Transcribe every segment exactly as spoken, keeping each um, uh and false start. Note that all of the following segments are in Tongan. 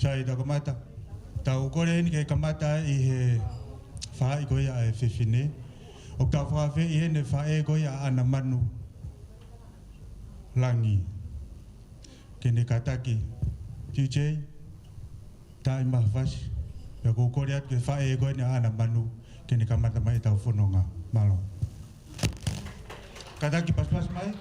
Sai, tau kamata. Tau kole heni ke kamata ʻi he faʻē ko ia ʻa e fefine. ʻOku tau fakaafeʻi heni e faʻē ko ia ʻa ʻAna Manu Langi ke ne kātaki. T J, taaʻi mai ha fasi. Pea ʻoku ou kole atu ki he faʻē ko eni ʻa ʻAna Manu ke ne kamata mai ʻetau fononga. Mālō. Kātaki, pasipasi mai.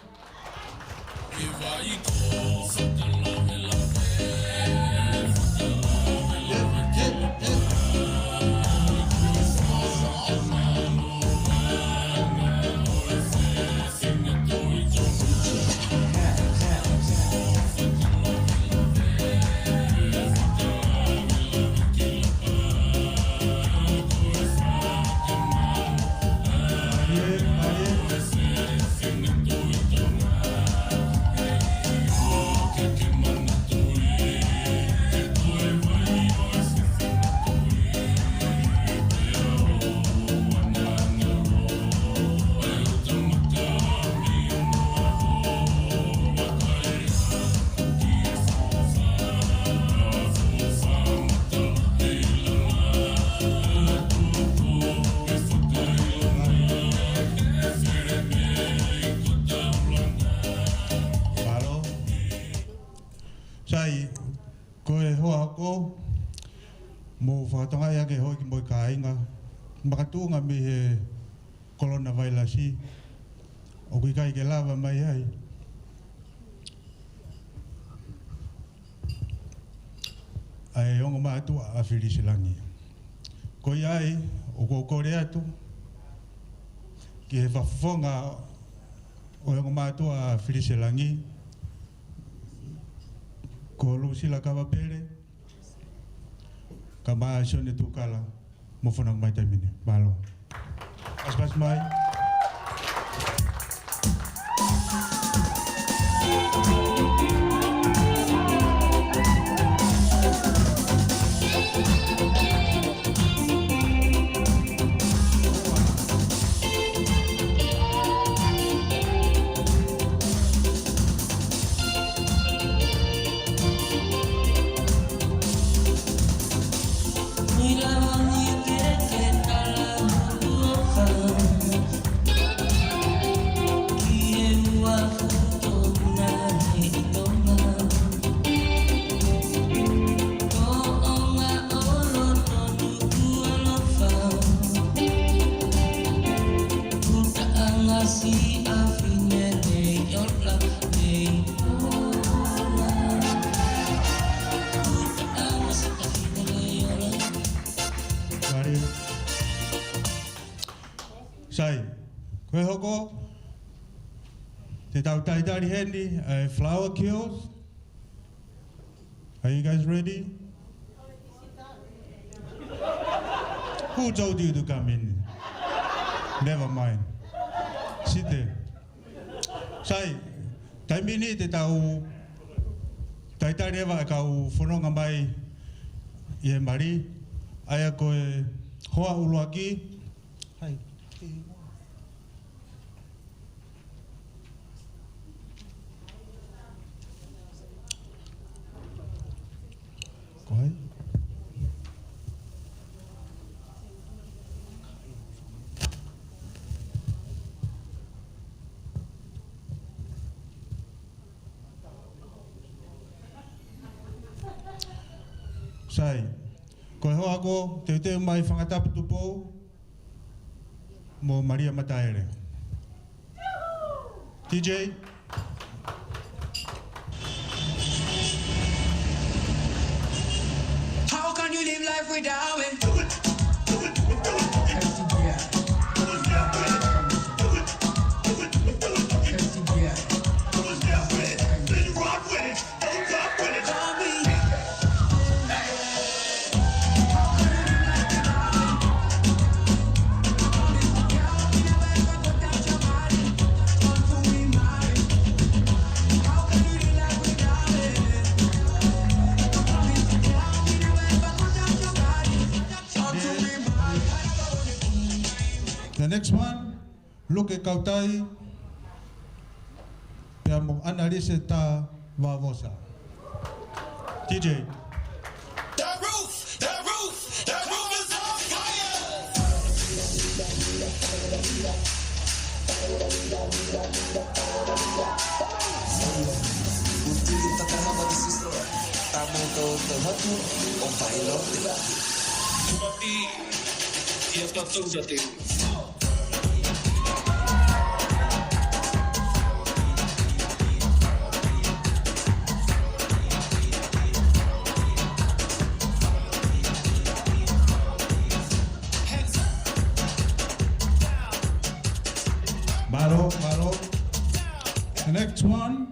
Mālō. Sai, ko e hoa hoko, mou fakatokangaʻi ange hoʻo kiʻi moʻui kāinga, makatuʻunga mei he kolona vailasi, ʻoku ʻikai ke lava mai ai ʻa e ongo mātuʻa ʻa Filisi Langi. Ko ia ai, ʻoku ou kole atu ki he fakafofonga ʻo e ongo mātuʻa ʻa Filisi Langi, ko Lusila Kavapele, kae ʻumaʻā Sione Tukala, mo fononga mai taimi ni. Mālō. Pasipasi mai. Sai, ko e hoko, te tau talitali heni ʻa e Flower Girls. Are you guys ready? Who told you to come in? Never mind. Sit there. Sai, taimi ni te tau talitali leva e kau fononga mai ʻi he mali, ʻa ia ko e hoa ʻuluaki. Hai. Ko hai? Sai. Ko e hoa ko ē, teuteu mai Fangatapu Tupou, mo Malia Mataele. T J. How can you live life without me? The next one, Luke Kautai, pea mo ʻAnalise Tavavosa. T J. Utili tatahama di siso, tamo to to hatu, o pailo. Tumati, ia to to sa te. Mālō, mālō. The next one.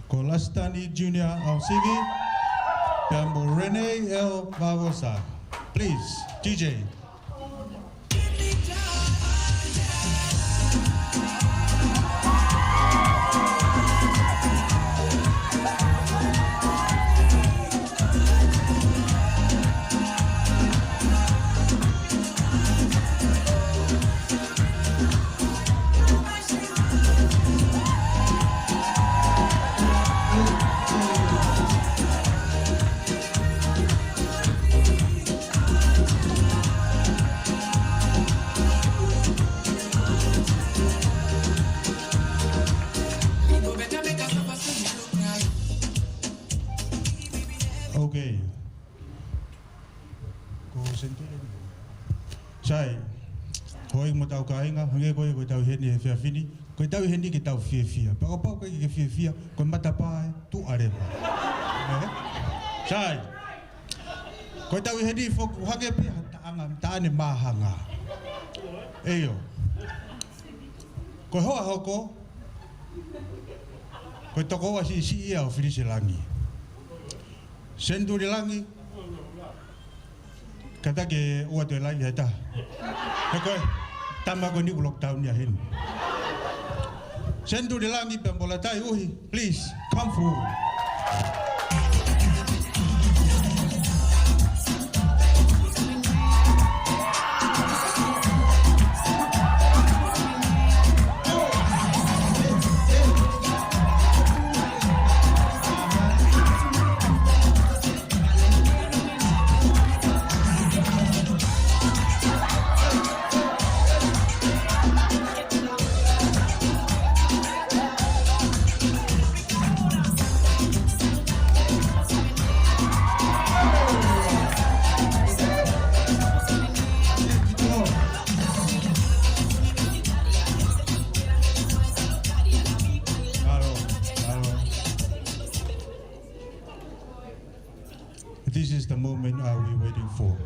Ko Lasitani Junior Alsigi, pea mo Rene L Vavosa. Please, D J. Okay. Ko Sentulelani. Sai, houʻeiki mo hotau kāinga, hangē ko e, ko ʻetau ʻi heni he efiafi ni, ko ʻetau ʻi heni ke tau fiefia. Pea kapau ʻoku ʻikai ke fiefia, ko e matapā ē, tuʻa leva. Ē? Sai, ko ʻetau ʻi heni foki, hangē pē ha taʻanga, taʻane māhanga. ʻIo. Ko e hoa hoko, ko e tokoua siʻisiʻi ia ʻo Filiselangi. Senitulilangi, kātaki ʻoua toe laivi ha taha. He ko e tama ko eni ʻoku lockdown ia heni. Senitulilangi pea mo Latai Uhi, please, come forward. This is the moment are we waiting for.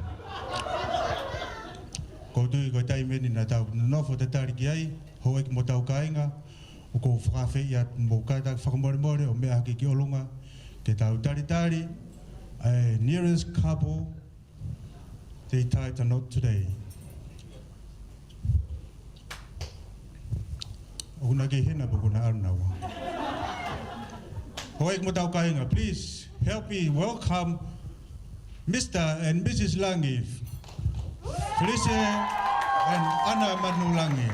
Ko u tui ko e taimi eni naʻa tau nonofo tatali ki ai, houʻeiki mo hotau kāinga, ʻoku ou fakaafeʻi atu mo kātaki fakamolemole ʻo meʻa hake ki ʻolunga, ke tau talitali ʻa e nearest couple, they tied the knot today. ʻOku na kei hena pē ʻoku na ʻalu naua. Houʻeiki mo hotau kāinga, please help me welcome Mister and Missus Langi, Felice and Ana Manu Langi.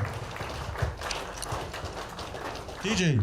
D J.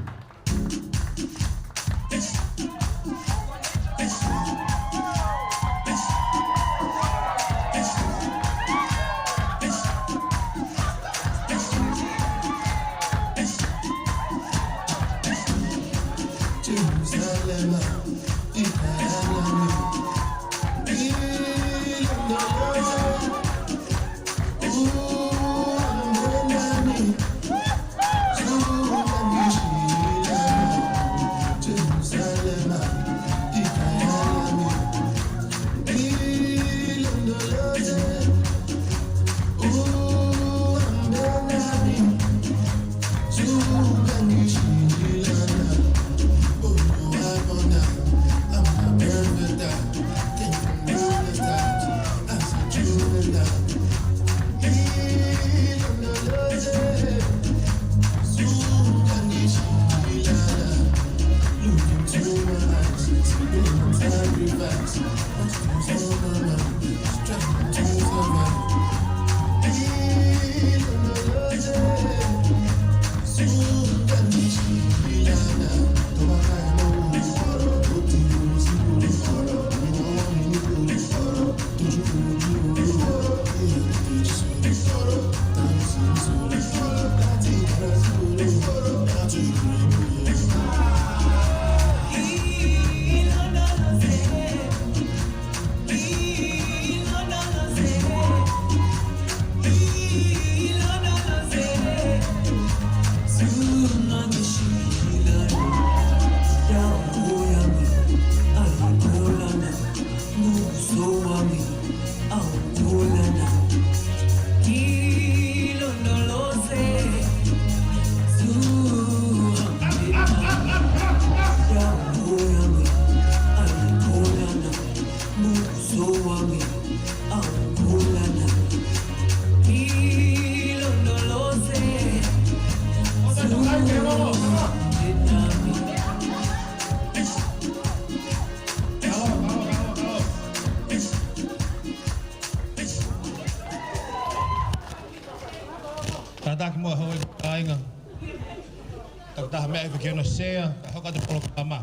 Taha meʻa ʻe fekiono sea, ka hoko atu polokalama.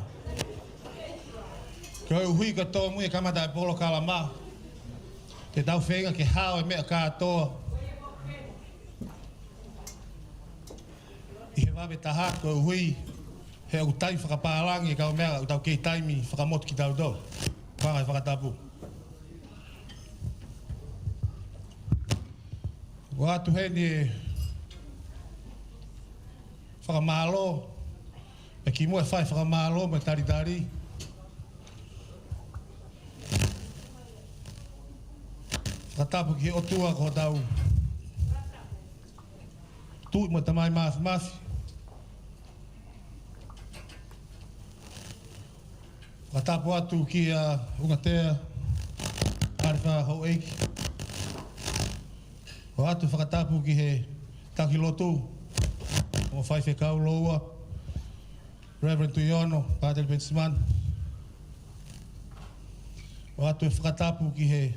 Koeʻuhi ko e tōmui e kamata e polokalama, te tau feinga ke hao e meʻa kātoa ʻi he vave taha, koeʻuhi he ʻoku taimi fakapālangi e kau meʻa, ʻoku tau kei taimi fakamotu kitautolu. Fanga e fakatapu. ʻOatu heni e fakamālō, ʻe kimuʻa e fai fakamālō mo e talitali. Fakatapu ki he ʻOtua ko hotau Tuʻi mo e Tamai Māfimafi. Fakatapu atu kia Ungatea Alifa Houʻeiki. ʻOatu fakatapu ki he taki lotu, mo faifekau lōua, Reverend Tuiono, Pātele Penisimani. ʻOatu e fakatapu ki he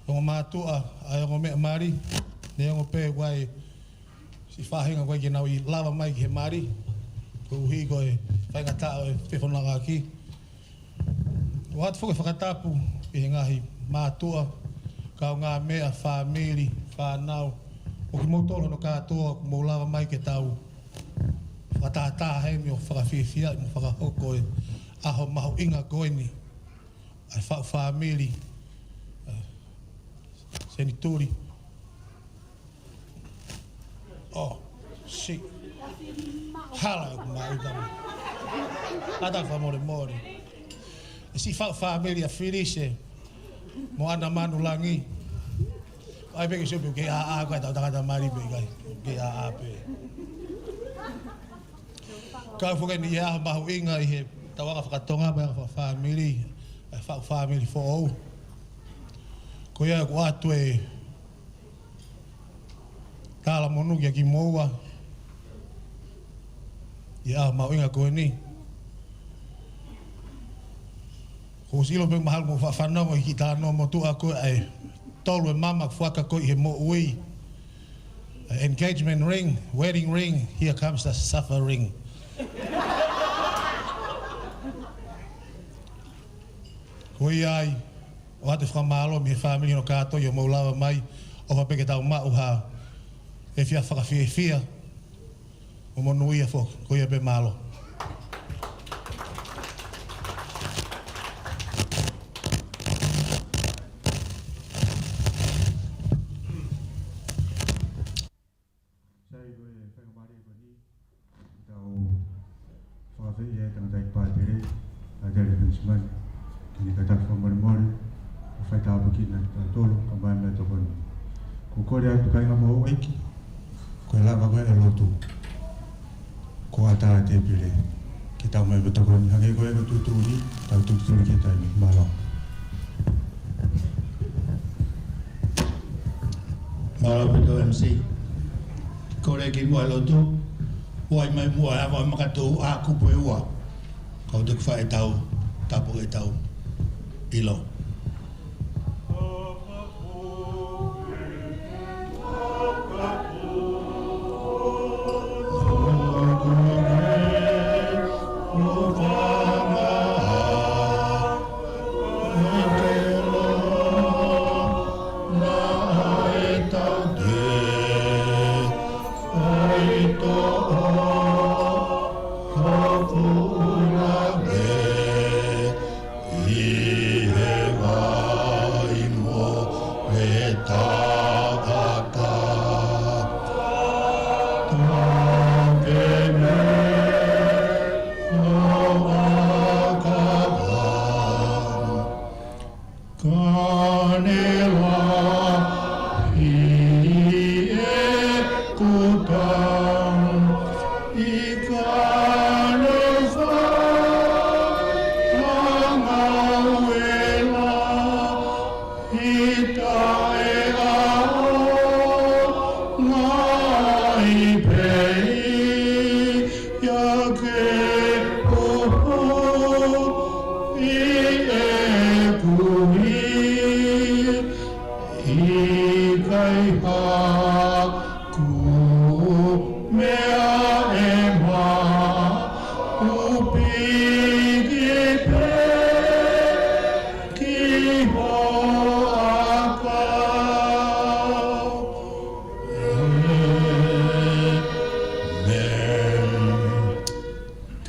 ongo mātuʻa ʻa e ongo meʻa mali, neongo pē ʻoku ʻi ai siʻi faʻahinga ʻoku ʻikai ke nau ʻi lava mai ki he mali, koeʻuhi ko e faingataʻa ʻo e fefonongaʻaki. ʻOatu foki e fakatapu ki he ngaahi mātuʻa, kaungāmeʻa, fāmili, fānau, ʻo kimoutolu hono kātoa, ʻoku mou lava mai ke tau fakatātā heni ʻo fakafiefia mo fakahoko e ʻaho mahuʻinga ko eni. ʻA e faʻu fāmili, ʻa e senituli. ʻO, siʻi. Hala ʻeku maʻu tama. Ata fakamolemole. ʻE siʻi faʻu fāmili ʻa Filise mo ʻAna Manu Langi. ʻAi pē ke sio pe ʻoku kei ʻāʻā koe, tau tangata mali pē ʻikai. Kei ʻāʻā pē. Kau foki eni ʻi he ʻaho mahuʻinga ʻi he tau anga fakatonga mo e anga fakafāmili, ʻa e faʻu fāmili foʻou. Ko ia ʻoku ʻoatu e tala monū kia kimoua ʻi he ʻaho mahuʻinga ko eni. Ko e sio pē mahalo mo faʻa fanongo ʻi he kiʻi talanoa motuʻa ko ē ʻa e tolu e mama ʻoku foaki ko ē ʻi he moʻui. Engagement ring, wedding ring, here comes the suffering. Ko ia ai, ʻoatu e fakamālō mei he fāmili hono kātoa ʻi hoʻomou lava mai, ʻofa pē ke tau maʻu ha efiafi fakafiefia, ʻo monūʻia foki, ko ia pē, mālō. Sai, ko e faingamālie ko eni, tau fakafeʻiloaki ai e tangataʻeiki pātele, Pātele Penisimani, ke ne kātaki fakamolemole, ʻo fai tāpuekina kitautolu, kae ʻumaʻā e tokoni. Ko e kole atu kāinga mo houʻeiki, ko e lava ko ē e lotu, ko e ʻatā e tēpile. Ke tau mai pē tokoni, hangē ko e ko e tuʻutuʻuni, tau tuʻutuʻuni ki he taimi. Mālō. Mālō ʻaupito M C. Kole ki muʻa e lotu, ʻoua ʻe ʻai mai muʻa e ava makatuʻu ʻa e kupu ʻe ua. Kau toki fai ʻetau, tāpuaki ʻetau ʻilo.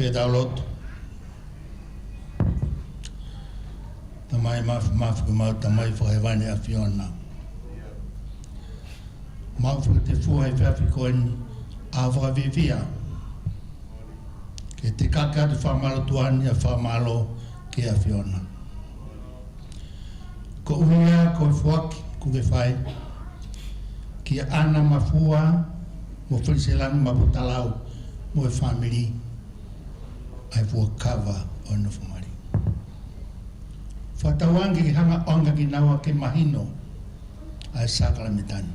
Pea tau lotu. Tamai mafimafi, ko ʻemau Tamai Fakahēvani ʻAfiona, mau fakatefua he efiafi ko eni ʻa e fakafiefia ke tekaki atu e fakamālō tuʻa ni, ʻa e fakamālō ki he ʻAfiona. Ko e ʻuhinga ko e foaki kuo ke fai kia ʻAna Mafua mo Felise Langi Maputalau mo e fāmili, ʻa e fuakava ʻo e nofo mali. Fakatauange ke hanga ʻo ʻoange kinaua ke mahino ʻa e sākalamēniti ni.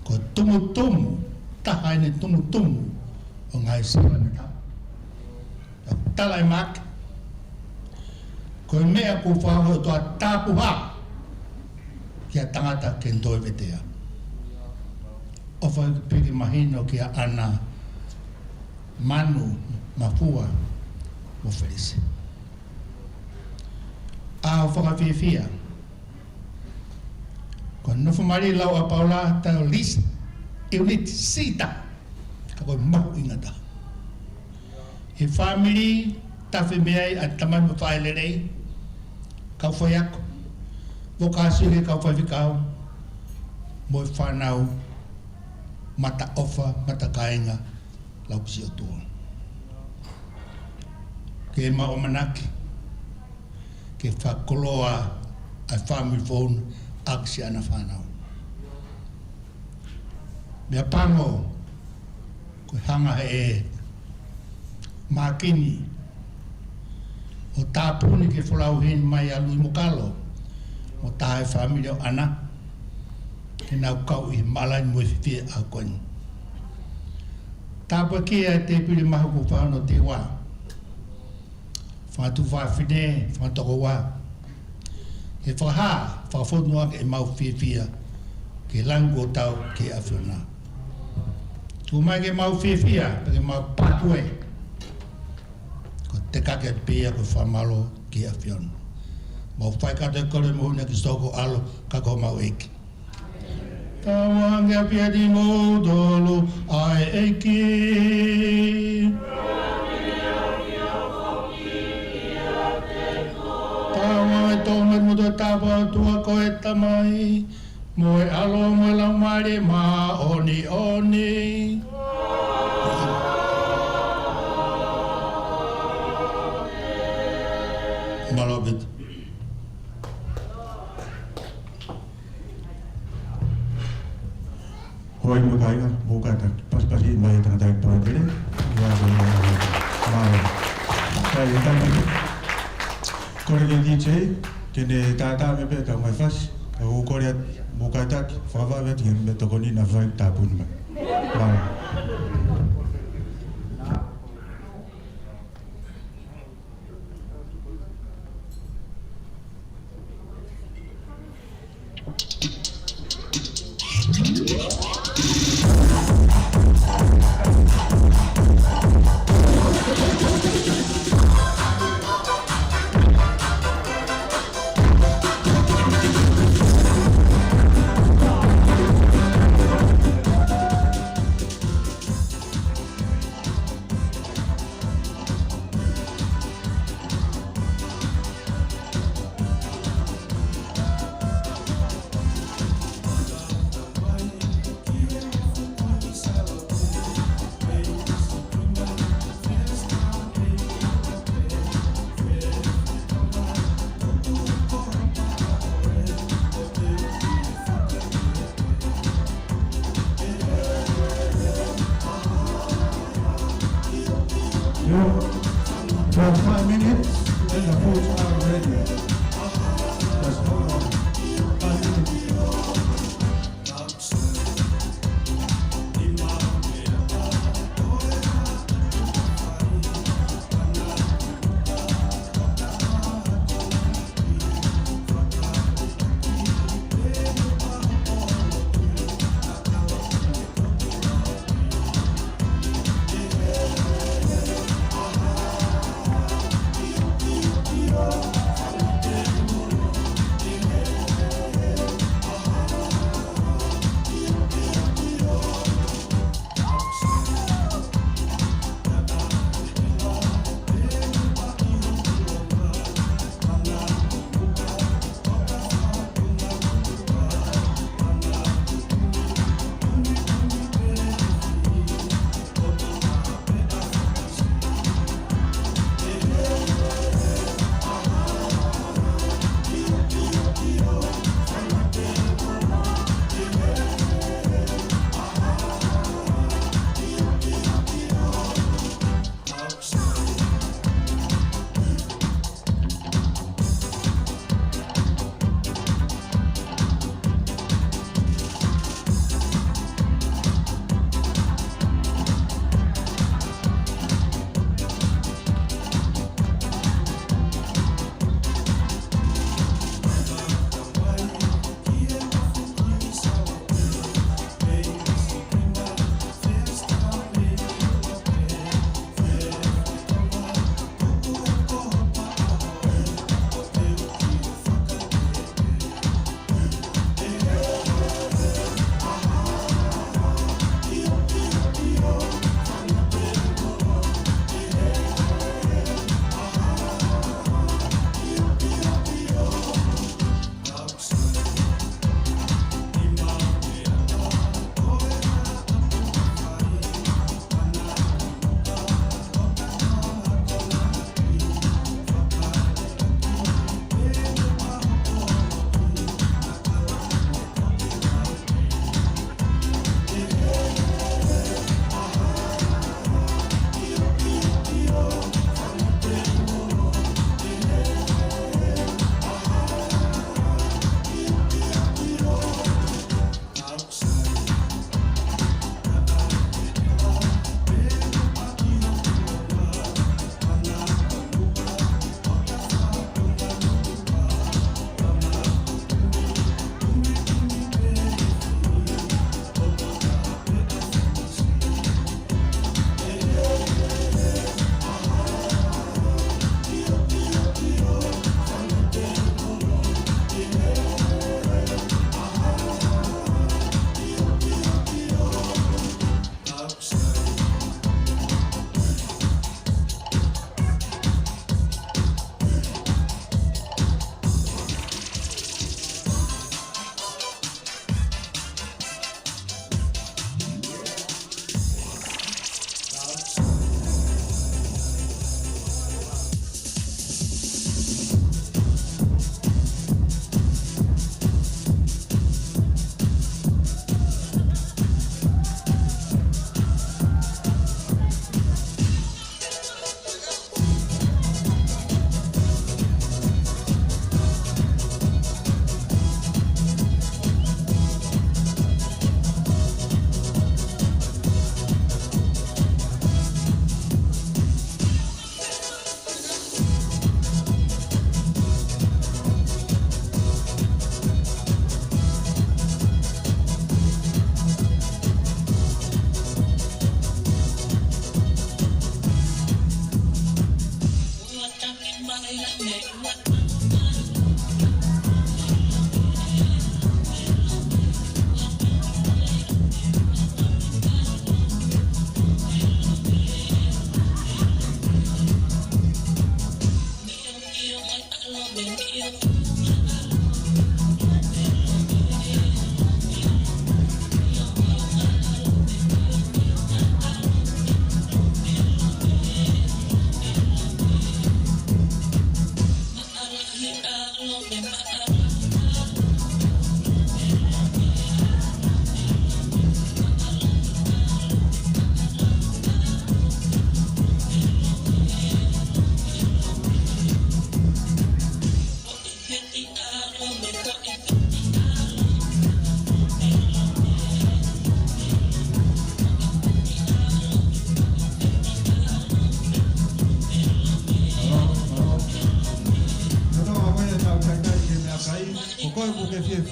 Ko e tumutumu, taha ʻene tumutumu ʻo e ngaahi sākalamēniti, ʻa e tala ʻe Maʻake, ko e meʻa kuo fai ʻe he ʻOtua, tapuhā ki he tangata ke ne toe vetea. ʻOfa pē ke mahino kia ʻAna, Manu, Mafua mo Felise. ʻA e fakafiefia, ko e nofo mali, lau ʻa Paula, tau lease unit siʻi taha, ka ko e mahuʻinga taha. He fāmili tafe mei ai ʻa e tamai mo e faʻē lelei, kau faiako, mo e kau sio ki he kau faifekau mo e fānau, mata ʻofa, mata kāinga, lau kisi ʻOtua. Ke mau ʻamanaki ke fakakoloa ʻa e fāmili foʻou ni ʻaki siʻana fānau. Meʻapango, ko e hanga ʻe he mākini ʻo e tāpuni ki he folau heni mai ʻa Lui mo Kalo mo e taha e fāmili ʻo ʻAna, ke nau kau ʻi he mālani mo e fefine ʻa ko eni. Tāpuakiʻi ʻa e tēpile mahu kuo fai hono teuʻa, fanga tuofāfine, fanga tokoua, he fakahā, fakafonu ange ʻemau fiefia ki he langi kuo tau ki he ʻAfiona. Tuku mai ke mau fiefia, pea ke mau pātue, ko e tekaki atu pē ia ko e fakamālō ki he ʻAfiona. Mau fai kātoa e kole mo huna ki soko alo ka ko homau ʻEiki. Tauange ʻa e ʻapi ʻiate kimoutolu ʻa e ʻEiki. Tauange ʻa e tō mai moto tapa ʻOtua ko e Tamai, mo e ʻAlo, mo e Laumālie Māʻoniʻoni. Mālō ʻaupito. Hoi mo e kāinga, mou kātaki pasipasi mai e tangataʻeiki pātele. Ia, ko e mālō. Mālō. Kai, e tangataʻeiki. Kole ki he D J ke ne tātā mai pē ʻetau ngaahi fasi. Ka ʻoku ou kole atu, mou kātaki fakavave atu ki he meʻatokoni naʻa fai, tāpuni mai. Mālō. You have five minutes and the votes are ready. Just hold on. Five minutes.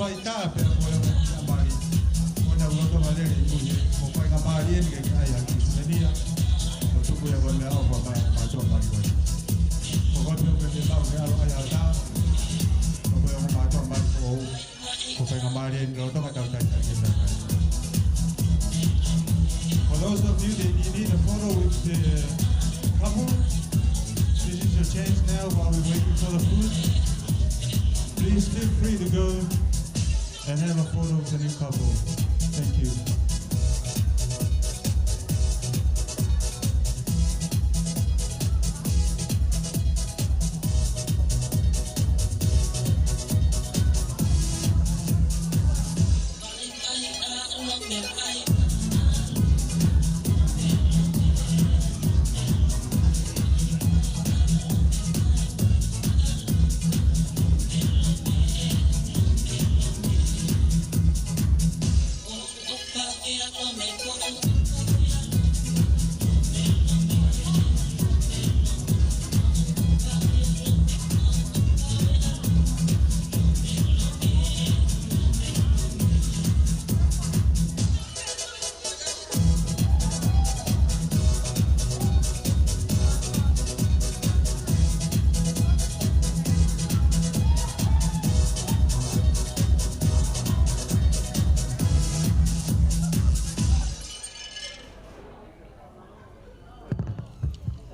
Fai tā pea ko e ongo meʻa mali. Ko ena ua tonga lele i muhe, ko e faingamālie eni ke ke ʻai ʻa e kiʻi suvenir. Ko e tuku ia ko e meʻaʻofa mai ʻa e mātuʻa mali ko eni. Ko koe pē ʻoku ke fiemaʻu ke ʻalu ʻai ʻa e tā. Ko koe ongo mātuʻa mali ko ʻou. Ko e faingamālie eni lolotonga ʻetau talitali ki he meʻakai. For those of you that you need a photo with the couple, this is your chance now while we're waiting for the food. Please feel free to go and have a photo with the new couple. Thank you.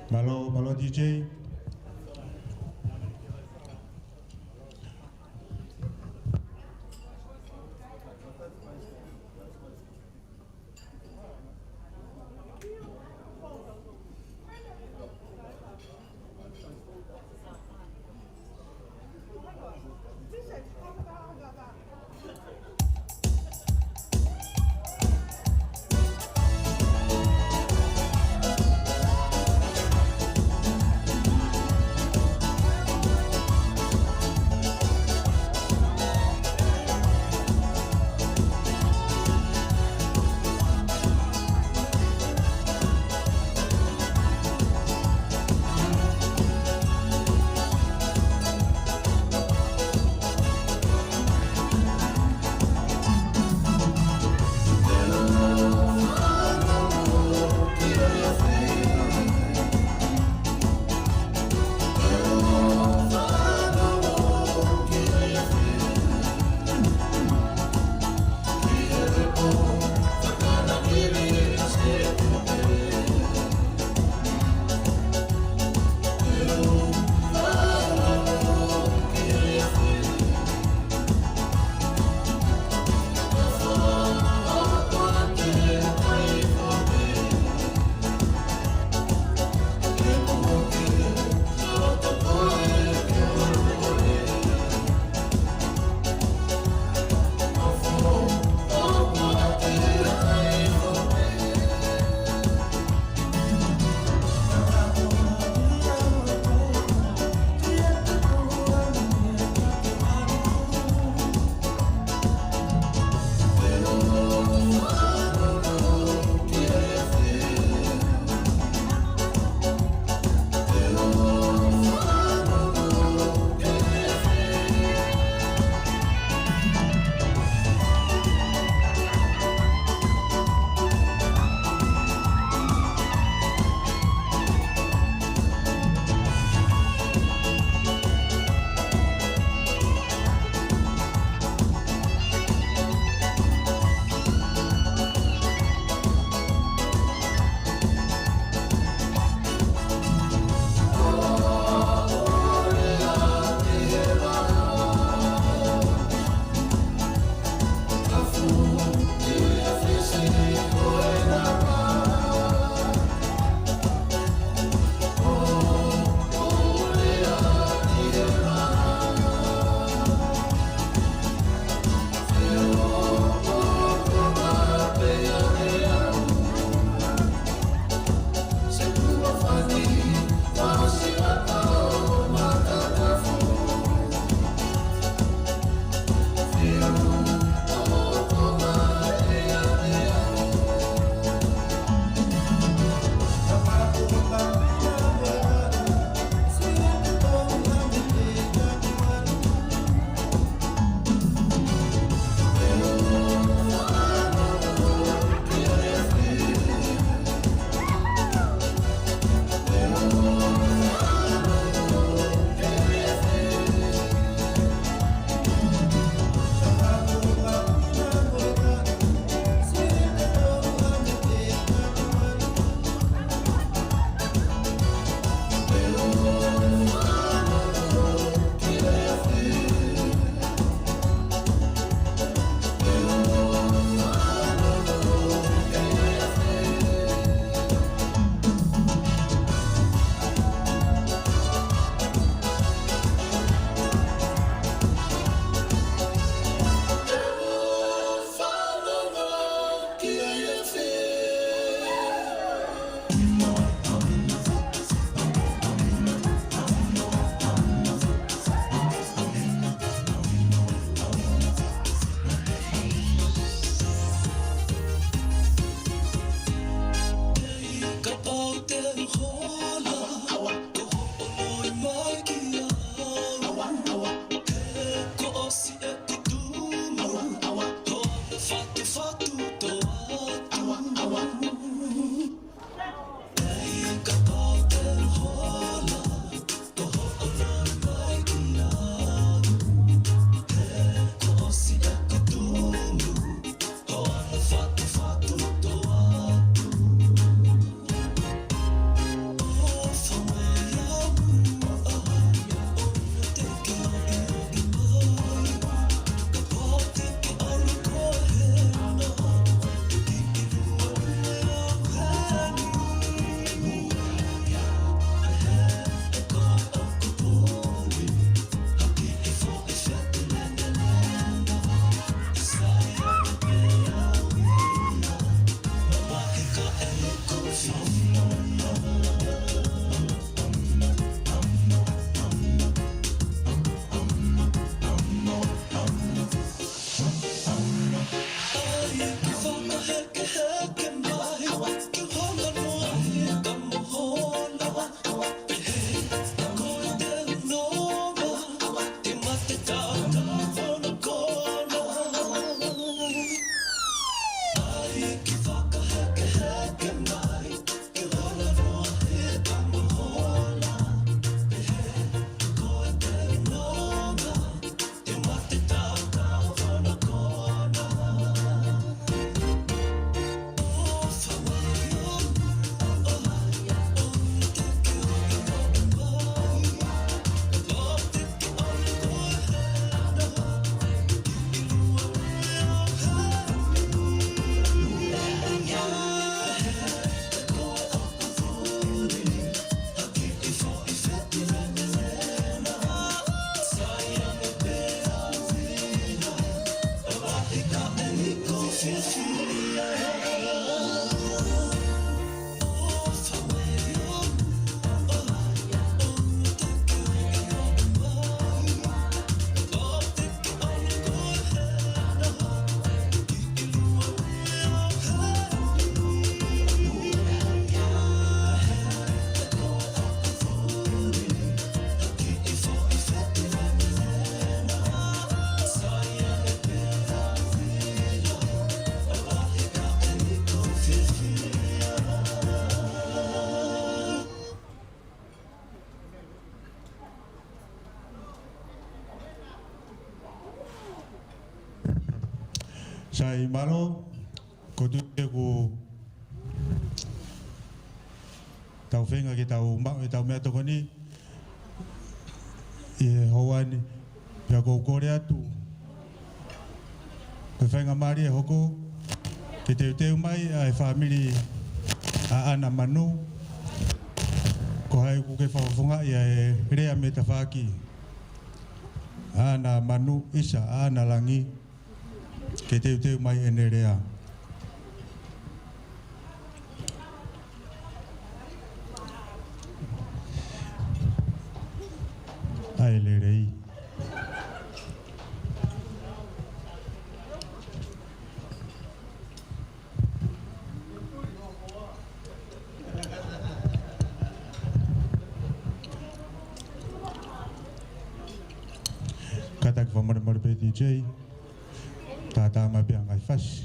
Mālō, mālō D J. Sai, mālō, ko e tuʻu ʻeku tau feinga ke tau maʻu ʻetau meʻatokoni ʻi he houa ni, pea ʻoku ou kole atu ko e faingamālie ʻe hoko ke teuteu mai ʻa e fāmili ʻa ʻAna Manu, ko hai ʻoku ke fakafofongaʻi ʻa e lea mei tafaʻaki ʻAna Manu, ʻisa ʻAna Langi, ke teuteu mai ʻene lea. ʻAi lelei. Kātaki fakamolemole pē D J. Tātā mai pē ʻa e ngaahi fasi.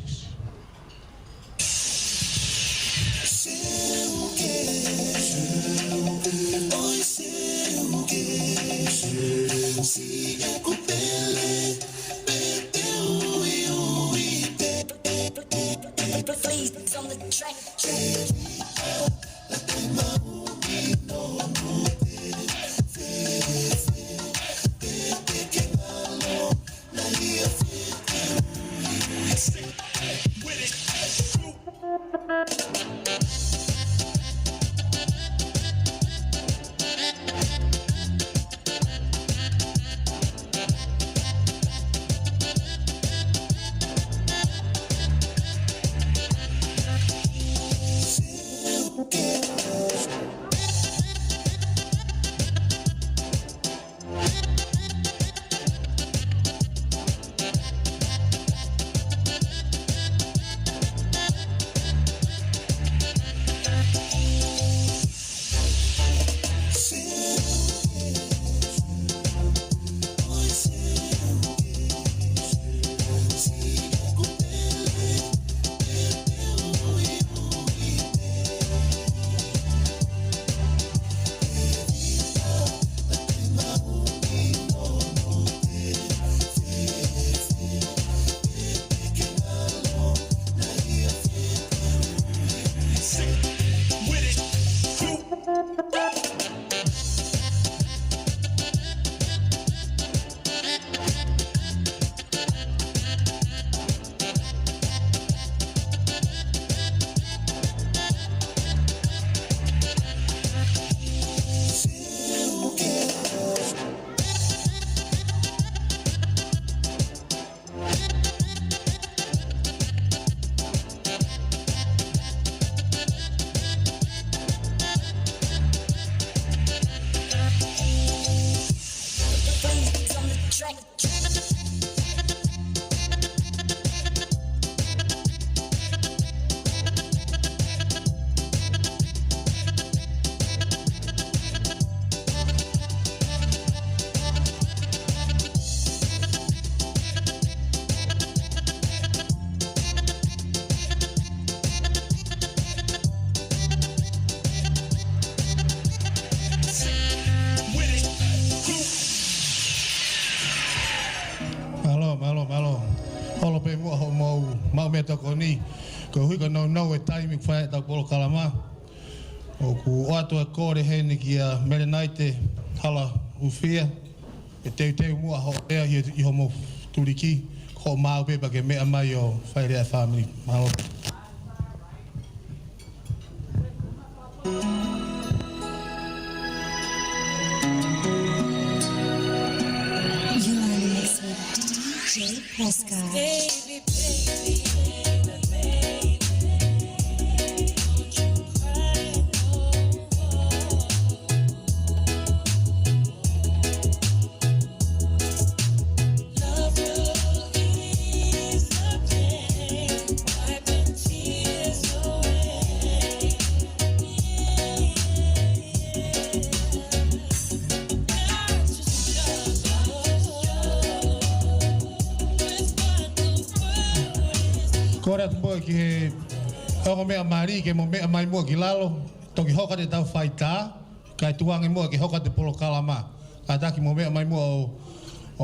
nounou e taimi ʻoku fai ai ʻetau polokalama. ʻOku ʻoatu e kole heni kia Melenaite Halaufia, ke teuteu muʻa hoʻo lea ʻi, ʻi hoʻomo tuliki, ko hoʻo maau pē pea ke meʻa mai ʻo fai lea fāmili. Mālō. You are next with D J Prescott. Kole atu muʻa ki he ongo meʻa mali ke mo meʻa mai muʻa ki lalo, toki hoko atu ʻetau faitā, kae tuku ange muʻa ke hoko atu e polokalama. Kātaki mo meʻa mai muʻa ʻo,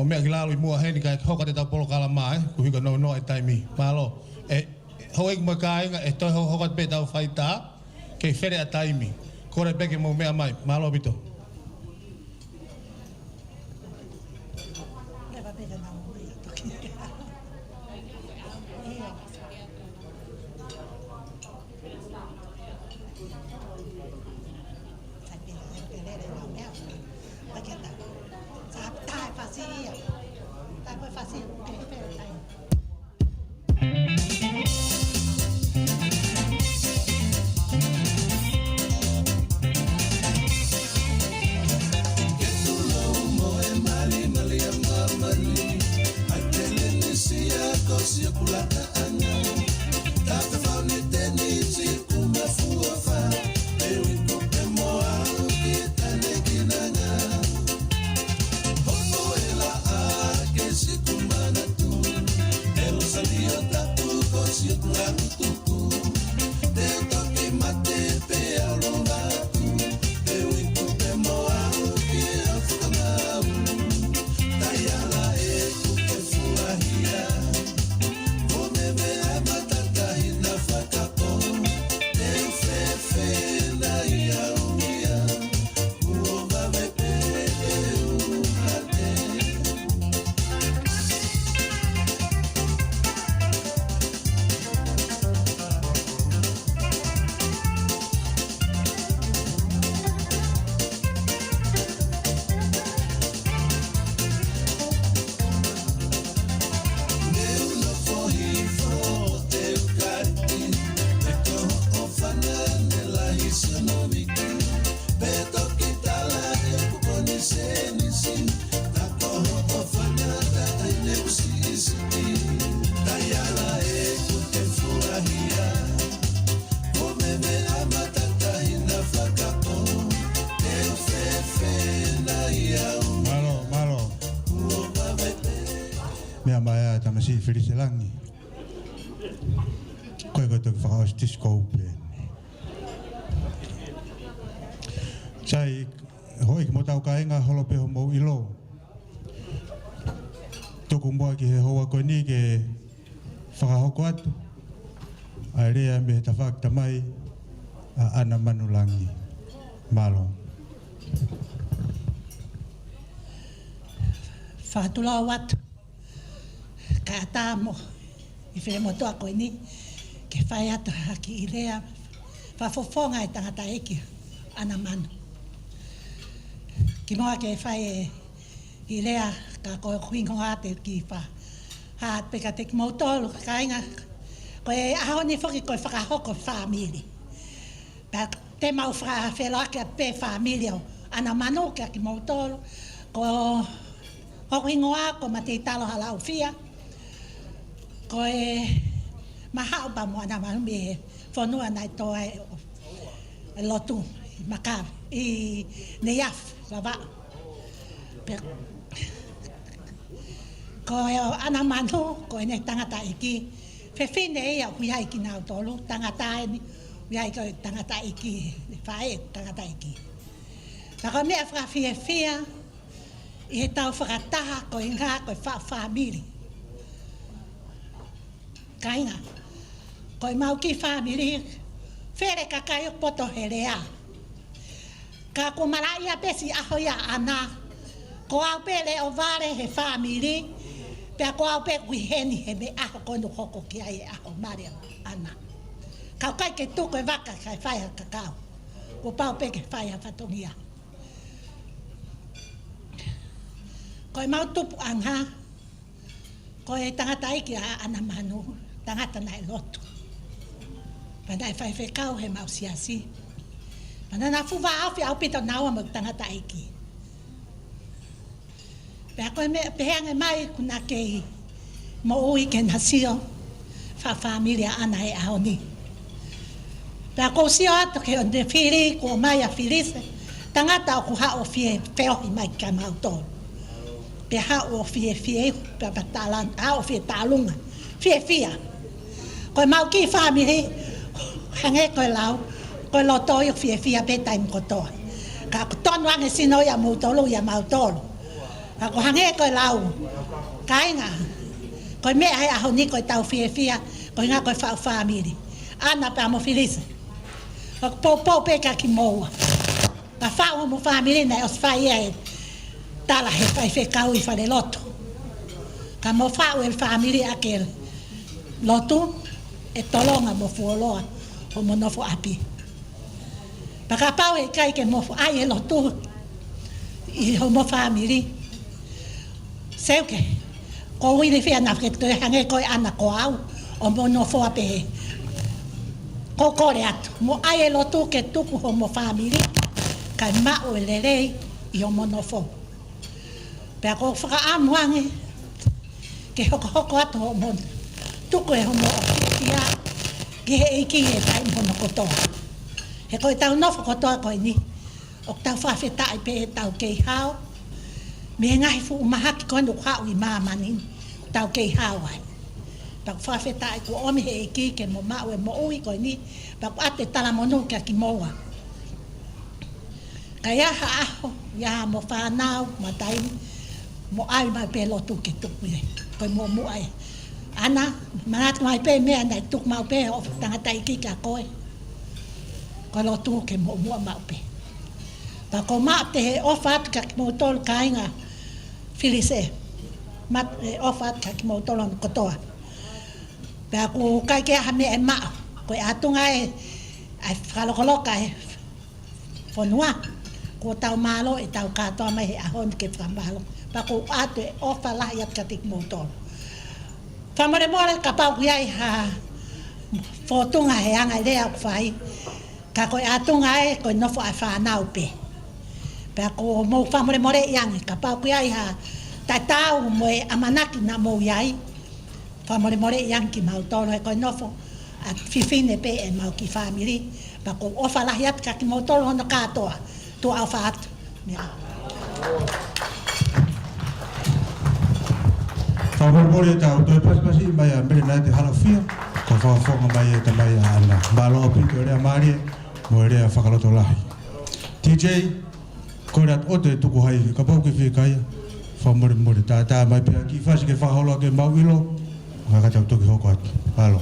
ʻo meʻa ki lalo ʻi muʻa heni kae hoko atu ʻetau polokalama, ē, koeʻuhi ko e nounou e taimi. Mālō. ʻE, houʻeiki mo e kāinga, ʻe toe ho-, hoko atu pē ʻetau faitā, kei fele ʻa e taimi. Kole pē ke mo meʻa mai. Mālō ʻaupito. Mālō, mālō. Meʻa mai ʻa e tamasiʻi Filiselangi. Ko e, ko e toki fakaʻosi tisiko upe. Sai, houʻeiki mo hotau kāinga, holo pē hoʻomou ʻilo. Tuku muʻa ki he houa ko eni ke fakahoko atu ʻa e lea mei he tafaʻaki tamai ʻa ʻAna Manu Langi. Mālō. Fakatulou atu. Kae ʻatā mo e finemotuʻa ko eni ke fai atu ha kiʻi lea fakafofonga ʻa e tangataʻeiki ʻAna Manu. Kimuʻa ke fai e kiʻi lea, ka ko hoku hingoa te u kiʻi fakahā atu pē kiate kimoutolu kāinga, ko e ʻaho ni foki ko e fakahoko fāmili. Pea te mau fakafeʻiloaki atu pē fāmili ʻo ʻAna Manu kiate kimoutolu. Ko hoku hingoa ko Mateitalo Halaufia. Ko e mahaʻu pē mo ʻAna Manu mei he fonua naʻe tō ai e lotu ʻi Makavi, ʻi Neiafu, Vavaʻu. Pea ko e ʻAna Manu, ko ʻene tangataʻeiki. Fefine ia, ʻoku ʻi ai kinautolu, tangata eni, ʻoku ʻi ai ko e tangataʻeiki, faʻē tangataʻeiki. Ka ko e meʻa fakafiefia ʻi heʻetau fakataha ko e ngaahi ko e fa-, fāmili. Kāinga, Ko ʻemau kiʻi fāmili, fele kakai ʻo poto he lea. Ka ko e malaʻia pē siʻi ʻaho ia ʻa ʻAna, ko au pē leʻo vale he fāmili, pea ko au pē kuo ʻi heni he meʻa ʻaho ko eni ʻoku hoko ki ai e ʻaho mali ʻa ʻAna. Ka ʻoku ʻikai ke tuku e vaka kae fai ha kakau, kuo pau pē ke fai ha fatongia. Ko ʻemau tupuʻanga, ko e tangataʻeiki ʻa ʻAna Manu, tangata naʻe lotu. Pea naʻe faifekau heʻemau siasi. Pea naʻa na fuʻu vāofi ʻaupito naua mo e tangataʻeiki. Pea ko e meʻa pehē ange mai kuo na kei moʻui ke na sio fakafāmili ʻa ʻAna he ʻaho ni. Pea ʻoku ou sio atu ki heʻene fili, kuo ʻomai ʻa Filise, tangata ʻoku haʻu ʻo fie feohi mai kia mautolu. Pea haʻu ʻo fie fie ihu, pea pea tālanga, haʻu ʻo fie tālunga, fiefia. Ko ʻemau kiʻi fāmili, hangē ko e lau, ko e loto ʻoku fiefia pē taimi kotoa. Ka ʻoku tonu ange sino ia moutolu, ia mautolu. Ka ko e hangē ko e lau, kāinga, ko e meʻa he ʻaho ni ko ʻetau fiefia, ko e ʻuhinga ko e faʻu fāmili. ʻAna pea mo Filise. ʻOku poupou pē kia kimoua. Ka faʻu homo fāmili naʻe ʻosi fai ia e tala he faifekau ʻi falelotu. Ka mo faʻu e fāmili ʻaki e lotu, ʻe tolonga mo fuoloa homo nofo ʻapi. Pea kapau ʻe ʻikai ke mo ʻai e lotu ʻi homo fāmili, seuke, ʻoku ou ilifia naʻa ke toe hangē ko ʻAna ko au, ʻo mo nofoa pehē. ʻOku ou kole atu, mo ʻai e lotu ke tuku homo fāmili, kae maʻu e lelei ʻi homo nofo. Pea ʻoku ou fakaʻamu ange ke hokohoko atu hoʻomo tuku e homo ʻofa ki he ʻEiki he taimi hono kotoa. He ko ʻetau nofo kotoa ko eni, ʻoku tau fakafetaʻi pē heʻetau kei hao mei he ngaahi fuʻu mahaki ko eni ʻoku haʻu ʻi māmani, tau kei hao ai. Pea ʻoku fakafetaʻi kuo ʻomi he ʻEiki ke mo maʻu e moʻui ko eni, pea ʻoku ʻoatu e talamonū kia kimoua. Ka ʻi ai ha ʻaho, ʻi ai hamo fānau, mo taimi, mo ʻai mai pē lotu ke tuku ia. Ko e muʻomuʻa ē. ʻAna, manatu mai pē meʻa naʻe tuku maʻu pē ʻe he ʻofa tangataʻeiki kia koe. Ko e lotu ke muʻomuʻa maʻu pē. Pea ʻoku ou maʻu atu e ʻofa atu kia kimoutolu kāinga Filise. Maʻu e ʻofa atu kia kimoutolu hono kotoa. Pea ʻoku ʻikai ke ʻi ai ha meʻa ʻe maʻu. Ko e ʻatunga ē, ʻa e fakalokoloka e fonua. Kuo tau mālō ʻetau kātoa mai he ʻaho ni ke fakamālō. Pea ʻoku ou ʻoatu e ʻofa lahi atu kiate kimoutolu. Fakamolemole kapau ʻoku ʻi ai ha fōtunga he anga e lea ʻoku fai. Ka ko e ʻatunga ē, ko e nofo ʻa e fānau pē. Pea ʻoku mou fakamolemoleʻi ange, kapau ʻoku ʻi ai ha tatau mo e ʻamanaki naʻa mou ʻi ai. Fakamolemoleʻi ange kimautolu he ko e nofo ʻa e fefine pē ʻemau kiʻi fāmili. Pea ʻoku ou ʻofa lahi atu kia kimoutolu hono kātoa. Tuʻa ʻofa atu. Meʻa. Fakamolemole ʻetau toe pasipasi mai ʻa Melenate Halafia. Ko e fakafofonga mai e tamai ʻa ʻAna. Mālō ʻaupito e lea mālie mo e lea fakalotolahi. T J, ko e ʻatu ʻoto e tukuhai, kapau ʻoku ke fiekaia, fakamolemole, tātā mai pē ha kiʻi fasi ke fakaholo ʻaki ʻemau ʻilo, ka ka tau toki hoko atu. Mālō.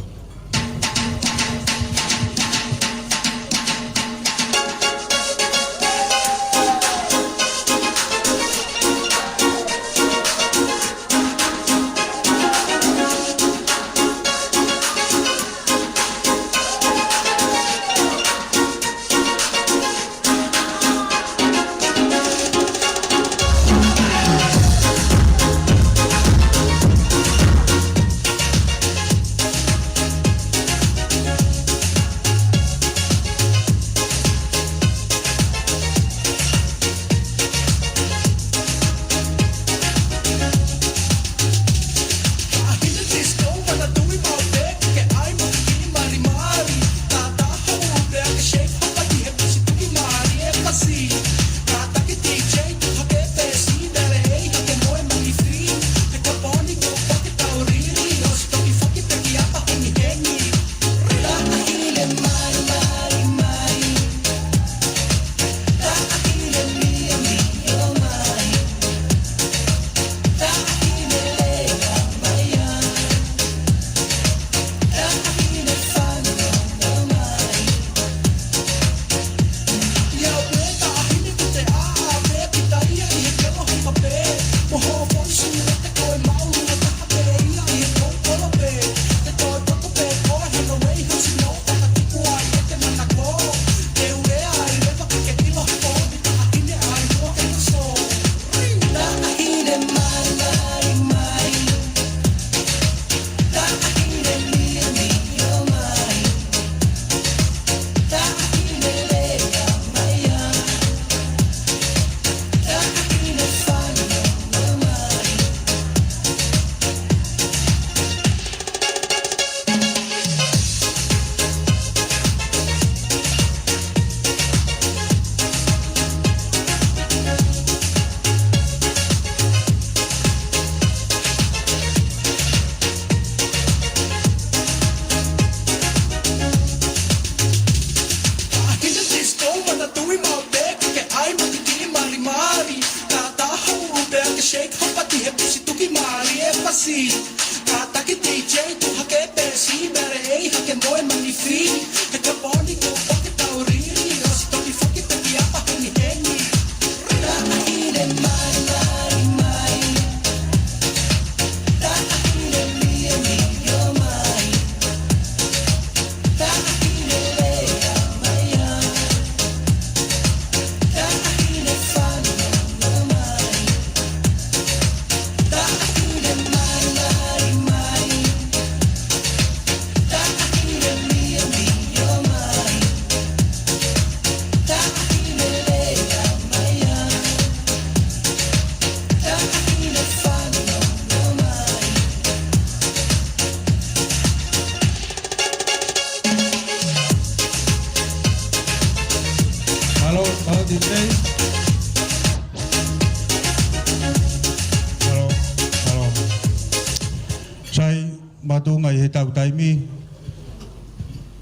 Ui mau pē ke ke ʻai mo ke kili malimali. Ka taha ʻulu pē ke shake hopati he pusi tuki mali e pasi. Ka taki D J tu hake pesi bere ei hake moe manifi. He kaponi ko fake tauriri o si toki fake te ki apa heni heni. Taʻahine mai, mai, mai. Taʻahine mio, mio mai. Mālō, mālō, D J. Mālō, mālō. Sai, mātuʻa ʻi he tau taimi,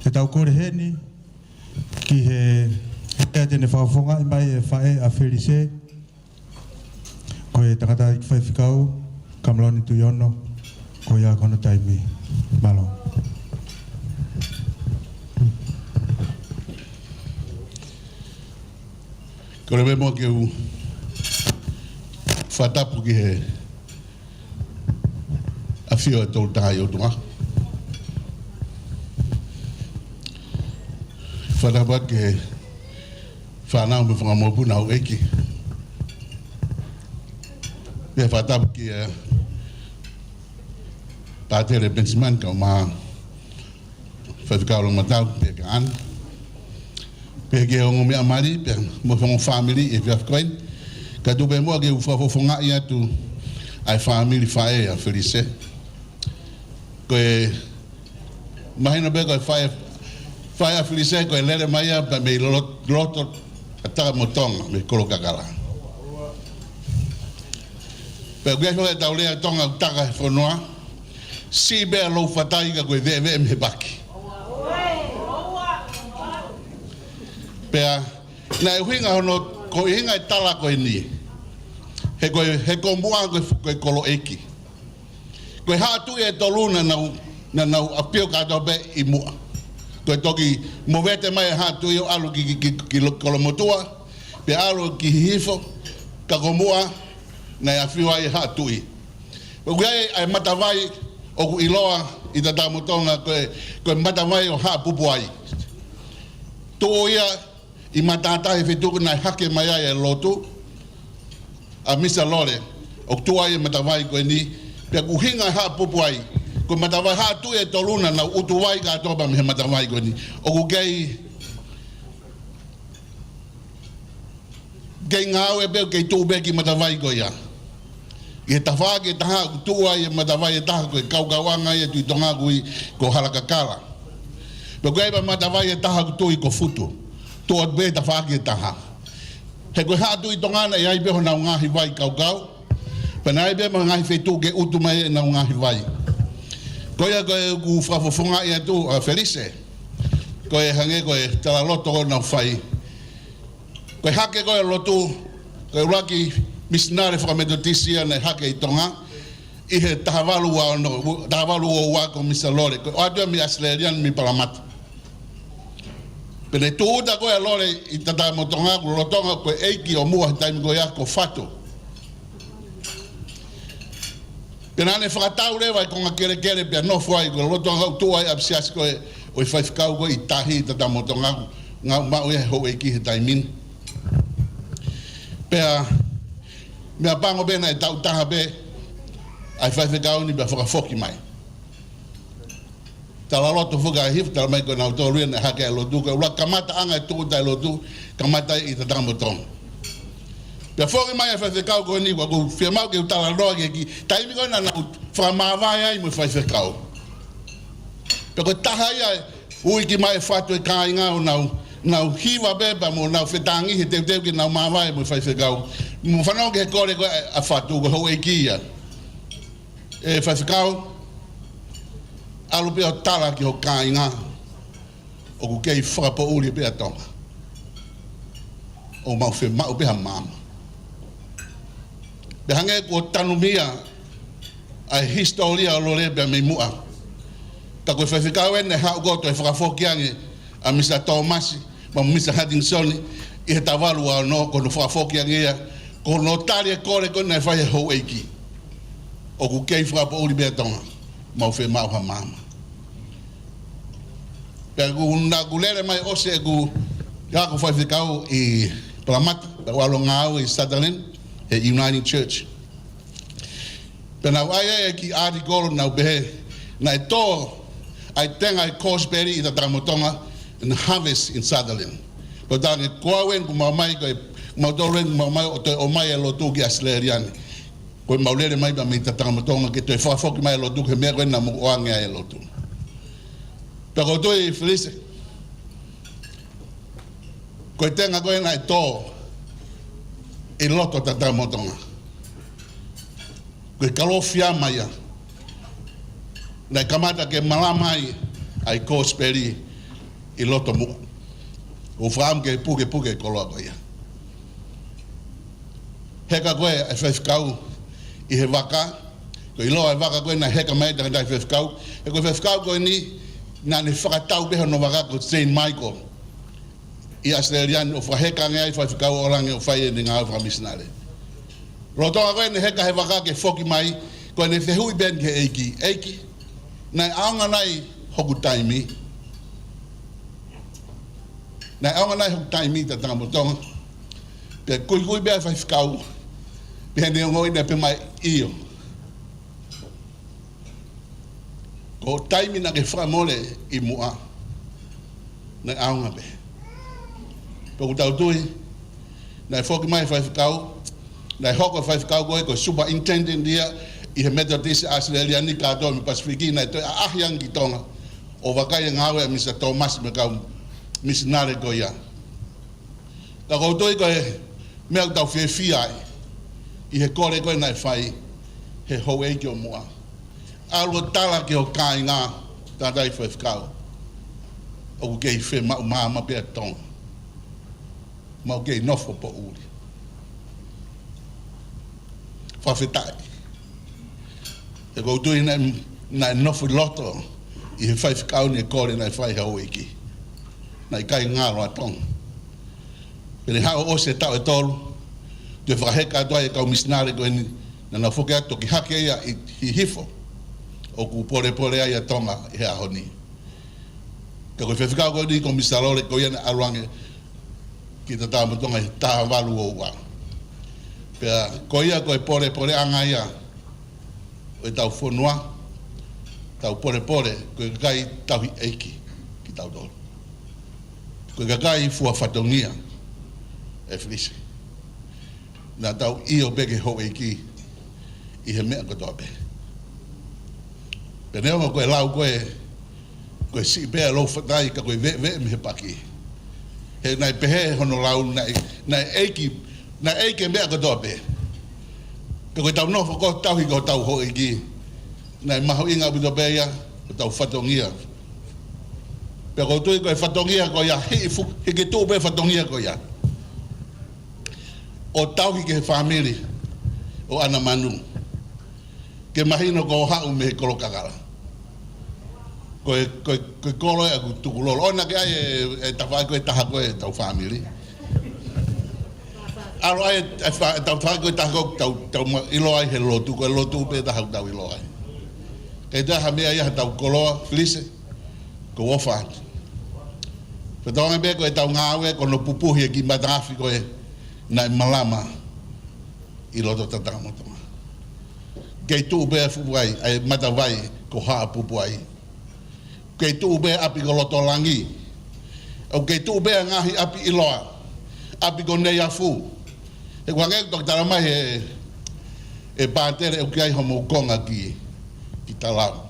he tau kole heni, ki he, he te ne fakafofongaʻi mai e faʻē ʻa Felise, ko e tangata faifekau, Kameloni Tuiono, ko ia ko hono taimi. Mālō. Kole pē muʻa ke u fakatapu ki he ʻafio ʻa e Tolu Tahaʻi ʻOtua. Fakatapu ki he fānau mo e fanga mokopuna ʻo e ʻEiki. Pea fakatapu ki he Pātele Penisimani kae ʻumaʻā Faifekau Longomatau, pea ki he ʻaho ni. Pea ki he ongo meʻa mali, pea mo e ongo fāmili ʻi he efiafi ko eni. Kae tuku pē muʻa ke u fakafofongaʻi atu ʻa e fāmili faʻē ʻa Felise. Ko e mahino pē ko e faʻē, faʻē ʻa Felise ko e lele mai ia pea mei lo-, loto ʻa Tangata mo Tonga, mei Kolokakala. Pea ʻoku ʻi ai foki ʻetau lea Tonga ʻoku taka he fonua, siʻi pē ʻa lou fatai ka ko e veʻeveʻe mei he paki. Pea naʻe ʻuhinga hono, ko e ʻuhinga e tala ko eni. He ko e, he ko Muʻa ko e, ko e kolo ʻeiki. Ko e haʻa tuʻi ʻe tolu naʻa nau, naʻa nau ʻafio kātoa pē ʻi Muʻa. Ko e toki movete mai e haʻa tuʻi ʻo ʻalu ki, ki, ki, ki Lo-, Kolomotuʻa, pea ʻalu ki Hihifo, ka ko Muʻa, naʻe ʻafio ai e haʻa tuʻi. ʻOku ʻi ai ʻa e matavai ʻoku ʻiloa ʻi Tangata mo Tonga ko e, ko e matavai ʻo Haʻapupuai. Tuʻu ia ʻi Matātahi, feituʻu naʻe hake mai ai e lotu ʻa Misa Lole, ʻoku tuʻu ai e matavai ko eni, pea ʻoku ʻuhinga Haʻapupuai, ko e matavai haʻa tuʻi ʻe tolu naʻa nau ʻutu vai kātoa pē mei he matavai ko eni. ʻOku kei, kei ngāue pē, kei tuʻu pē ki he matavai ko ia. ʻI he tafaʻaki ʻe taha ʻoku tuʻu ai e matavai ʻe taha ko e kaukauʻanga ia Tuʻi Tonga ʻoku ui ko Halakakala. Pea ʻoku ʻi ai pē matavai ʻe taha ʻoku tuʻu ʻi Kofutu. Tuʻu atu pē tafaʻaki ʻe taha. He ko e haʻa Tuʻi Tonga naʻe ʻi ai pē honau ngaahi vai kaukau. Pea naʻe ʻi ai pē mo e ngaahi feituʻu ke ʻutu mai ʻenau ngaahi vai. Ko ia ko ʻeku fakafofongaʻi atu ʻa Felise. Ko e hangē ko e talaloto ko ē naʻa nau fai. Ko e hake ko ē lotu, ko e ʻuluaki misinale fakametotisi ia naʻe hake ʻi Tonga, ʻi he taha valu ua ono, taha valu ua ua ko Misa Lole, ko e ʻoatu ia mei ʻAositelēlia mei Palamata. Pea ne tūʻuta ko ē ʻa Lole ʻi Tangata mo Tonga, ko e lolotonga ko e ʻeiki ʻo Muʻa he taimi ko ia ko Fatu. Pea naʻa ne fakatau leva e konga kelekele pea nofo ai, ko e lolotonga ʻoku tuʻu ai ʻapisiasi ko ē ʻo e faifekau ko ē ʻi tahi ʻi Tangata mo Tonga, naʻa nau maʻu ia he houʻeiki he taimi ni. Pea meʻapango pē naʻe taʻu taha pē ʻa e faifekau ni pea fakafoki mai. Talaloto foki ʻa Hihifo, talamai ko nautolu ia naʻe hake e lotu, ko e ʻuluaki kamataʻanga e tūʻuta e lotu, kamata ʻi Tangata mo Tonga. Pea foki mai e faifekau ko eni, ʻoku ou fiemaʻu ke u talanoa ki he kiʻi taimi ko ē naʻa nau fakamāvae ai mo e faifekau. Pea ko e taha ia ʻoku ui ki mai e Fatu e kāinga ʻo nau, nau hiva pē pea mo nau fetāngihi he teuteu ke nau māvae mo e faifekau. Mou fanongo ki he kole ko ē ʻa Fatu, ko e houʻeiki ia. ʻE faifekau, ʻalu pē ʻo tala ki ho kāinga ʻoku kei fakapoʻuli pē ʻa Tonga. ʻoku mau fiemaʻu pē ha maama. Pea hangē kuo tanumia ʻa e hisitōlia ʻo Lole pea mei muʻa. Ka ko e faifekau eni naʻe haʻu ko ē ʻo toe fakafoki ange ʻa Misa Tōmasi mo Misa Hutchinson ʻi he taha valu ua ono, ko hono fakafoki ange ia, ko hono tali e kole ko ē naʻe fai ʻe he houʻeiki. ʻOku kei fakapoʻuli pē ʻa Tonga, mau fiemaʻu ha maama. Pea kuo, naʻa ku lele mai ʻosi ʻeku ako faifekau ʻi Parramatta, pea u ʻalu ʻo ngāue ʻi Sutherland, he Uniting Church. Pea naʻa ku ʻai ai e kiʻi ʻātikolo naʻe pehē, naʻe tō ʻa e tenga ʻo e Kosipeli ʻi Tatakamotonga, and Harvest in Sutherland. Pea u talaange, ko au eni kuo mau mai, ko e, mau tolu eni kuo mau mai ʻo toe ʻomai e lotu ki ʻAositelēlia ni. Ko e mau lele mai pē mei Tatakamotonga ke toe fakafoki mai e lotu ki he meʻa ko ē naʻa mou ʻoange ai e lotu. Pea ʻoku ou tui, Felise, ko e tenga ko ē naʻe tō ʻi loto Tatakamotonga, ko e kalofiama ia. Naʻe kamata ke malama ai ʻa e Kosipeli ʻi loto muʻa. ʻOku ou fakaʻamu ke pukepuke e koloa ko ia. Heka ko ē ʻa e faifekau ʻi he vaka, ko e ʻiloa e vaka ko ē naʻe heka mai ai e tangataʻi faifekau, he ko e faifekau ko eni naʻa ne fakatau pē hono vaka ko Saint Michael ʻi ʻAositelēlia ni ʻo fakaheka ange ai e faifekau ʻo ʻalu ange ʻo fai ʻene ngāue fakamisinale. Lolotonga ko ē ʻene heka he vaka ke foki mai, ko ʻene fehuʻi pē eni ki he ʻEiki, ʻEiki, naʻe ʻaonga nai hoku taimi? Naʻe ʻaonga nai hoku taimi ʻi Tatakamotonga? Pea kuikui pē ʻa e faifekau, pea ne ongoʻi naʻe pehē mai, ʻio. Ko e taimi naʻa ke fakamole ʻi muʻa, naʻe ʻaonga pē. Pea ʻoku tau tui, naʻe foki mai e faifekau, naʻe hoko e faifekau ko ē ko e superintendent ia ʻi he Metotisi ʻAositelēlia ni kātoa mei Pasifiki, naʻe toe ʻaʻahi ange ki Tonga ʻo vakai e ngāue ʻa Misa Tōmasi mo e kau misinale ko ia. Ka ʻoku ou tui ko e meʻa ʻoku tau fiefia ai ʻi he kole ko ē naʻe fai ʻe he houʻeiki ʻo muʻa, ʻalu ʻo tala ki ho kāinga, tangataʻi faifekau, ʻoku kei fiemaʻu maama pē ʻa Tonga. Mau kei nofo poʻuli. Fakafetaʻi. He ʻoku ou tui naʻe, naʻe nofo ʻi loto ʻi he faifekau ni e kole naʻe fai ʻe he houʻeiki. Naʻe ʻikai ngalo ʻa Tonga. Pea ne haʻu ʻosi e taʻu ʻe tolu, toe fakaheka atu ai e kau misinale ko eni, naʻa nau foki atu ʻo toki hake ia ʻi, ʻi Hihifo, ʻoku polepole ai ʻa Tonga ʻi he ʻaho ni. Ka ko e faifekau ko eni ko Misa Lole, ko ia naʻe ʻalu ange ki Tatakamotonga ʻi he taha valu ua ua. Pea ko ia ko e polepoleʻanga ia ʻo ʻetau fonua, tau polepole, ko e kakai tauhi ʻeiki kitautolu. Ko e kakai fua fatongia, ʻe Felise. Naʻa tau ʻio pē ki he houʻeiki ʻi he meʻa kotoa pē. Pea neongo ko e lau ko ē, ko e siʻi pē ʻa e lou fatai ka ko e veʻeveʻe mei he paki. He naʻe pehē hono lau, naʻe, naʻe ʻeiki, naʻe ʻeiki e meʻa kotoa pē. Ka ko ʻetau nofo ko ē ʻo tauhi ko ē hotau houʻeiki, naʻe mahuʻinga ʻaupito pē ia, ko ʻetau fatongia. Pea ʻoku ou tui ko e fatongia ko ia, hiki fu-, hiki tuʻu pē fatongia ko ia ʻo tauhi ki he fāmili ʻo ʻAna Manu, ke mahino ko e haʻu mei he kolo kakala. Ko e, ko e, ko e kolo ē ʻoku tukulolo. ʻOua naʻa ke ʻai e, e tafaʻaki ko ē ʻe taha ko ē ʻetau fāmili. ʻAlu ʻai e, e fa-, e tafaʻaki ko ē ʻe taha ko ē ʻoku tau, tau ma-, ʻilo ai he lotu, ko e lotu pē taha ʻoku tau ʻilo ai. Kae ʻikai ha meʻa ia haʻatau koloa, Felise, ʻoku ou ʻofa atu. Pea tau ange pē ko ʻetau ngāue ko hono pupuhi e kiʻi mataafi ko ē naʻe malama ʻi loto Tatakamotonga. Kei tuʻu pē e fuʻu vai, ʻa e matavai ko Haʻapupu ai. Kei tuʻu pē ʻapi ko Lotolangi. ʻOku kei tuʻu pē ʻa e ngaahi ʻapi ʻiloa, ʻapi ko Neiafu. He ʻoku hangē ʻoku toki tala mai ʻe, ʻe Pātele ʻoku ʻi ai homou konga ki, ki Talau.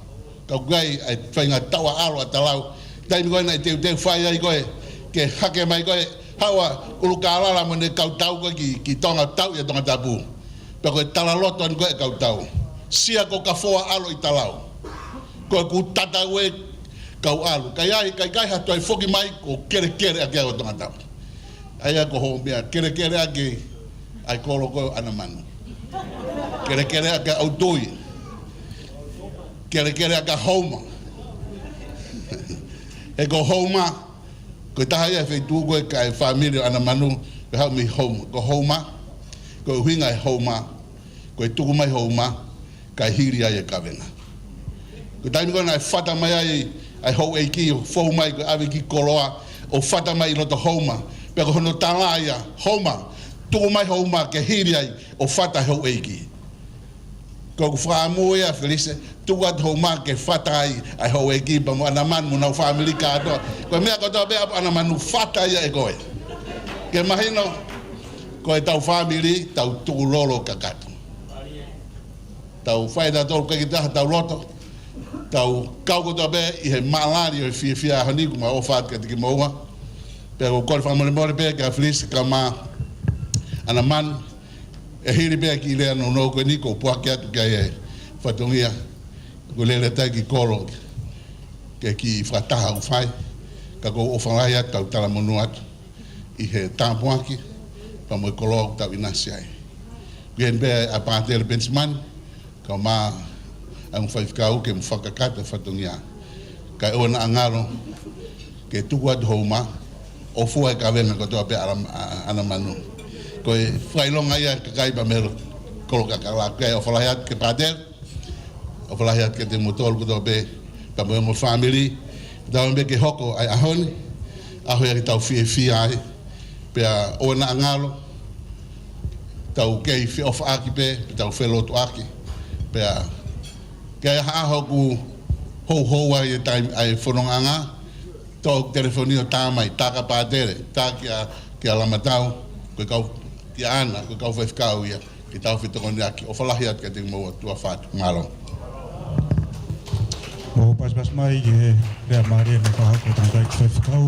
Ka ʻoku ʻi ai ʻa e faʻahinga taʻu ʻa ʻAlo ʻa Talau. Taimi ko ē naʻe teuteu fai ai ko ē ke hake mai ko ē Haʻua ʻUlukālala mo ʻene kau tau ko ē ki, ki Tonga, tau ʻi Tongatapu. Pea ko e talaloto eni ko ē ʻa e kau tau. Sia ko Kafoa ʻAlo ʻi Talau. Ko ʻeku tatau e kau ʻalu. Ka ʻi ai, ka ʻikai ha toe foki mai, ko e kelekele ʻaki ʻa Tongatapu. ʻA ia ko hoʻo meʻa, kelekele ʻaki ʻa e kolo ko ē ʻo ʻAnamanu. Kelekele ʻaki ʻa ʻUtui. Kelekele ʻaki ʻa Houma. He ko Houma, ko e taha ia e feituʻu ko ē kae fāmili ʻo ʻAnamanu, ko e haʻu mei Houma. Ko Houma, ko e ʻuhinga e Houma, ko e tuku mai Houma, kae hili ai e kavenga. Ko e taimi ko ē naʻe fata mai ai ʻa e houʻeiki ʻo fou mai ko e ʻave ki koloa ʻo fata mai ʻi loto Houma. Pea ko hono tala ia, Houma, tuku mai Houma ke hili ai ʻo fata e houʻeiki. Ko ʻeku fakaʻamu ia Felise, tuku atu Houma ke fata ai ʻa e houʻeiki pea mo ʻAnamanu mo honau fāmili kātoa. Ko e meʻa kotoa pē ʻapi ʻAnamanu fata ia ʻe koe. Ke mahino, ko ʻetau fāmili, tau tukulolo kakato. Tau fai ʻe tautolu ʻikai ke taha tau loto. Tau kau kotoa pē ʻi he maʻalali ʻo e fiefia ʻaho ni, ʻoku mau ʻofa atu kiate kimoua. Pea ʻoku ou kole fakamolemole pē kia Felise kae ʻumaʻā ʻAnamanu. ʻE hili pē ʻa e kiʻi lea nounou ko eni ʻoku ou puaki atu ki ai e fatongia. Ko e lele tai ki kolo ke kiʻi fakataha ʻoku fai. Ka ʻoku ou ʻofa lahi atu, tau talamonū atu ʻi he tāpuaki pea mo e koloa ʻoku tau ʻinasi ai. Ko eni pē ʻa Pātele Penisimani, kae ʻumaʻā ʻa e ongo faifekau ke mou fakakakato e fatongia. Kae ʻoua naʻa ngalo ke tuku atu Houma, ʻo fua e kavenga kotoa pē ʻAna-, ʻa-, ʻAnamanu. Ko e fakaʻilonga ia ʻa e kakai pea mei he kolo Kakalaka. Kae ʻofa lahi atu kia Pātele. ʻOfa lahi atu kiate kimoutolu kotoa pē, pea mo e ongo fāmili. Tau pē ke hoko ʻa e ʻaho ni ʻaho ia ke tau fiefia ai. Pea ʻoua naʻa ngalo, tau kei feʻofaʻaki pē, pea tau felotuʻaki. Pea ke ʻi ai ha ʻaho ʻoku houhou ai e taimi ʻa e fonongaʻanga, toʻo e telefoni ʻo tā mai, tā kia Pātele, tā kia, kia Lamatau, ko e kau, kia ʻAna, ko e kau faifekau ia ke tau fetokoniʻaki. ʻOfa lahi atu kiate kimoua, tuʻa ʻofa atu. Mālō. ʻOku pasipasi mai ki he lea mālie mo e fakahoko ʻa e tangataʻeiki faifekau.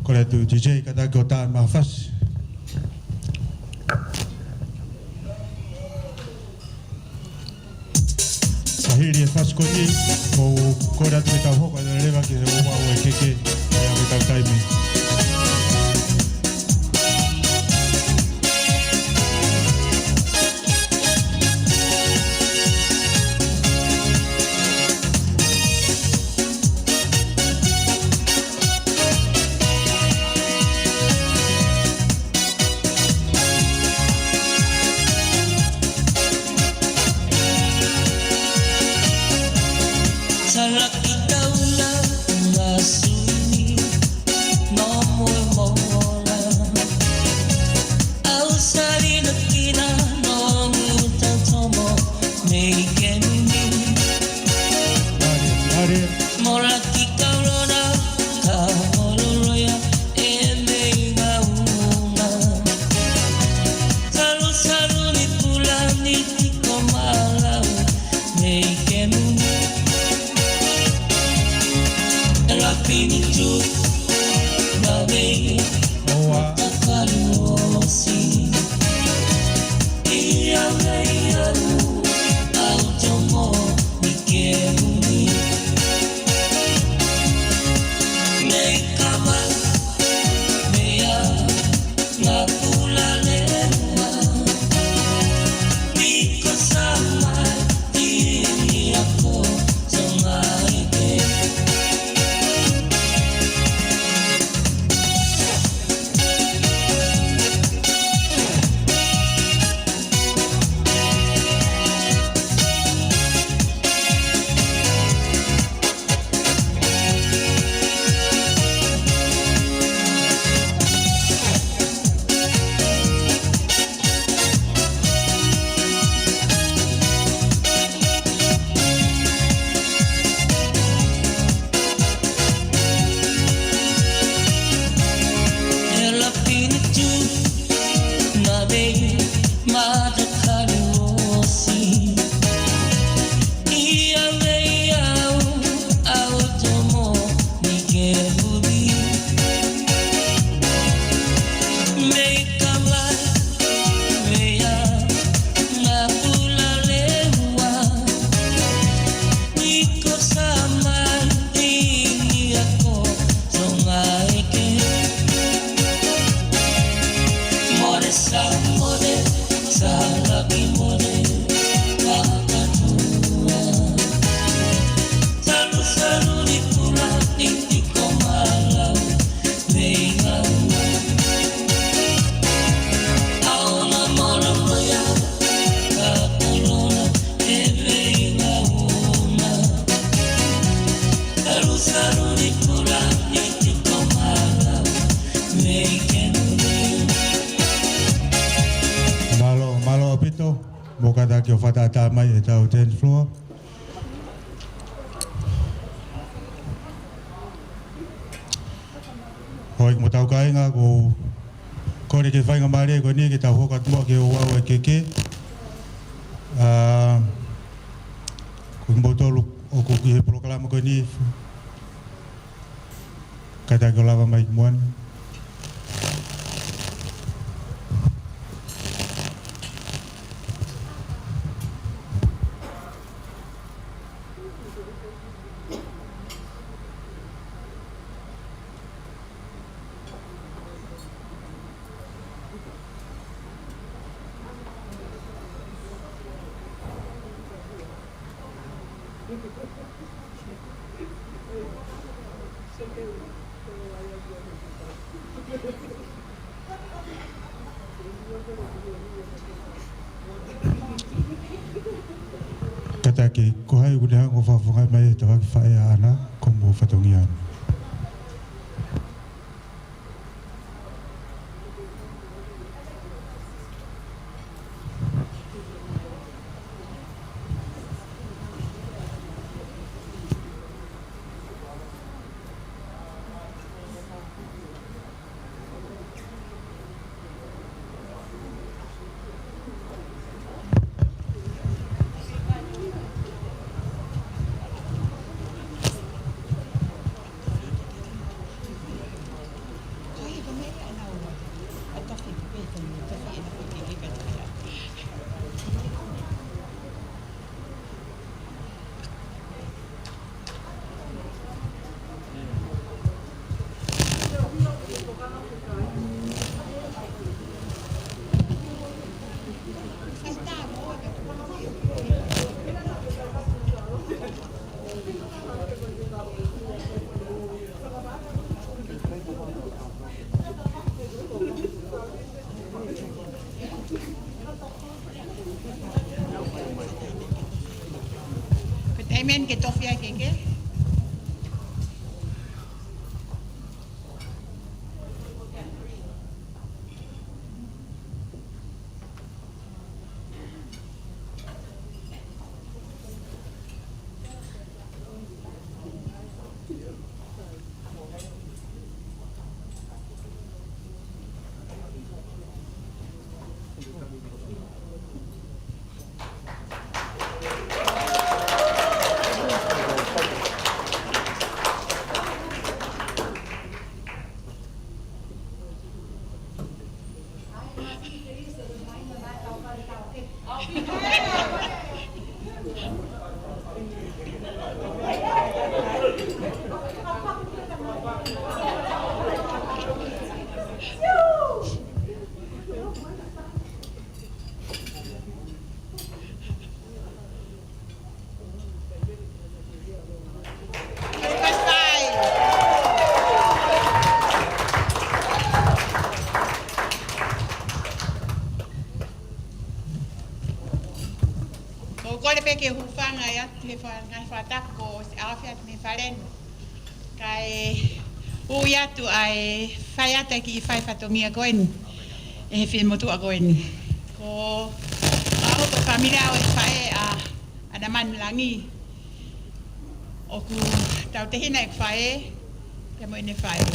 Kole atu D J, kātaki ʻo tā e maʻa fasi. Ka hili e fasi ko eni, ʻoku ou kole atu ke tau hoko atu leva ki he ouau ʻo e keke, ʻi he ʻave tau taimi. Salaki taula, ua suni. Mou kātaki ʻo fakatātā mai ʻetau dance floor. Houʻeiki mo hotau kāinga, ʻoku ou kole ki he faingamālie ko eni ke tau hoko atu muʻa ki he ouau ʻa e keke. ʻA, ko kimoutolu ʻoku ki he polokalama ko eni, kātaki ʻo lava mai ki muʻa ni. Kātaki, ko hai ʻoku ne hanga ʻo fakafofongaʻi mai e tafaʻaki faʻē ʻaʻana, ko hoʻomou fatongia eni. Ko e taimi eni ke tofi ai e keke. Ko e kole pē ke u hūfanga atu he fa-, ngaahi fakatapu kuo ʻosi ʻaofia atu mei fale ni. Kae ui atu ʻa e faiʻata e kiʻi fai fatongia ko eni ʻe he fie motuʻa ko eni. Ko au ko e fāmili au ʻe faʻē ʻa ʻAnamani Langi. ʻOku tau tehina ʻeku faʻē, pea mo ʻene faʻē.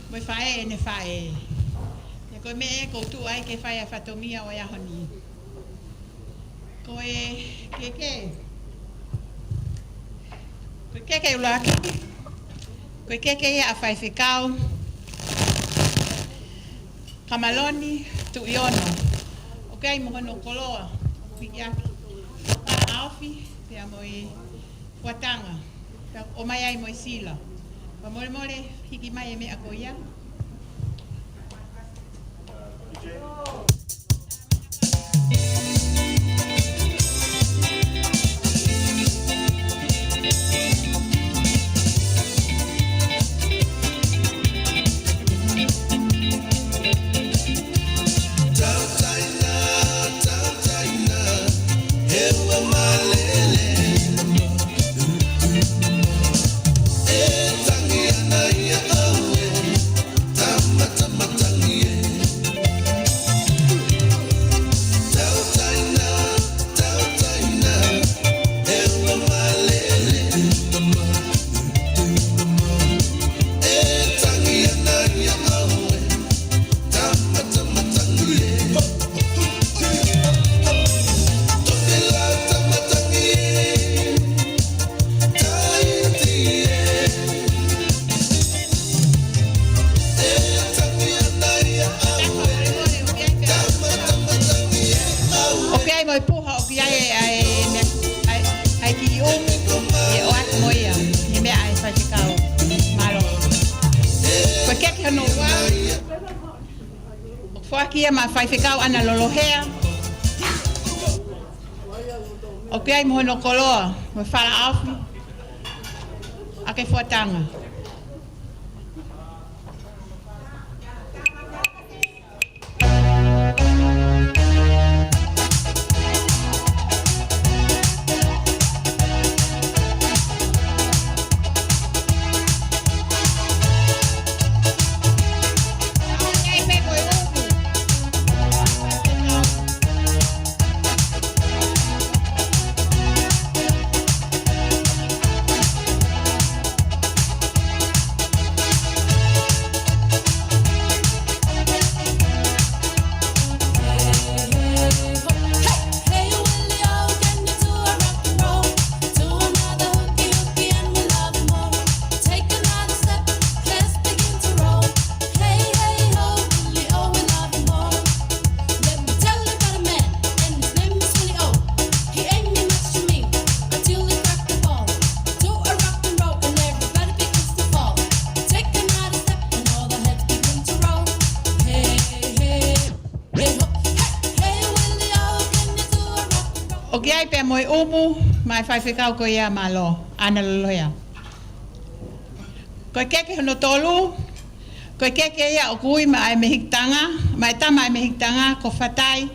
Mo e faʻē ʻene faʻē. Pea ko e meʻa ʻoku ou tuʻu ai ke fai ʻa e fatongia ʻo e ʻaho ni. Ko e keke. Ko e keke ʻuluaki. Ko e keke ia ʻa Faifekau Kamaloni Tuʻiono. ʻOku ʻi ai mo hono koloa, ʻoku ʻi ai ʻa e ʻaofi, pea mo e fuatanga. Pea ʻomai ai mo e sila. Fakamolemole, hiki mai e meʻa ko ia. Foaki ia maʻa Faifekau ʻAna Lolohea. ʻOku ʻi ai mo hono koloa, mo e fala ʻaofi ʻa e fuatanga. ʻOku ʻi ai pea mo e ʻumu maʻa e Faifekau ko ia, mālō, ʻAna Lolohea. Ko e keke hono tolu, ko e keke ia ʻoku ui maʻa e mehikitanga, maʻa e tama ʻa e mehikitanga, ko Fatai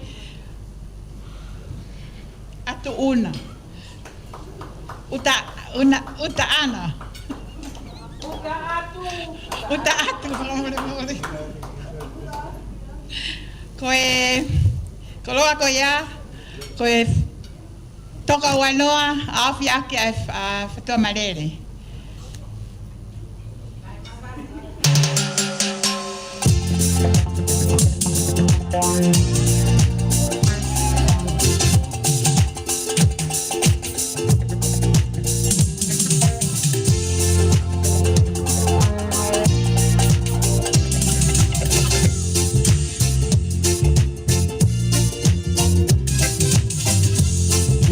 ʻAtuʻuna. ʻUta, ʻuna, ʻUtaʻana. ʻUtaʻatu, fakamolemole. Ko e koloa ko ia, ko e toka ua noa, ʻaofi ʻaki ʻa e f-, ʻa Fatuamalele.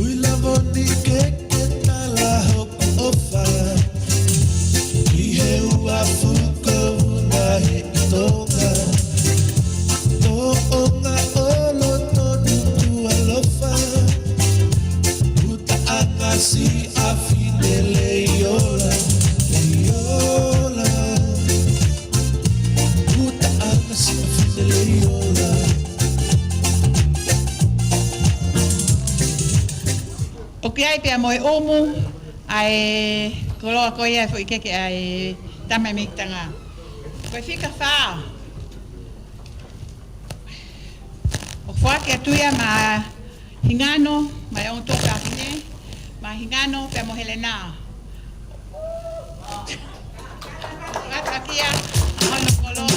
Ui lava ni ke ke tala hoku ʻofa ki he uafu ko Vuna he ʻi Tonga. Tōʻonga ʻo loto tuʻu alofa. ʻUtaʻanga siʻa fine Leiola, Leiola. ʻUtaʻanga siʻa fine Leiola. ʻOku ʻi ai pea mo e ʻumu ʻa e koloa ko ia e foʻi keke ʻa e tama ʻa e mehikitanga. Ko e fika fā, ʻoku foaki atu ia maʻa Hingano, maʻa e ongo tuofāfine, maʻa Hingano pea mo Helena. Ngata kia, hono koloa.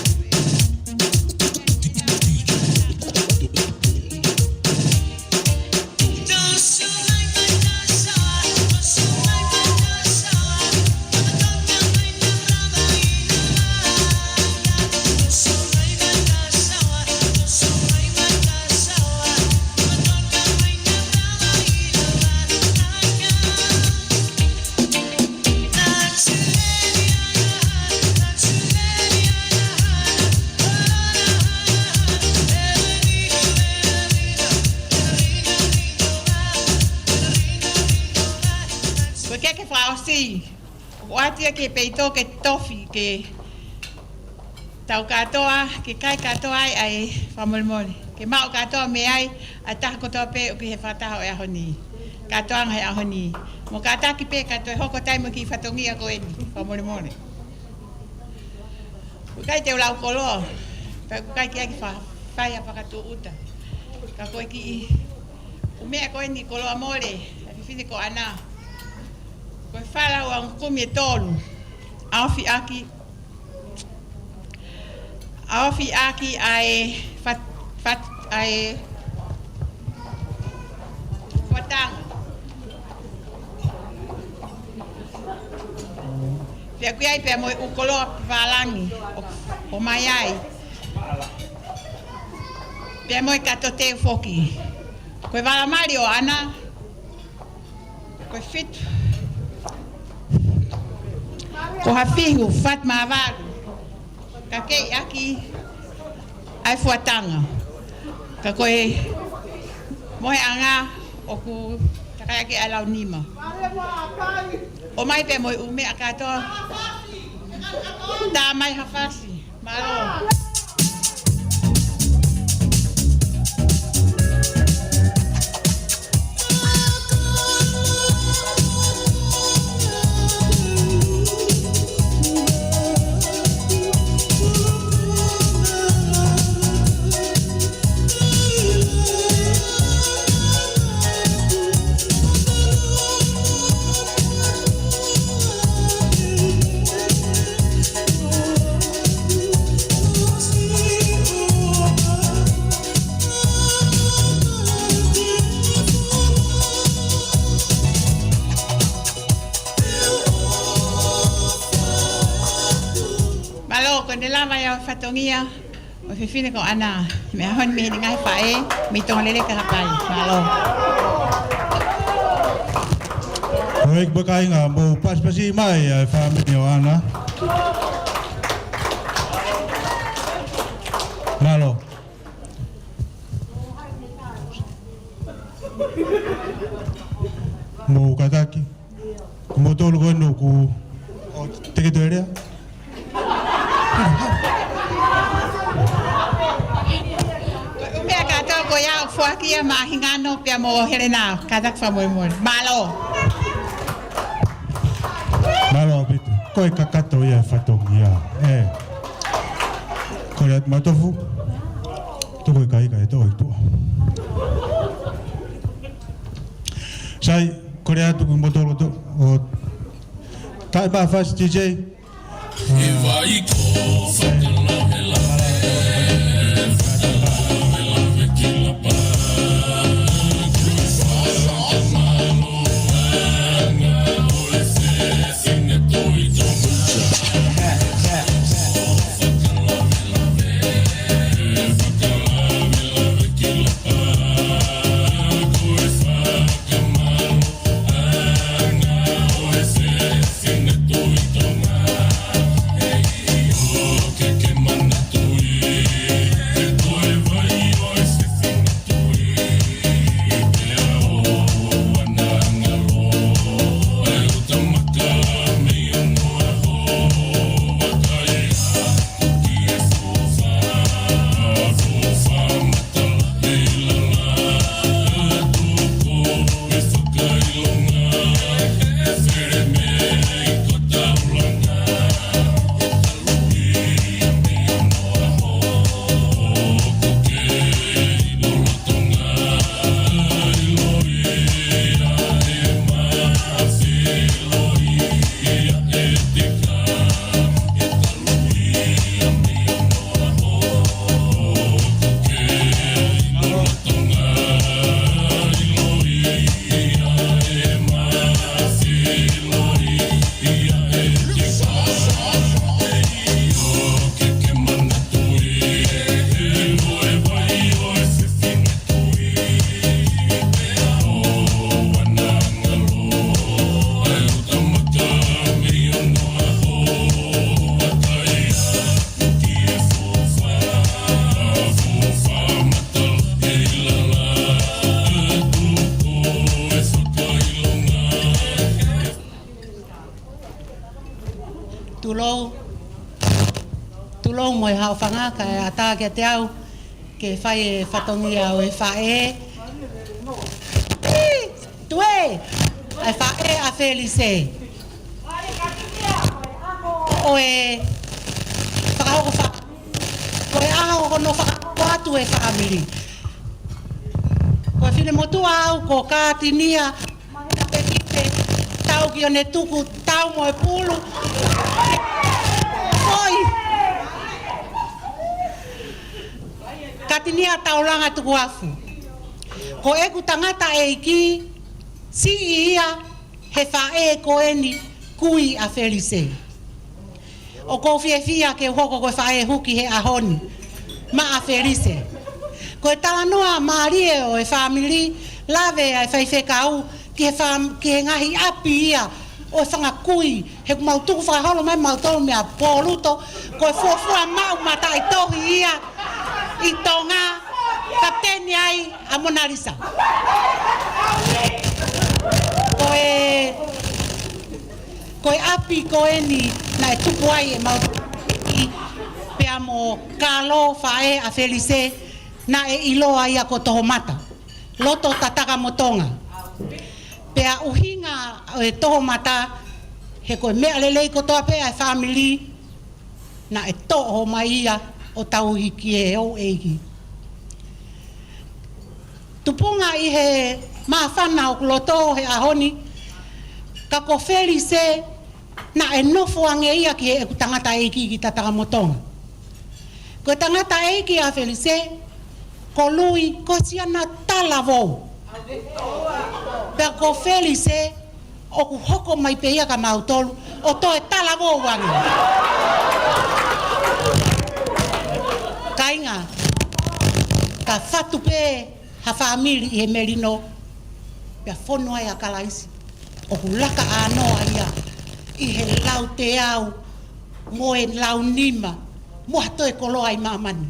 Ko e keke fakaʻosi, ʻoku ʻoatu ia ki he peito ke tofi, ke tau kātoa, ke kai kātoa ai ʻa e fakamolemole. Ke maʻu kātoa mei ai ʻa e taha kotoa pē ʻoku ʻi he fakataha ʻo e ʻaho ni. Kātoanga he ʻaho ni. Mo kātaki pē ka toe hoko atu mo e kiʻi fatongia ko eni. Fakamolemole. ʻOku ʻikai te u lau koloa. Pea ʻoku ʻikai ke ʻai ke fa-, fai ha fakatūʻuta. Ka ko e kiʻi ʻū meʻa ko eni, koloa mole ʻa e fefine ko ʻAna. Ko e fala ua ongokumi ʻe tolu. ʻAofi ʻaki ʻAofi ʻaki ʻa e fat-, fat-, ʻa e fuatanga. Pea ʻoku ʻi ai pea mo e ʻū koloa pālangi ʻo, ʻomai ai. Pea mo e kato teu foki. Ko e vala mali ʻo ʻAna, ko e fitu. Ko ha fihu, fat mavalu. Ka kei ʻaki ʻa e fuatanga. Ka ko e mohenga ʻoku takai ʻaki ʻa e lau nima. ʻOmai pē mo e ʻū meʻa kātoa. Tā mai ha fasi. Mālō. Mālō, ko ʻene lava ia ʻo e fatongia ʻo e fefine ko ʻAna, mei he ʻaho ni mei he ngaahi faʻē, mei Tonga Lele Kahapai. Mālō. Houʻeiki mo e kāinga, mou pasipasi mai ʻa e fāmili ʻo ʻAna. Mālō. Mou kātaki. Ko moutolu ko eni ʻoku, ʻo teke toe lea. Ko e ʻū meʻa kātoa ko ia ʻoku foaki ia maʻa Hingano pea mo Helena, kātaki fakamolemole. Mālō. Mālō ʻaupito. Ko e kakato ia e fatongia. ʻE. Ko ia Matofu. Tuku e kaika e toʻo ʻi tuʻa. Sai, kole atu kimoutolu ʻo taʻe mai ha fasi, D J. Tulou, tulou mo e haʻofanga kae ʻatā kiate au ke fai e fatongia ʻo e faʻē. Tuē! ʻA e faʻē ʻa Felise. ʻO e fakahoko fa-, ko e ʻaho ko hono fakahoko atu e fāmili. Ko e finemotuʻa au ko Kātinia, Mahina Pekipe, tau ki ʻo ne tuku, tau mo e pulu. Oi! Kātinia Taulanga Tukuafu. Ko ʻeku tangataʻeiki, siʻi ia he faʻē ko eni, kui ʻa Felise. ʻOku ou fiefia ke u hoko ko e faʻē huki he ʻaho ni maʻa Felise. Ko e talanoa mālie ʻo e fāmili, lave ʻa e faifekau ki he fam-, ki he ngaahi ʻapi ia ʻo e fanga kui, he ʻoku mau tuku fakaholo mai mautolu mei Pōluto, ko e fuofua maʻu mataʻitohi ia. ʻi Tonga, kapiteni ai ʻa Mona Lisa. Ko e, ko e ʻapi ko eni naʻe tupu ai ʻemau, pea mo Kalo, faʻē ʻa Felise, naʻe ʻiloa ia ko Tohomata, loto Tatakamotonga. Pea ʻuhinga ʻo e Tohomata, he ko e meʻa lelei kotoa pē ʻa e fāmili, naʻe toʻo mai ia ʻo tauhi ki he houʻeiki. Tupunga ʻi he māfana ʻoku loto he ʻaho ni, ka ko Felise naʻe nofo ange ia ki heʻeku tangataʻeiki ki Tatakamotonga. Ko e tangataʻeiki ʻa Felise, ko Lui, ko siana talavou. Pea ko Felise, ʻoku hoko mai pē ia kia mautolu, ʻo toe talavou ange. Kāinga, ka fatu pē ha fāmili ʻi he melino, pea fonu ai ʻa Kalaisi, ʻoku laka ʻānoa ia ʻi he lau teau, mo e lau nima, mo ha toe koloa ʻi māmani.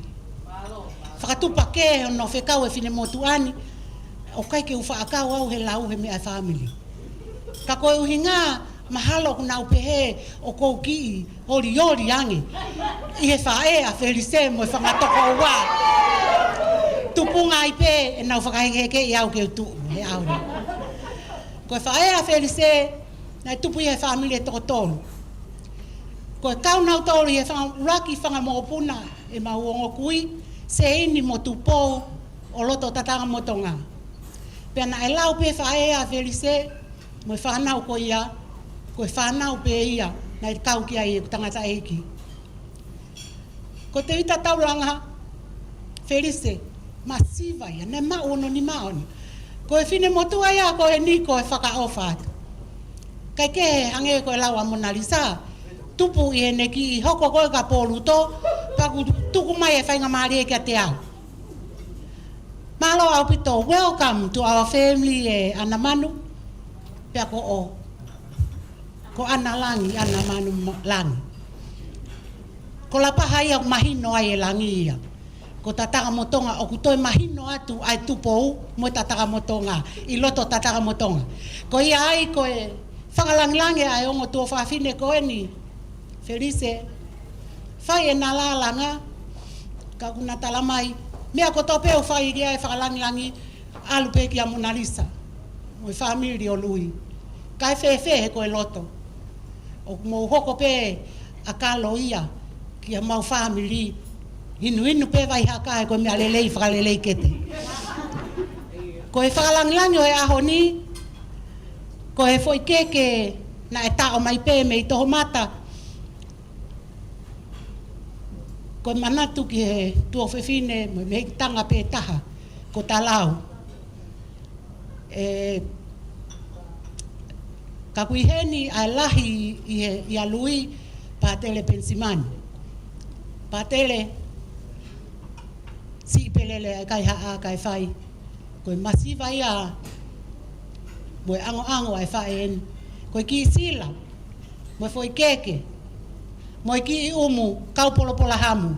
Fakatupu pē hono fekau e finemotuʻa ni, ʻoku ʻikai ke u faʻa kau au he lau he meʻa fāmili. Ka ko e ʻuhinga, mahalo ʻoku nau pehē ʻoku ou kiʻi olioli ange ʻi he faʻē ʻa Felise mo e fanga tokoua. Tupunga ai pē ʻenau fakahekeheke ʻi au ke u tuʻu he ʻaho ni. Ko e faʻē ʻa Felise, naʻe tupu ʻi he fāmili ʻe toko tolu. Ko e kau nautolu ʻi he fanga ʻuluaki fanga mokopuna ʻemau ongo kui, Seini mo Tupou ʻo loto Tatakamotonga. Pea naʻe lau pē faʻē ʻa Felise mo e fānau ko ia, ko e fānau pē ia naʻe kau ki ai ʻeku tangataʻeiki. Ko Tevita Taulanga, Felise, masiva ia, naʻe maʻu hono nima ʻona. Ko e finemotuʻa ia ko eni ko e fakaʻofa atu. ʻIkai ke hangē ko e lau ʻa Mona Lisa, tupu ʻi heʻene kiʻi hoko ko ē kia Pōluto, pea kuo tuku mai e faingamālie kiate au. Mālō ʻaupito, welcome to our family, ʻe ʻAnamanu. Pea ko ʻo, ko ʻAnalangi, ʻAnamanu ma-, Langi. Ko Lapaha ia ʻoku mahino ai e langi ia. Ko Tatakamotonga ʻoku toe mahino atu ai Tupou mo Tatakamotonga, ʻi loto Tatakamotonga. Ko ia ai ko e fakalangilangi ʻa e ongo tuofāfine ko eni, Felise, fai ʻena lālanga, ka ʻoku na tala mai, meʻa kotoa pē ʻoku fai ki ai e fakalangilangi, ʻalu pē kia Mona Lisa mo e fāmili ʻo Lui. Kae fēfē he ko e loto? ʻOku mou hoko pē ʻa Kalo ia ki heʻemau fāmili. Hinuhinu pē vai haka he ko e meʻa lelei fakalelei kete. Ko e fakalangilangi ʻo e ʻaho ni, ko e foʻi keke naʻe taʻo mai pē mei Tohomata. Ko e manatu ki he tuofefine mo e mehikitanga pē taha, ko Talau. ʻE, ka ʻoku ʻi heni ʻa e lahi ʻi he, ʻia Lui, Pātele Penisimani. Pātele, siʻi pē lele ʻa e kaihaʻa kae fai. Ko e masiva ia mo e ʻangoʻango ʻa e faʻē eni. Ko e kiʻi sila, mo e foʻi keke, mo e kiʻi ʻumu, kau polopolahamu.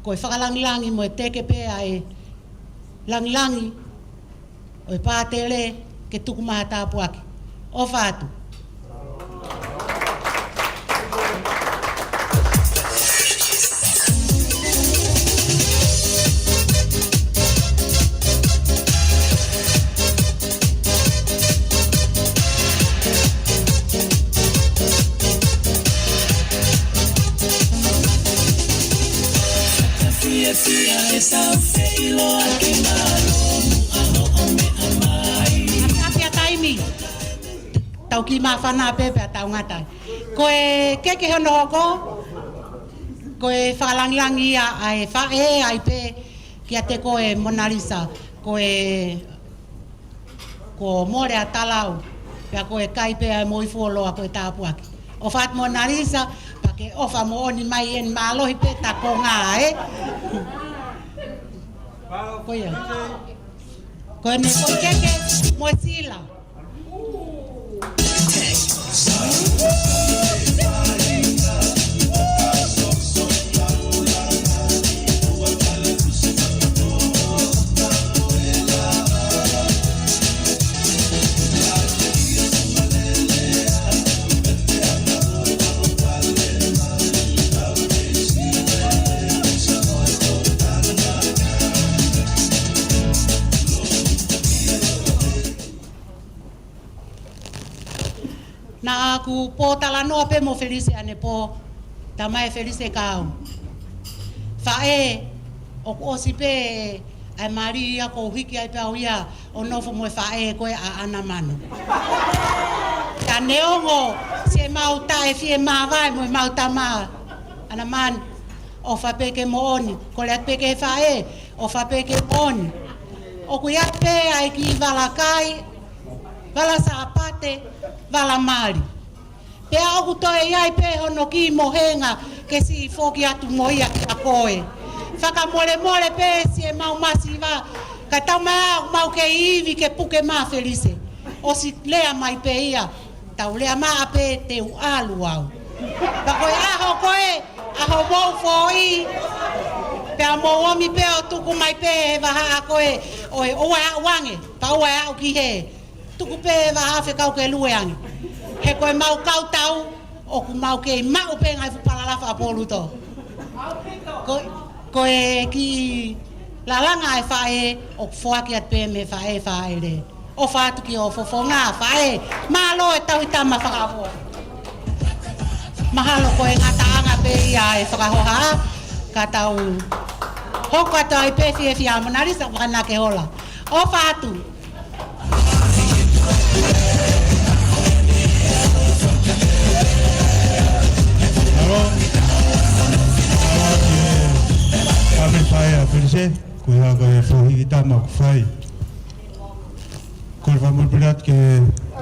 Ko e fakalangilangi mo e teke pē ʻa e langilangi ʻo e Pātele ke tuku mai ha tāpuaki. ʻOfa atu. Api a taimi. Tau kiʻi māfana pē pea tau ngata ai. Ko e keke hono hoko, ko e fakalangilangi ia ʻa e faʻē ai pē kiate koe Mona Lisa, ko e, kuo mole ʻa Talau, pea ko e kai pē ʻa e moifuoloa ko e tāpuaki. ʻOfa atu Mona Lisa, pea ke ʻofa moʻoni mai eni mālohi pē ta konga, ē? Ko ia. Ko eni ko e keke mo e sila. Naʻa ku pōtalanoa pē mo Felise ʻanepō, tamai Felise kau. Faʻē, ʻoku ʻosi pē ʻa e mali ia, kou hiki ai pē au ia ʻo nofo mo e faʻē ko ē ʻa ʻAnamanu. Ka neongo siʻemau taʻe fie māvae mo ʻemau tama ʻAnamanu, ʻofa pē ke moʻoni, kole atu pē ki he faʻē, ʻofa pē ke moʻoni. ʻOku ʻi ai pē ʻa e kiʻi vala kai, vala Sāpate, vala mali. Pea ʻoku toe ʻi ai pē hono kiʻi mohenga ke siʻi foki atu mo ia kia koe. Fakamolemole pē siʻemau masiva, ka tau mai ʻoku mau kei ivi ke puke mai Felise. ʻOsi lea mai pē ia, tau lea mai pē te u ʻalu au. Pea ko e ʻaho ko ē, ʻaho mou foʻi, pea mou ōmi pē ʻo tuku mai pē he vahaʻa ko ē, ʻo e ʻoua ʻe aʻu ange, pea ʻoua ʻe aʻu ki hē. Tuku pē vahaʻa fekau ke lue ange. He ko ʻemau kau tau, ʻoku mau kei maʻu pē ngaahi fuʻu palalafa ʻa Poluto. Ko, ko e kiʻi lalanga ʻa e faʻē, ʻoku foaki atu pē mei he faʻē fāʻele. ʻOfa atu ki ho fofonga faʻē. Mālō e tauhi tama fakafoa. Mahalo ko e ngataʻanga pē ia e fakahoha, ka tau hoko atu ai pē fiefia Mona Lisa, ʻoua naʻa ke hola. ʻOfa atu. Mālō. Mālō ki he fāmili faʻē ʻa Felise, ko ia ko e foʻi hiki tama ʻoku fai. Ko e fakamolemole atu ke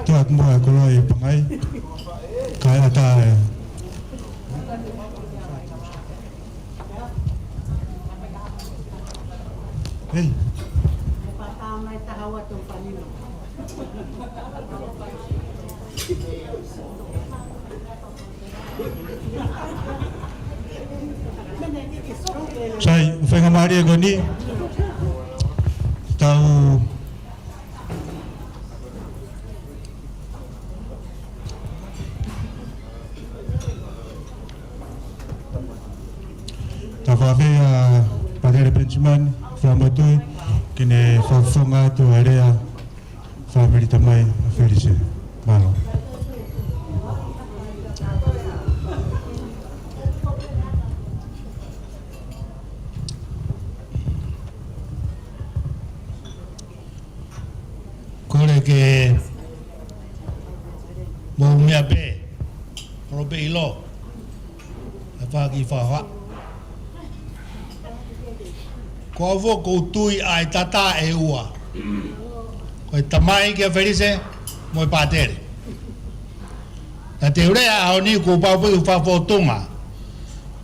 toe ʻatu muʻa e koloa ʻi Pangai. Kae ʻatā e. Hei. Sai, faingamālie ko eni. Tau Tau fakafeʻiloaki ʻa Pātele Penisimani, Falamatui, ke ne fakafofonga atu ʻa e lea fāmili tamai ʻa Felise. Mālō. Kole ke mou meʻa pē, kole pē ʻilo, ʻa e faki fafa. Ko au foki ʻoku ou tui ʻa e tata ʻe ua. Ko e tamai kia Felise, mo e pātele. Naʻa te u lea ʻaho ni kuo pau pē ʻeku fakafōtunga.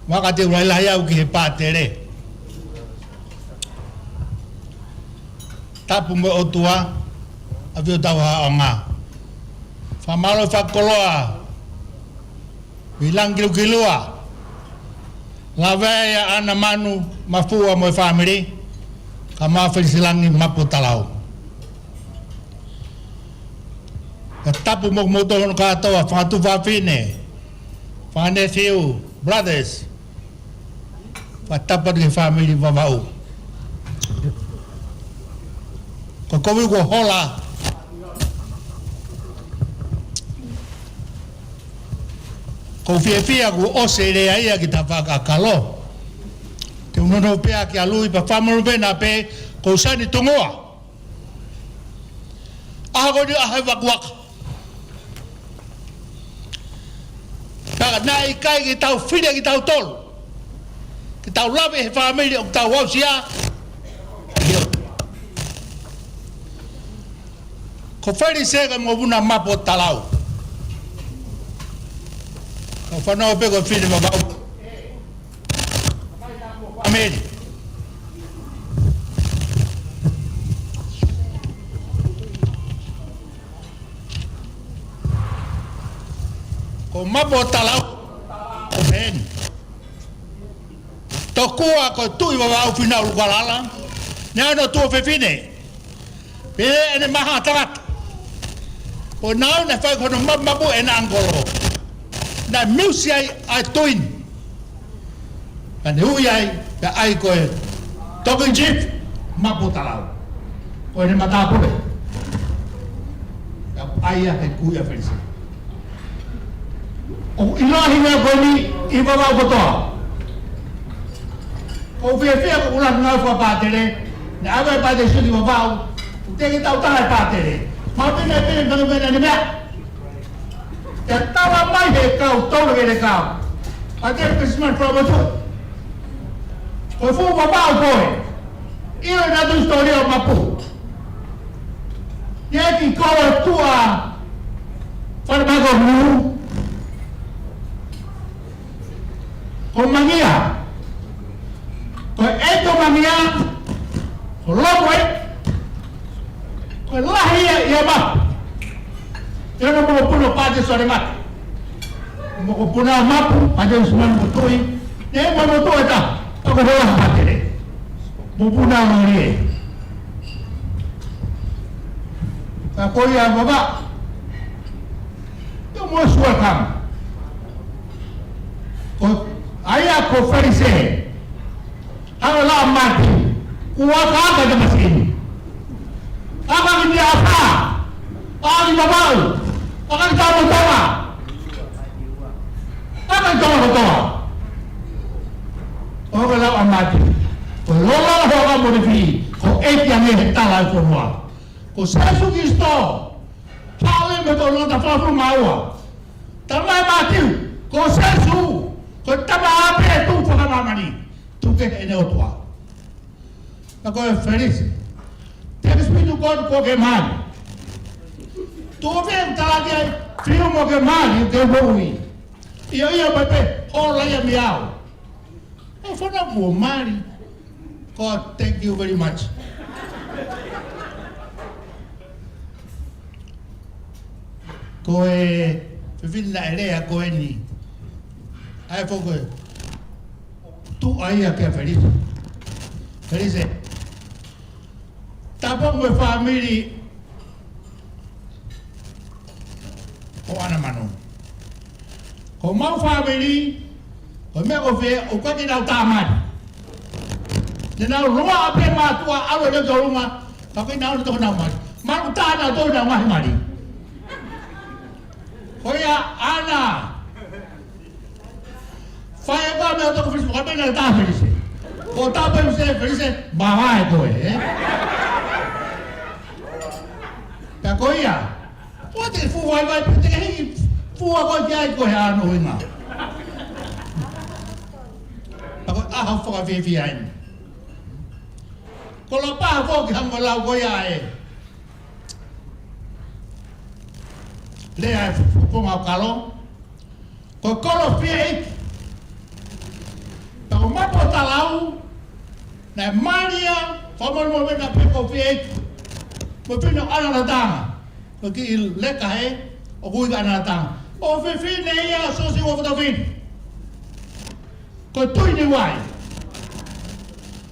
Maka te u lahilahi au ki he pātele. Tapu mo e ʻOtua, ʻafio ʻi hotau haʻonga. Fakamālō fakakoloa, mei Langikilukilua. Lave ai ʻa ʻAnamanu, Mafua mo e fāmili, kae ʻumaʻā Felisilangi Mapuʻotalau. Ka tapu mo kimoutolu hono kātoa, fanga tuofefine, fanga nephew, brothers. Fakatapu atu ki he fāmili Vavaʻu. Ko e kovi kuo hola. ʻOku ou fiefia kuo ʻosi e lea ia ki he tafaʻaki ʻakau. Te u nofo pē ʻaki ʻa Lui pea fakamolopena pē, ʻoku ou sani tungoa. ʻAho ko eni ʻaho e vakuaka. Ka naʻe ʻikai ke tau fili kitautolu ke tau lave he fāmili ʻoku tau aʻusia. Ko Felise ka mo Vuna Mapuʻotalau. Ka fanau pē ko e fili Vavaʻu. Amen. Ko Mapuʻotalau. Amen. Tokua ko e Tuʻi Vavaʻu Fīnau Lukalala, naʻe ʻi ai hono tuofefine. Pea ʻi ai ʻene mahaʻa tangata. Ko e nau naʻe fai ko hono mapumapu ʻena ʻangikolo. Naʻe miusi ai ʻa e tuʻi ni. Naʻa ne ui ai, pea ʻai ko e Talking Chief, Mapuʻotalau. Ko ʻene matāpule. Pea ʻai ia he kui ʻa Felise. ʻIloa e hingoa ko eni ʻi Vavaʻu kotoa. ʻOku ou fiefia ko ʻeku ʻuluaki ngāue fakapātele, naʻe ʻave ʻa e pātele Sione ki Vavaʻu, ʻo teʻeki ke tau taha e pātele. Mau pehē pē, mau pehē ni meʻa. Pea talamai ʻe he kau tolu ʻi he kau pātele Christmas Flower Motuʻa, ko e fuʻu Vavaʻu koe. ʻIo, naʻa tau hisitōlia ʻo mapu. Ia ki kolo tuʻa, Fale Mako Hulu, ko Mangia. Ko e ʻeiki ʻo Mangia, ko Lomoe, ko e lahi ia ʻi he mapu. Ia no mokopuna ʻo Pātele Solemata. Mokopuna ʻo mapu, Pātele Simoni Motuʻi. Ne mo motu e ta, ta ko hoa pātele. Mokopuna ʻo lie. Ka ko ia Vavaʻu. You're most welcome. Ko, ʻa ia ko Felise. ʻA e lau ʻa Mātiu. Kuo aka aka e masini. Aka ki Niʻa Afa. Aka ki Vavaʻu. Aka ki Tamotoa. Aka ki Tonga kotoa. ʻO ka lau ʻa Mātiu. Ko e lolo ho ka mo le fi. Ko e ʻEiki ange he tala e fonua. Ko Sēsū Kalaisi. Pale me to lota fa fu maua. Talamai ʻe Mātiu, ko Sēsū, ko e tama ʻa e pē tuʻu fakamāmani, tuku ki heʻene ʻOtua. Ka ko e Felise. Thanks be to God kuo ke mali. Tuʻu pē ʻo tala ki ai, fiu mo ke mali, ke moʻui. ʻIo, ʻio, pē pē, hola ia mei au. ʻE fana mo mali. God, thank you very much. Ko e fefine naʻe lea ko eni. ʻA e foko e. Tuʻu ai ʻa kia Felise. Felise. Tapu mo e fāmili ʻo ʻAna Manu. Ko mau fāmili, ko e meʻa ko fē, ʻoku ʻikai ke nau tā mali. Ne nau loa pē mātuʻa ʻalu ʻo lele ki ʻolunga, ka ʻikai ke nau ʻalu ʻo tō nau mali. Mau tā nau tō nau ngaahi mali. Ko ia ʻAna. Fai e kua mea toko Felise, ka pena tā Felise. Ko tā Felise, Felise, mavae koe, ē? Pea ko ia, ʻoua te ke fua ai, pe te ke hiki fua koe ki ai ko e hā hono ʻuhinga. Pea ko e ʻaho fakafiefia eni. Ko Lapa foki hangē ko e lau ko ia ē. Lea e Fuponga ʻo Kalo. Ko e kolo fie ʻeiki. Pea ko Mapu ʻo Talau, naʻe mali ia, fakamolemole pē ko e fie ʻeiki. Mo e fefine ʻo ʻAna Lataga. Ko e kiʻi leka hē, ʻoku ui ko ʻAna Lataga. Ko e fefine ia ʻo Siosiua Fotofine. Ko e Tuʻi Niuai.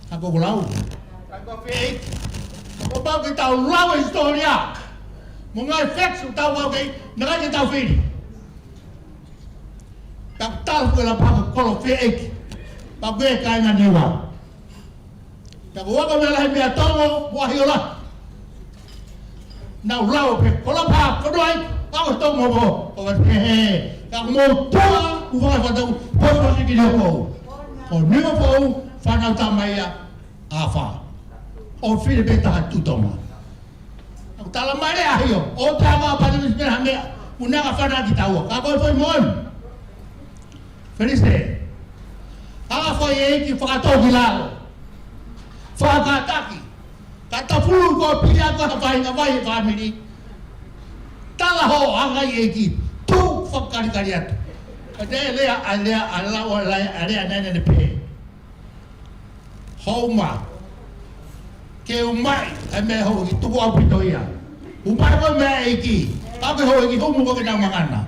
Ka ko e lau. Ka ko e fie ʻeiki. Kapau ke tau lau e hisitōlia. Mo e ngaahi facts ʻoku tau kau ki ai, naʻe ʻikai ke tau fili. Ka tau ko e Lapa ko e kolo fie ʻeiki. Pea ko e kāinga Niua. Pea ko e ʻuhinga mei he lahi meʻa Tonga, mo ʻAhiola. Nau lau pē, ko Lapa, ko Noai, ka ko Tonga mo, ko e he, he. Ka ko motuʻa, ʻoku fai fata, ko e ko siki ni ko. Ko Niuafoʻou, fānau tama ia, ʻa Afa. ʻO fili pē taha Tuʻi Tonga. ʻOku talamai ʻe ʻAhio, ʻo te ava pati misi pē ha meʻa, ʻuhinga fana ki taua, ka ko e foʻi moʻoni. Felise, ʻa e foʻi ʻeiki fakatōkilalo. Fakataki, ka tafulu ko pia ko ha faʻahinga vai e fāmili. Tala hoʻo anga ʻeiki, tuʻu fakakalikali atu. Ka te lea, ʻa lea, ʻa lau, ʻa lea, ʻa lea, nene ne pē. Houma. Ke umaʻi, ʻa e meʻa hou ki tuku ʻaupito ia. Umaʻi ko e meʻa ʻeiki. Ka ke hou ʻeiki, hou mo ko ke nau mangana.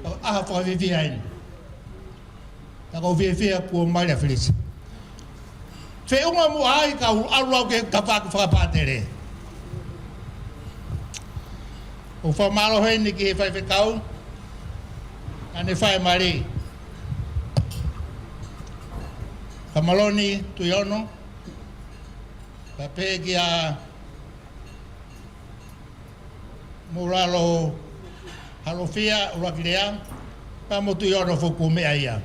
ʻA, ʻa, fakafiefia eni. Ka ko e fiefia kuo mali ʻa Felise. Feʻunga mo ai ka u ʻalu au ke ka faka-, fakapātele. ʻOku fakamālō heni ki he faifekau, ʻa ʻene fai mali. Ka Maloni Tuiono, ka pehē kia Mulalo Halofia ʻUluaki Lea, pea mo Tuʻiono Fokumeʻa ia.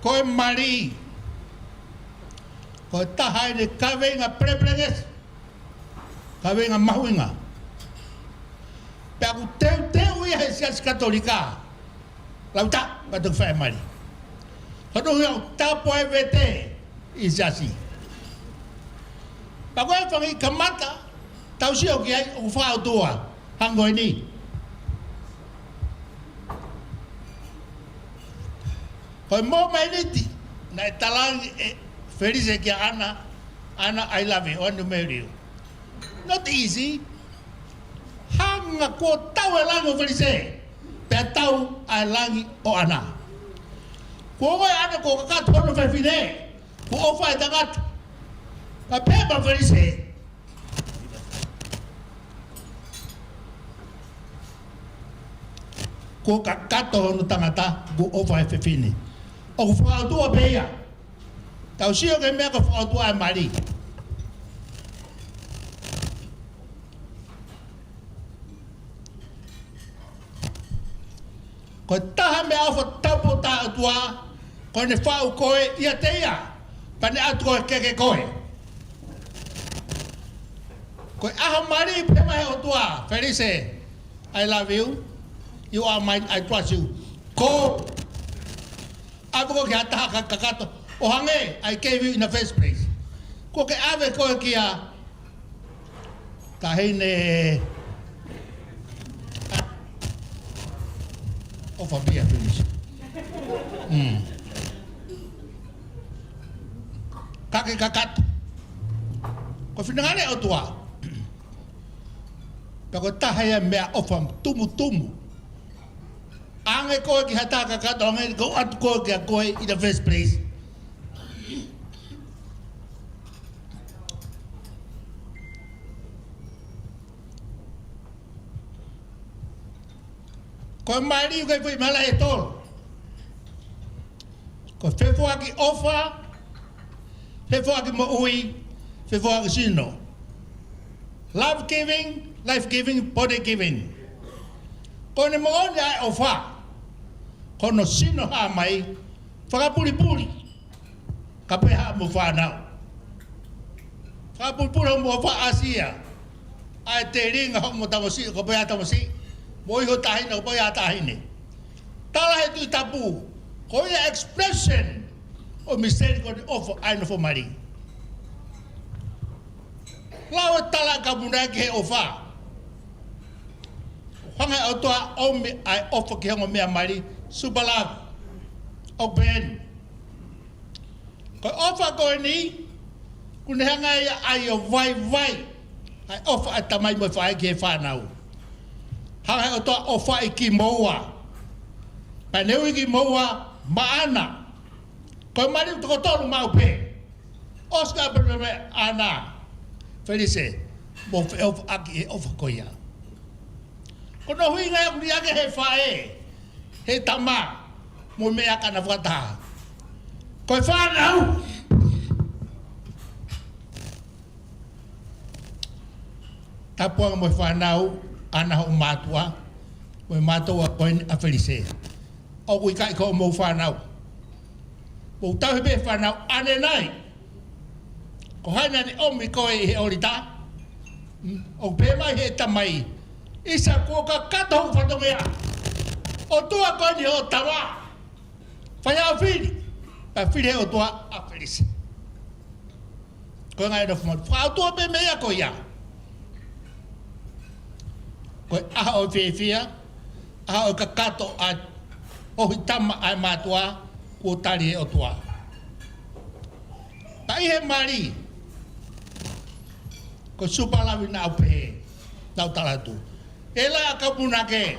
Ko e mali, ko e taha ʻene kaveinga pelepelengesi, kaveinga mahuʻinga. Pea ʻoku teuteu ia he Siasi Katolika, lau tā, pea toki fai e mali. Hono ʻuhinga ʻoku tāpuaki e vete ʻi he Siasi. Pea ko e fanga kiʻi kamata, tau sio ki ai ʻoku fakaʻotua, hangē ko eni. Ko e mōmeniti naʻe talaange ʻe Felise kia ʻAna, ʻAna, I love you, ʻoua naʻa mou liliu. Not easy. Hanga kuo tau e langi ʻo Felise, pea tau ʻa e langi ʻo ʻAna. Kuo ongoʻi ʻe ʻAna kuo kakato hono fefine, kuo ʻofa e tangata. Pea pehē mai ʻa Felise, kuo kakato hono tangata, kuo ʻofa e fefine. ʻOku fakaʻotua pē ia. Tau sio ki he meʻa ko e fakaʻotua e mali. Ko e taha meʻaʻofa taupotu ʻa e ʻOtua, ko ʻene faʻu koe ʻiate ia, pea ne ʻatu koe kiate koe. Ko e ʻaho mali pē mai ʻOtua, Felise, I love you, you are mine, I trust you. Ko ʻave koe ki ha taha ka-, kakato, ʻo hangē, I gave you in the first place. Kuo ke ʻave koe kia taʻahine. ʻOfa pē ia Felise. Mm. Ka ke kakato. Ko e finangalo e ʻOtua. Pea ko e taha ia e meʻaʻofa tumutumu. ʻAnge koe ki ha taha kakato, ʻange koe ʻatu koe kia koe in the first place. Ko e mali ʻoku ʻi ai e foʻi malaʻe ʻe tolu. Ko e fefoaki ʻofa, fefoaki moʻui, fefoaki sino. Love giving, life giving, body giving. Ko ʻene moʻoni ʻa e ʻofa, ko hono sino hā mai, fakapulipuli. Kapau ʻe haʻu mo e fānau. Fakapulipuli hoʻomo ʻofa ʻaʻasia. ʻA e telinga hoʻomo tamasiʻi, kapau ʻe ʻi ai ha tamasiʻi. Mo e iho taʻahine, kapau ʻe ʻi ai ha taʻahine. Tala he Tohi Tapu, ko ia expression ʻo e misiteli ko eni ʻofa ʻa e nofo mali. Lau e tala ʻa e kau muna ki he ʻofa. Hanga ʻe he ʻOtua ʻo ʻomi ʻa e ʻofa ki he ongo meʻa mali, super love. ʻOku pehē ni. Ko e ʻofa ko eni, ʻoku ne hanga ia ʻo vaivai ʻa e ʻofa ʻa e tamai mo e faʻē ki he fānau. Hanga ʻe he ʻOtua ʻo ʻofaʻi kimoua. Pea ne ui kimoua maʻana. Ko e mali ʻoku toko tolu maʻu pē. ʻOsi ka pehē mai ʻAna, Felise, mou feʻofaʻaki he ʻofa ko ia. Ko hono ʻuhinga ia ʻoku liʻaki ʻe he faʻē, he tama, mo e meʻa ka na fakataha. Ko e fānau. Tāpuaki mo e fānau, ʻAna hoʻo mātuʻa, mo e mātuʻa ko eni ʻa Felise. ʻOku ʻikai ko hoʻomou fānau. Mou tauhi pē fānau ʻanenai. Ko hai naʻa ne ʻomi koe ʻi he ʻōlita? Mm, ʻoku pehē mai he tamai, ʻisa kuo kakato hoku fatongia. ʻOtua ko eni hoʻo tama. Fai haʻo fili. Pea fili he ʻOtua ʻa Felise. Ko e ngaahi nofo mali. Fakaʻotua pē meʻa ko ia. Ko e ʻaho ʻo e fiefia, ʻaho ʻo e kakato ʻa e ʻohitama ʻa e mātuʻa, kuo tali he ʻOtua. Pea ʻi he mali, ko e super love naʻa ku pehē, naʻa ku tala atu. ʻE lea ʻa e kau punake.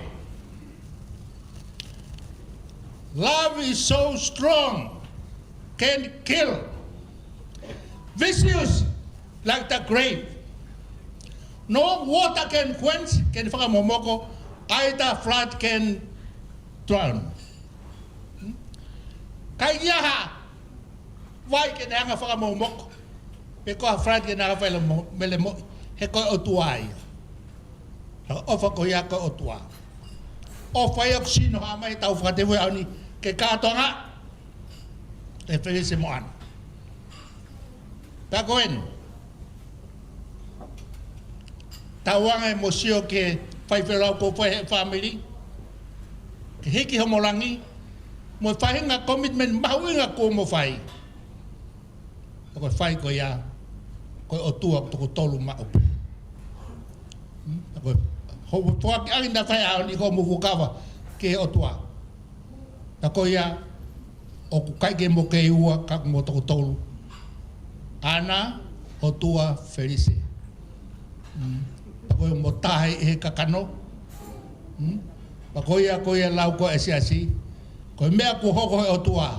Love is so strong, can kill. Vicious like the grave. No water can quench, ʻikai ke ne fakamomoko, either flood can drown. ʻIkai ha vai ke ne hanga ʻo fakamomoko, pe ko ha flood ke ne hanga ʻo fai e mo-, meʻa moʻui. He ko e ʻOtua ia. Ko e ʻofa ko ia ko e ʻOtua. ʻOfa ia ʻoku sino hā mai ʻetau fakatefua ʻaho ni ke kātoanga ʻe Felise mo ʻAna. Pea ko eni, tauange mo sio ki he fai feʻiloaki kuo fai ʻe he fāmili ke hiki homo langi, mo e faʻahinga commitment mahuʻinga kuo mo fai. Pea ko e fai ko ia, ko e ʻOtua ʻoku toko tolu maʻu pē. Hmm? Pea ko e, hoʻo foaki ʻaki ʻa e fai ʻaho ni ko hoʻomo fuakava ki he ʻOtua. Pea ko ia, ʻoku ʻikai ke mo kei ua ka mo toko tolu. ʻAna, ʻOtua, Felise. Mm. Pea ko e mo tahi ʻi he kakano. Mm. Pea ko ia, ko ia lau ko e siasi. Ko e meʻa kuo hoko he ʻOtua.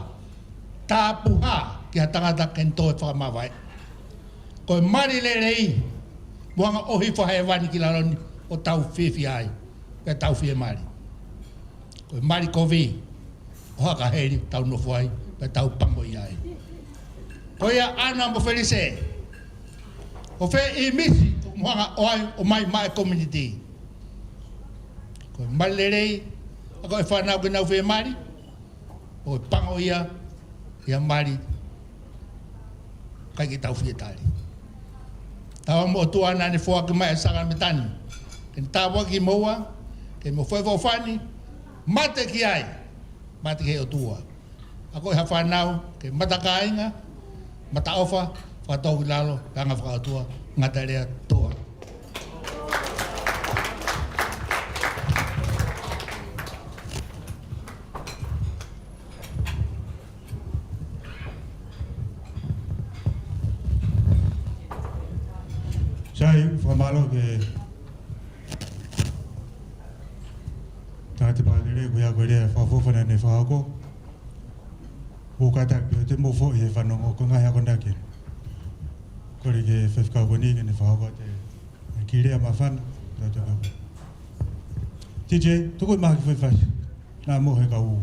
Tāpuhā ki ha tangata ke ne toe fakamavaeʻi. Ko e mali lelei, mo hanga ʻo ʻohifo ʻa hēvani ki lalo ni ʻo tau fiefia ai, pea tau fiemali. Ko e mali kovi, ʻo haka heli tau nofo ai, pea tau pango ia ai. Ko ia ʻAna mo Felise, ko fē ʻīmisi ʻoku mo hanga ʻo ʻai ʻo mai maʻa e community? Ko e mali lelei, ʻa ko e fānau ke nau fiemali, ʻo pango ia, ia mali, ʻikai ke tau fie tali. Tauange mo e ʻOtua naʻa ne foaki mai ʻa e sākalamēniti ni ke ne tāpuakiʻi kimoua, ke mo foʻi feʻofoʻofani, mate ki ai, mate ki he ʻOtua. ʻA ko e ha fānau ke mata kāinga, mata ʻofa, fakatōkilalo, anga fakaʻotua, ngata lea toa. Sai, fakamālō ki he tangata pātele, ko ia ko e lea fakaʻofoʻofa naʻa ne fakahoko. ʻOku kātaki pē ʻo te mo foʻi he fanongo ko e ngaahi akonaki. Kole ki he faifekau ko eni ke ne fakahoko atu e kiʻi lea māfana, tau tau. T J, tuku e mahaki foʻi fasi. Naʻa mo he kau.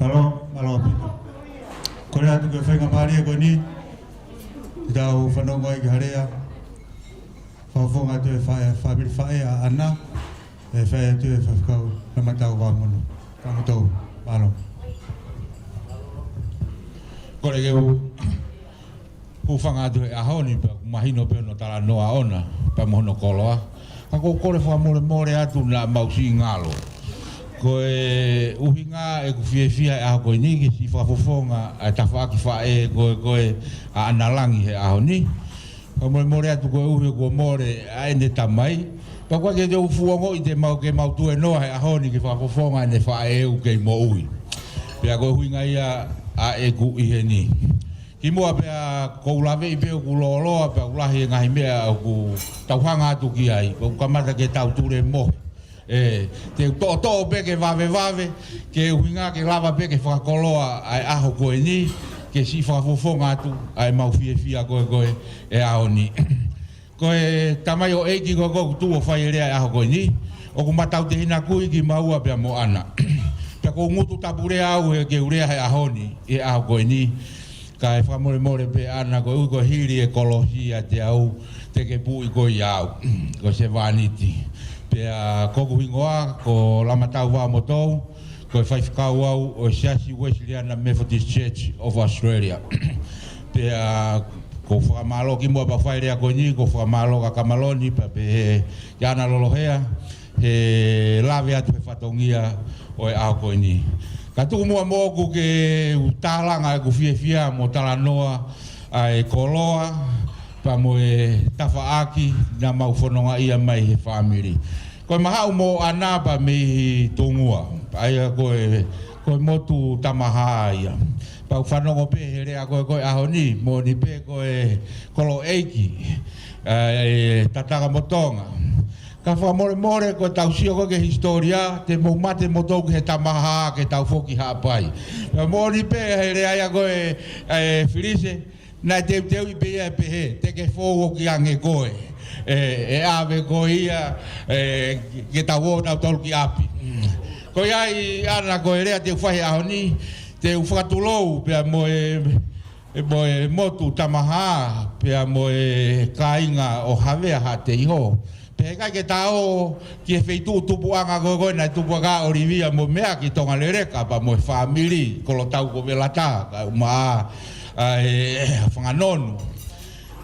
Mālō, mālō ʻaupito. Kole atu ke fai ngā mālie ko eni. Te tau fanongo ai ki he lea. Fakafofonga atu e faʻē, fāmili faʻē ʻa ʻAna. ʻE fai atu e faifekau Lamatau Vamotu. Ka mo tau, mālō. Kole ke u hūfanga atu he ʻaho ni pea ʻoku mahino pē hono talanoa ʻoʻona, pea mo hono koloa. Ka ʻoku ou kole fakamolemole atu naʻa mau siʻi ngalo. Ko e ʻuhinga ʻeku fiefia he ʻaho ko eni ke siʻi fakafofonga ʻa e tafaʻaki faʻē ko ē ko ē ʻa ʻAna Langi he ʻaho ni. Fakamolemole atu koeʻuhi kuo mole ʻa ʻene tamai. Pea ʻoku ʻikai ke u fuʻu ongoʻi te mau ke mau tuenoa he ʻaho ni ke fakafofonga ʻene faʻē ʻoku kei moʻui. Pea ko e ʻuhinga ia ʻa ʻeku ʻi heni. Kimuʻa pea ʻoku ou laveʻi pē ʻoku lōloa pea ʻoku lahi e ngaahi meʻa ʻoku tau hanga atu ki ai. Pea ʻoku kamata ke tau tulemohe. ʻE, te u toʻotoʻo pē ke vavevave, ke ʻuhinga ke lava pē ke fakakoloa ʻa e ʻaho ko eni, ke siʻi fakafofonga atu ʻa e mau fiefia ko ē ko ē he ʻaho ni. Ko e tamaioʻeiki ko ē ko ē ʻoku tuʻu ʻo fai e lea he ʻaho ko eni, ʻoku ma tautehina kui kimaua pea mo ʻAna. Pea ʻoku ou ngutu tapu lea au he ke u lea he ʻaho ni, he ʻaho ko eni. Kae fakamolemole pē ʻAna, koeʻuhi ko e hili e kolosi ʻiate au, te ke puʻi koe ʻia au, ko e sevāniti. Pea ko hoku hingoa, ko Lamatau Vamotu, ko e faifekau au ʻo e Siasi Uēsiliana Methodist Church of Australia. Pea ʻoku ou fakamālō kimuʻa pea fai e lea ko eni, ʻoku ou fakamālō kia Kamaloni, pea pehē kia ʻAna Lolohea, he lave atu he fatongia ʻo e ʻaho ko eni. Ka tuku muʻa moʻoku ke u tālanga ʻeku fiefia mo talanoa ʻa e koloa, pea mo e tafaʻaki naʻa mau fonongaʻia mai he fāmili. Ko e mahaʻu mo ʻAna pea mei Tungua, ʻa ia ko e, ko e motu Tamahā ia. Pea u fanongo pē he lea ko ē ko ē he ʻaho ni, moʻoni pē ko e koloʻeiki, ʻa e tataka mo Tonga. Ka fakamolemole, ko ʻetau sio ko ē ki he hisitōlia, te mou mate moutolu ki he Tamahā ke tau foki ki Haʻapai. Pea moʻoni pē he lea ia ko ē, ʻe Filise, naʻe teuteuʻi pē ia ʻe pehē, te ke fou ʻo ki ange koe. ʻE, ʻe ʻave koe ia, ʻe, ke tau ō tautolu ki ʻapi. Ko ia ai ʻAna ko e lea te u fai he ʻaho ni, te u fakatulou pea mo e ʻe mo e motu Tamahā, pea mo e kāinga ʻo Havea Haʻateiho. Pea ʻikai ke ta ō ki he feituʻu tupuʻanga ko ē ko ē naʻe tupu ai ʻa ʻOlivia mo meʻa ki Tonga Leleka, pea mo e fāmili, Kolotau ko Velata, kae ʻumaʻā ʻa e Fanganonu.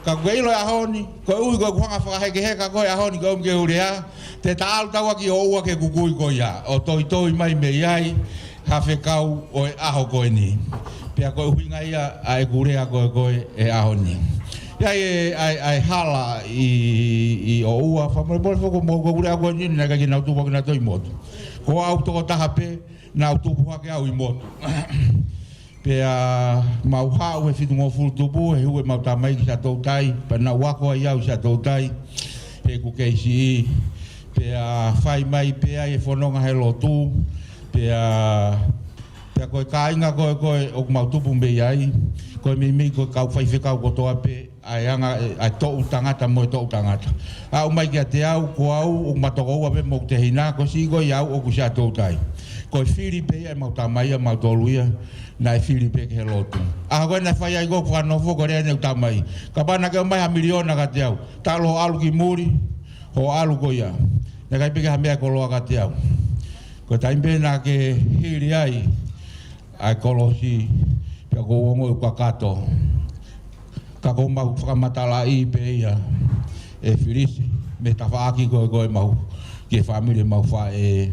Ka ʻoku ke ʻilo he ʻaho ni, koeʻuhi ko ʻeku hanga fakahekeheka ko ē he ʻaho ni, koeʻuhi ke u lea, te ta ʻalu taua ki ʻOua ki he kukui ko ia, ʻo toitoi mai mei ai ha fekau ʻo e ʻaho ko eni. Pea ko e ʻuhinga ia ʻa ʻeku lea ko ē ko ē he ʻaho ni. ʻI ai e, ʻa e, ʻa e hala ʻi, ʻi ʻOua, fakamolemole foki mo ʻeku lea ko eni, naʻe ʻikai ke nau tupu hake nautolu ʻi motu. Ko au tokotaha pē, naʻa ku tupu hake au ʻi motu. Pea mau haʻu he fitungofulu tupu, he hū ʻemau tamai ki Siaʻatoutai, pea naʻa ku ako ai au ʻi Siaʻatoutai, heʻeku kei siʻi. Pea fai mai pē ai e fononga he lotu, pea, pea ko e kāinga ko ē ko ē ʻoku mau tupu mei ai, ko e meimei ko e kau faifekau kotoa pē, ʻa e anga, ʻa e toʻu tangata mo e toʻu tangata. Aʻu mai kiate au, ko au, ʻoku ma tokoua pē mo ʻeku tehina, ko e siʻi ko ia au ʻoku Siaʻatoutai. Ko e fili pē ia ʻemau tamai ia, mautolu ia, naʻe fili pē ki he lotu. ʻAho ko ē naʻe fai ai ko ē ʻeku fakanofo, ko e lea ʻeni ʻeku tamai. Kapau naʻa ke ʻomai ha miliona kiate au, talu hoʻo ʻalu ki muli, hoʻo ʻalu ko ia. Naʻe ʻikai pē ke ʻi ai ha meʻa koloa kiate au. Ko e taimi pē naʻa ke hili ai ʻa e kolosi, pea ʻoku ou ongoʻi ʻoku kakato. Ka ʻoku mau fakamatalaʻi pē ia ʻe Filisi, mei he tafaʻaki ko ē ko ē ʻemau, ki he fāmili ʻemau faʻē,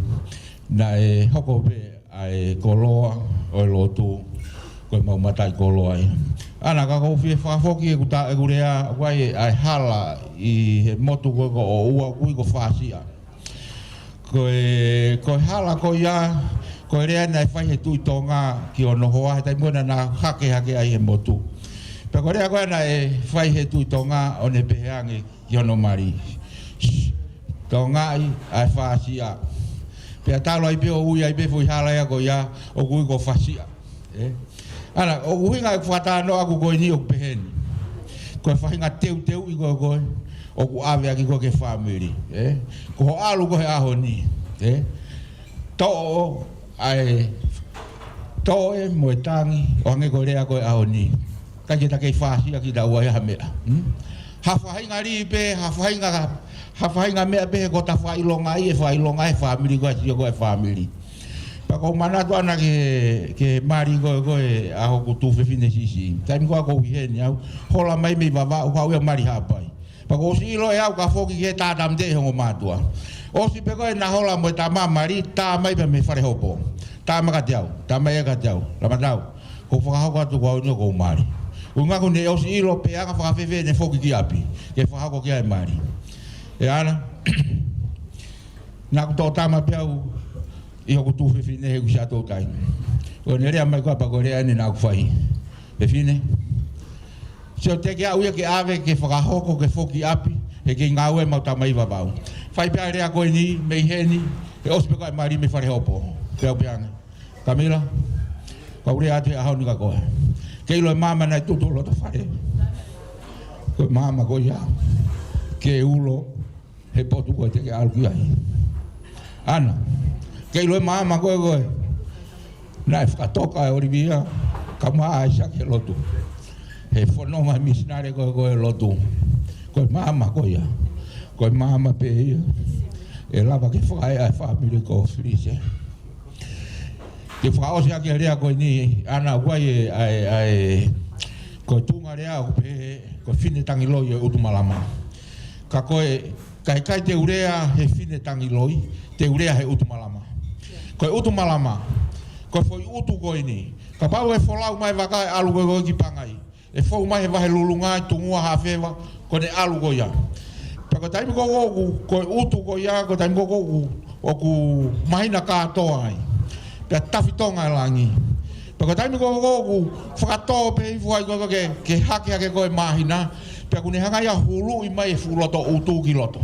naʻe hoko pē ʻa e koloa ʻo e lotu, ko ʻemau mataʻikoloa ia. ʻAna, ka ʻoku ou fie fakafoki ʻeku ta-, ʻeku lea, ʻoku ʻi ai ʻa e hala ʻi he motu ko ē ko ʻOua, ʻoku ui ko Fāsiʻa. Ko e, ko e hala ko ia, ko e lea naʻe fai he Tuʻi Tonga ki hono hoa, he taimi ko ē naʻa na hakehake ai he motu. Pea ko e lea ko ē naʻe fai he Tuʻi Tonga ʻo ne pehē ange ki hono mali. Tongaʻi ʻa e Fāsiʻa. Pea talu ai pē ʻo ui ai pē foʻi hala ia ko ia, ʻoku ui ko Fasiʻa. ʻE? ʻAna, ʻoku ʻuhinga ʻeku fakatalanoa ʻaku ko eni ʻoku pehē ni. Ko e faʻahinga teuteuʻi ko ē ko ē, ʻoku ʻave ʻaki ko ē ki he fāmili. ʻE? Ko hoʻo ʻalu ko ē he ʻaho ni. ʻE? Toʻo ʻa e toe mo e tangi, ʻo hangē ko e lea ko e ʻaho ni. ʻIkai ke ta kei fāsia kitaua ia ha meʻa. Hmm? Ha faʻahinga lī pē, ha faʻahinga, ha faʻahinga meʻa pē he ko ta fakaʻilonga ai, ʻe fakaʻilonga he fāmili ko ē, sio ko e fāmili. Pea ʻoku ou manatu ʻana ki he, ki he mali ko ē, ko ē ʻa hoku tuofefine siʻisiʻi. Taimi ko ē ʻoku ou ʻi heni au, hola mai mei Vavaʻu, haʻu ia mali Haʻapai. Pea ʻoku ou ʻosi ʻilo ʻe au ka foki ki he tātāmate ʻi he ongo mātuʻa. ʻOsi pē ko ē naʻa hola mo e tama mali, tā mai pē mei fale hopo. Tā mai kiate au, tā mai ia kiate au. Lamatau, ʻoku ou fakahoko atu ko au ni ʻoku ou mali. ʻUhinga ʻoku ne ʻosi ʻilo pē ʻa e anga fakafēfē ʻene foki ki ʻapi ke fakahoko ki ai e mali. ʻE ʻAna, naʻa ku toʻo tama pē au ʻi hoku tuofefine he ʻoku ʻi ai ha toe taimi. ʻO ne lea mai ko ē pea ko e lea eni naʻa ku fai. Fefine, sio teʻeki ke aʻu ia ke ʻave ke fakahoko ke foki ʻapi, he kei ngāue ʻemau tama ʻi Vavaʻu. Fai pē ʻa e lea ko eni mei heni, he ʻosi pē ko ē e mali mei fale hopo. Pea u pehē ange, Kamila, kau lea atu he ʻaho ni kia koe. Ke ʻilo e maama naʻe tutu loto fale, ko e maama ko ia ke ulo he potu ko ē te ke ʻalu ki ai. ʻAna, ke ʻilo e maama ko ē ko ē naʻe fakatoka ʻe ʻOlivia kae ʻumaʻā ʻa ʻAisake he lotu, he fononga e misinale ko ē ko ē lotu. Ko e maama ko ia, ko e maama pē ia ʻe lava ke fakaeʻa e fāmili ko Filise. Ke fakaʻosi ʻaki e lea ko eni, ʻAna, ʻoku ʻi ai e, ʻa e, ʻa e, ko e tuʻunga lea ʻoku pehē ko e fine tangiloi ʻo e ʻutu malama. Ka ko e, ka ʻikai te u lea he fine tangiloi, te u lea he ʻutu malama. Ko e ʻutu malama, ko e foʻi ʻutu ko eni. Kapau ʻe folau mai e vaka ʻe ʻalu ko ē ko ē ki Pangai, ʻe fou mai he vahe Lulunga, Tungua, Haʻafeva, ko ʻene ʻalu ko ia. Pea ko e taimi ko ē ʻoku, ko e ʻutu ko ia, ko e taimi ko ē ʻoku, ʻoku māhina kātoa ai. Pea tafi tonga e langi. Pea ko e taimi ko ē ʻoku fakatō pē hifo ai ko ē ke, ke hake hake ko ē e māhina. Pea ʻoku ne hanga ia ʻo huluʻi mai e fuʻu loto ʻutu ki loto.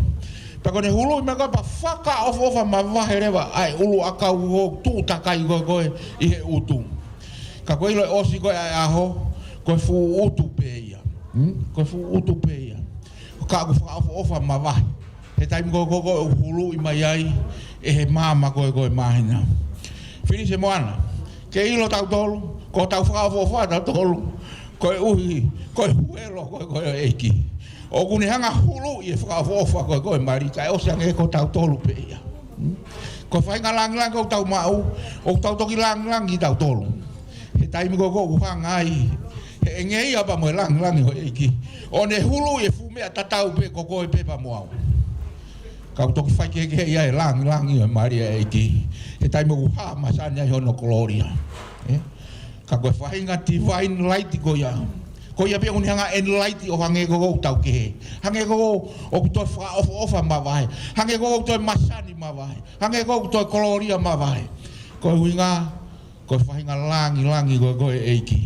Pea ʻoku ne huluʻi mai ko ē pea fakaʻofoʻofa mavahe leva ʻa e ʻuluʻakau ʻoku tuʻu takai ko ē ko ē ʻi he ʻutu. Ka ko e ʻilo ʻe ʻosi ko ē ʻa e ʻaho, ko e fuʻu ʻutu pē ia. Hmm? Ko e fuʻu ʻutu pē ia. Ka ʻoku fakaʻofoʻofa mavahe he taimi ko ē ko ē ʻoku huluʻi mai ai ʻe he maama ko ē ko ē e māhina. Filise mo ʻAna, ke ʻilo tautolu, ʻoku tau fakaʻofoʻofa tautolu koeʻuhi ko e huelo ko ē ko ē ʻo e ʻEiki. ʻOku ne hanga ʻo huluʻi e fakaʻofoʻofa ko ē ko ē e mali, kae ʻosi ange ko tautolu pē ia. Hmm? Ko e faʻahinga langilangi ʻoku tau maʻu, ʻoku tau toki langilangi tautolu he taimi ko ē ʻoku hanga ai ʻe he ngeia pea mo e langilangi ʻo e ʻEiki ʻo ne huluʻi e fuʻu meʻa tatau pē ko koe pē pea mo au. Ka ʻoku toki faikehekeheʻi ai e langilangi ʻo e mali ʻa e ʻEiki he taimi ʻoku hā masani ai hono kolōlia. Eh? Ka ko e faʻahinga divine light ko ia. Ko ia pē ʻoku ne hanga ʻo enlight ʻo hangē ko ē ʻoku tau kehe. Hangē ko ē ʻoku toe fakaʻofoʻofa mavahe. Hangē ko ē ʻoku toe masani mavahe. Hangē ko ē ʻoku toe kolōlia mavahe. Ko e ʻuhinga, ko e faʻahinga langilangi ko ē ko ē e ʻEiki.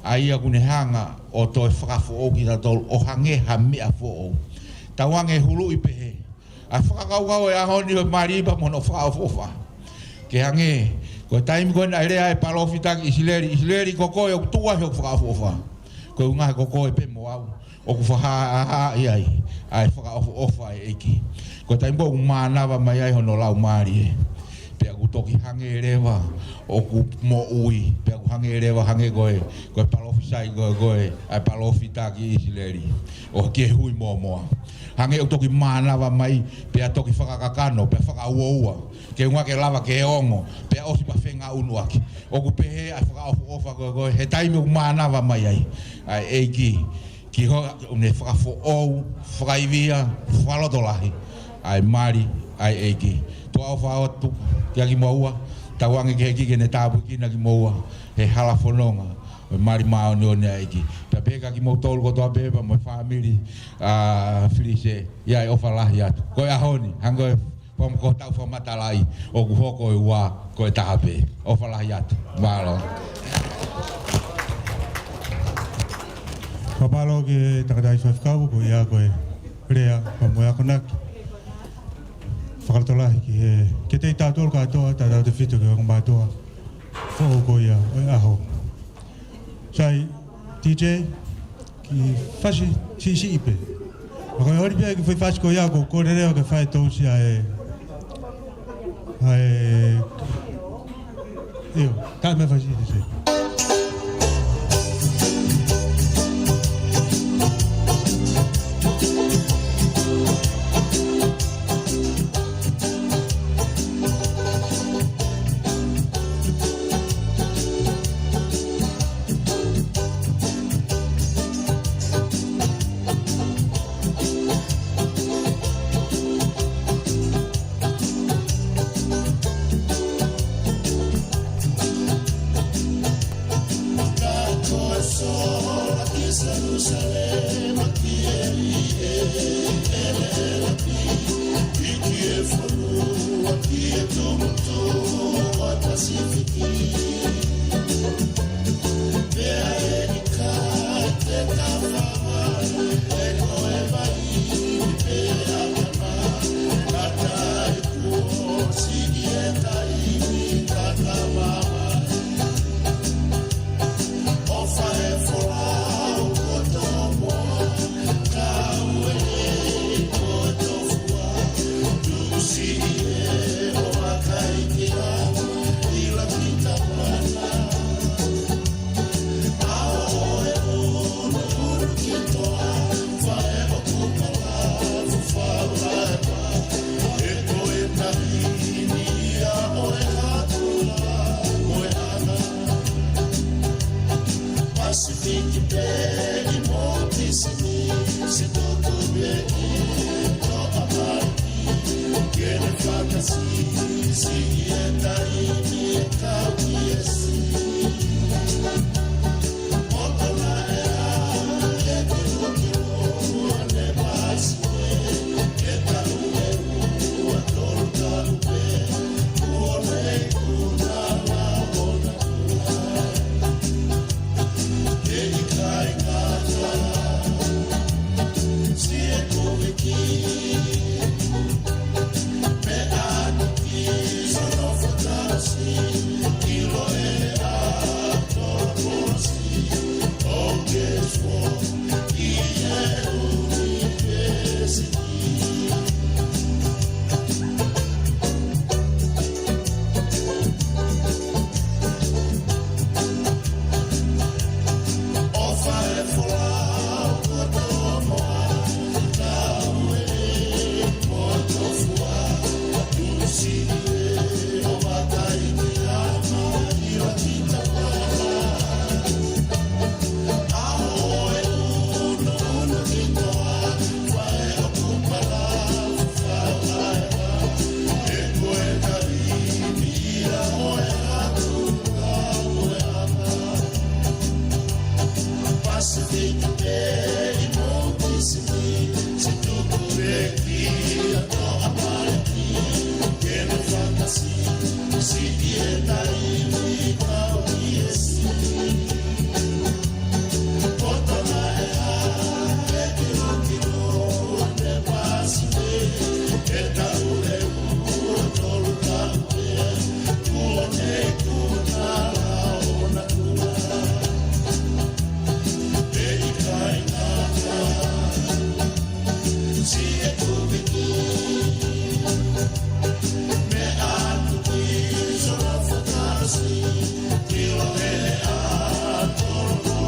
ʻA ia ʻoku ne hanga ʻo toe fakafoʻou kitautolu ʻo hangē ha meʻa foʻou. Tauange huluʻi pehē ʻa e fakakaukau ʻo e ʻaho ni ʻo e mali pea mo hono fakaʻofoʻofa. Ke hangē, ko e taimi ko ē naʻe lea ai e palōfita ki ʻIsileli, ʻIsileli ko koe ʻoku tuʻu ai hoku fakaʻofoʻofa. Ko e ʻuhinga he ko koe pē mo au ʻoku fakahāhāʻi ai ʻa e fakaʻofoʻofa ʻa e ʻEiki. Ko e taimi ko ē ʻoku mānava mai ai hono Laumālie, pea ʻoku toki hangē leva ʻoku moʻui, pea ʻoku hangē leva, hangē ko e, ko e palōfisai ko ē, ko e, ʻa e palōfita ki ʻIsileli ʻo ki he hui mōmoa. Hangē ʻoku toki mānava mai, pea toki fakakakano, pea fakauoua, ke ʻuhinga ke lava ke ongo, pea ʻosi pea fengāunuʻaki. ʻOku pehē ʻa e fakaʻofoʻofa ko ē, ko ē he taimi ʻoku mānava mai ai ʻa e ʻEiki ki hono fakafoʻou, fakaivia, fakalotolahi ʻa e mali ʻa e ʻEiki. Tuʻa ʻofa atu kiate kimoua, tauange ki he ʻEiki ke ne tāpuekina kimoua he hala fononga ʻo e mali māʻoniʻoni ʻa e ʻEiki. Pea pehē kiate kimoutolu kotoa pē pea mo e fāmili ʻa Filise, ʻi ai e ʻofa lahi atu. Ko e ʻaho ni, hangē ko e pea mo ko ʻetau fakamatalaʻi, ʻoku hoko e ua ko e taha pē. ʻOfa lahi atu. Mālō. Fakamālō ki he tangataʻeiki faifekau, ko ia ko e lea pea mo e akonaki fakalotolahi ki he, kiate kitautolu kātoa, tautautefito ki he ongo mātuʻa foʻou ko ia ʻo e ʻaho. Sai, D J, kiʻi fasi siʻisiʻi pē. Ma ko e holi pē kiʻi foʻi fasi ko ia ʻoku ou kole leva ke fai tousi ʻa e, ʻa e, ʻIo, taʻe mai fasi te se.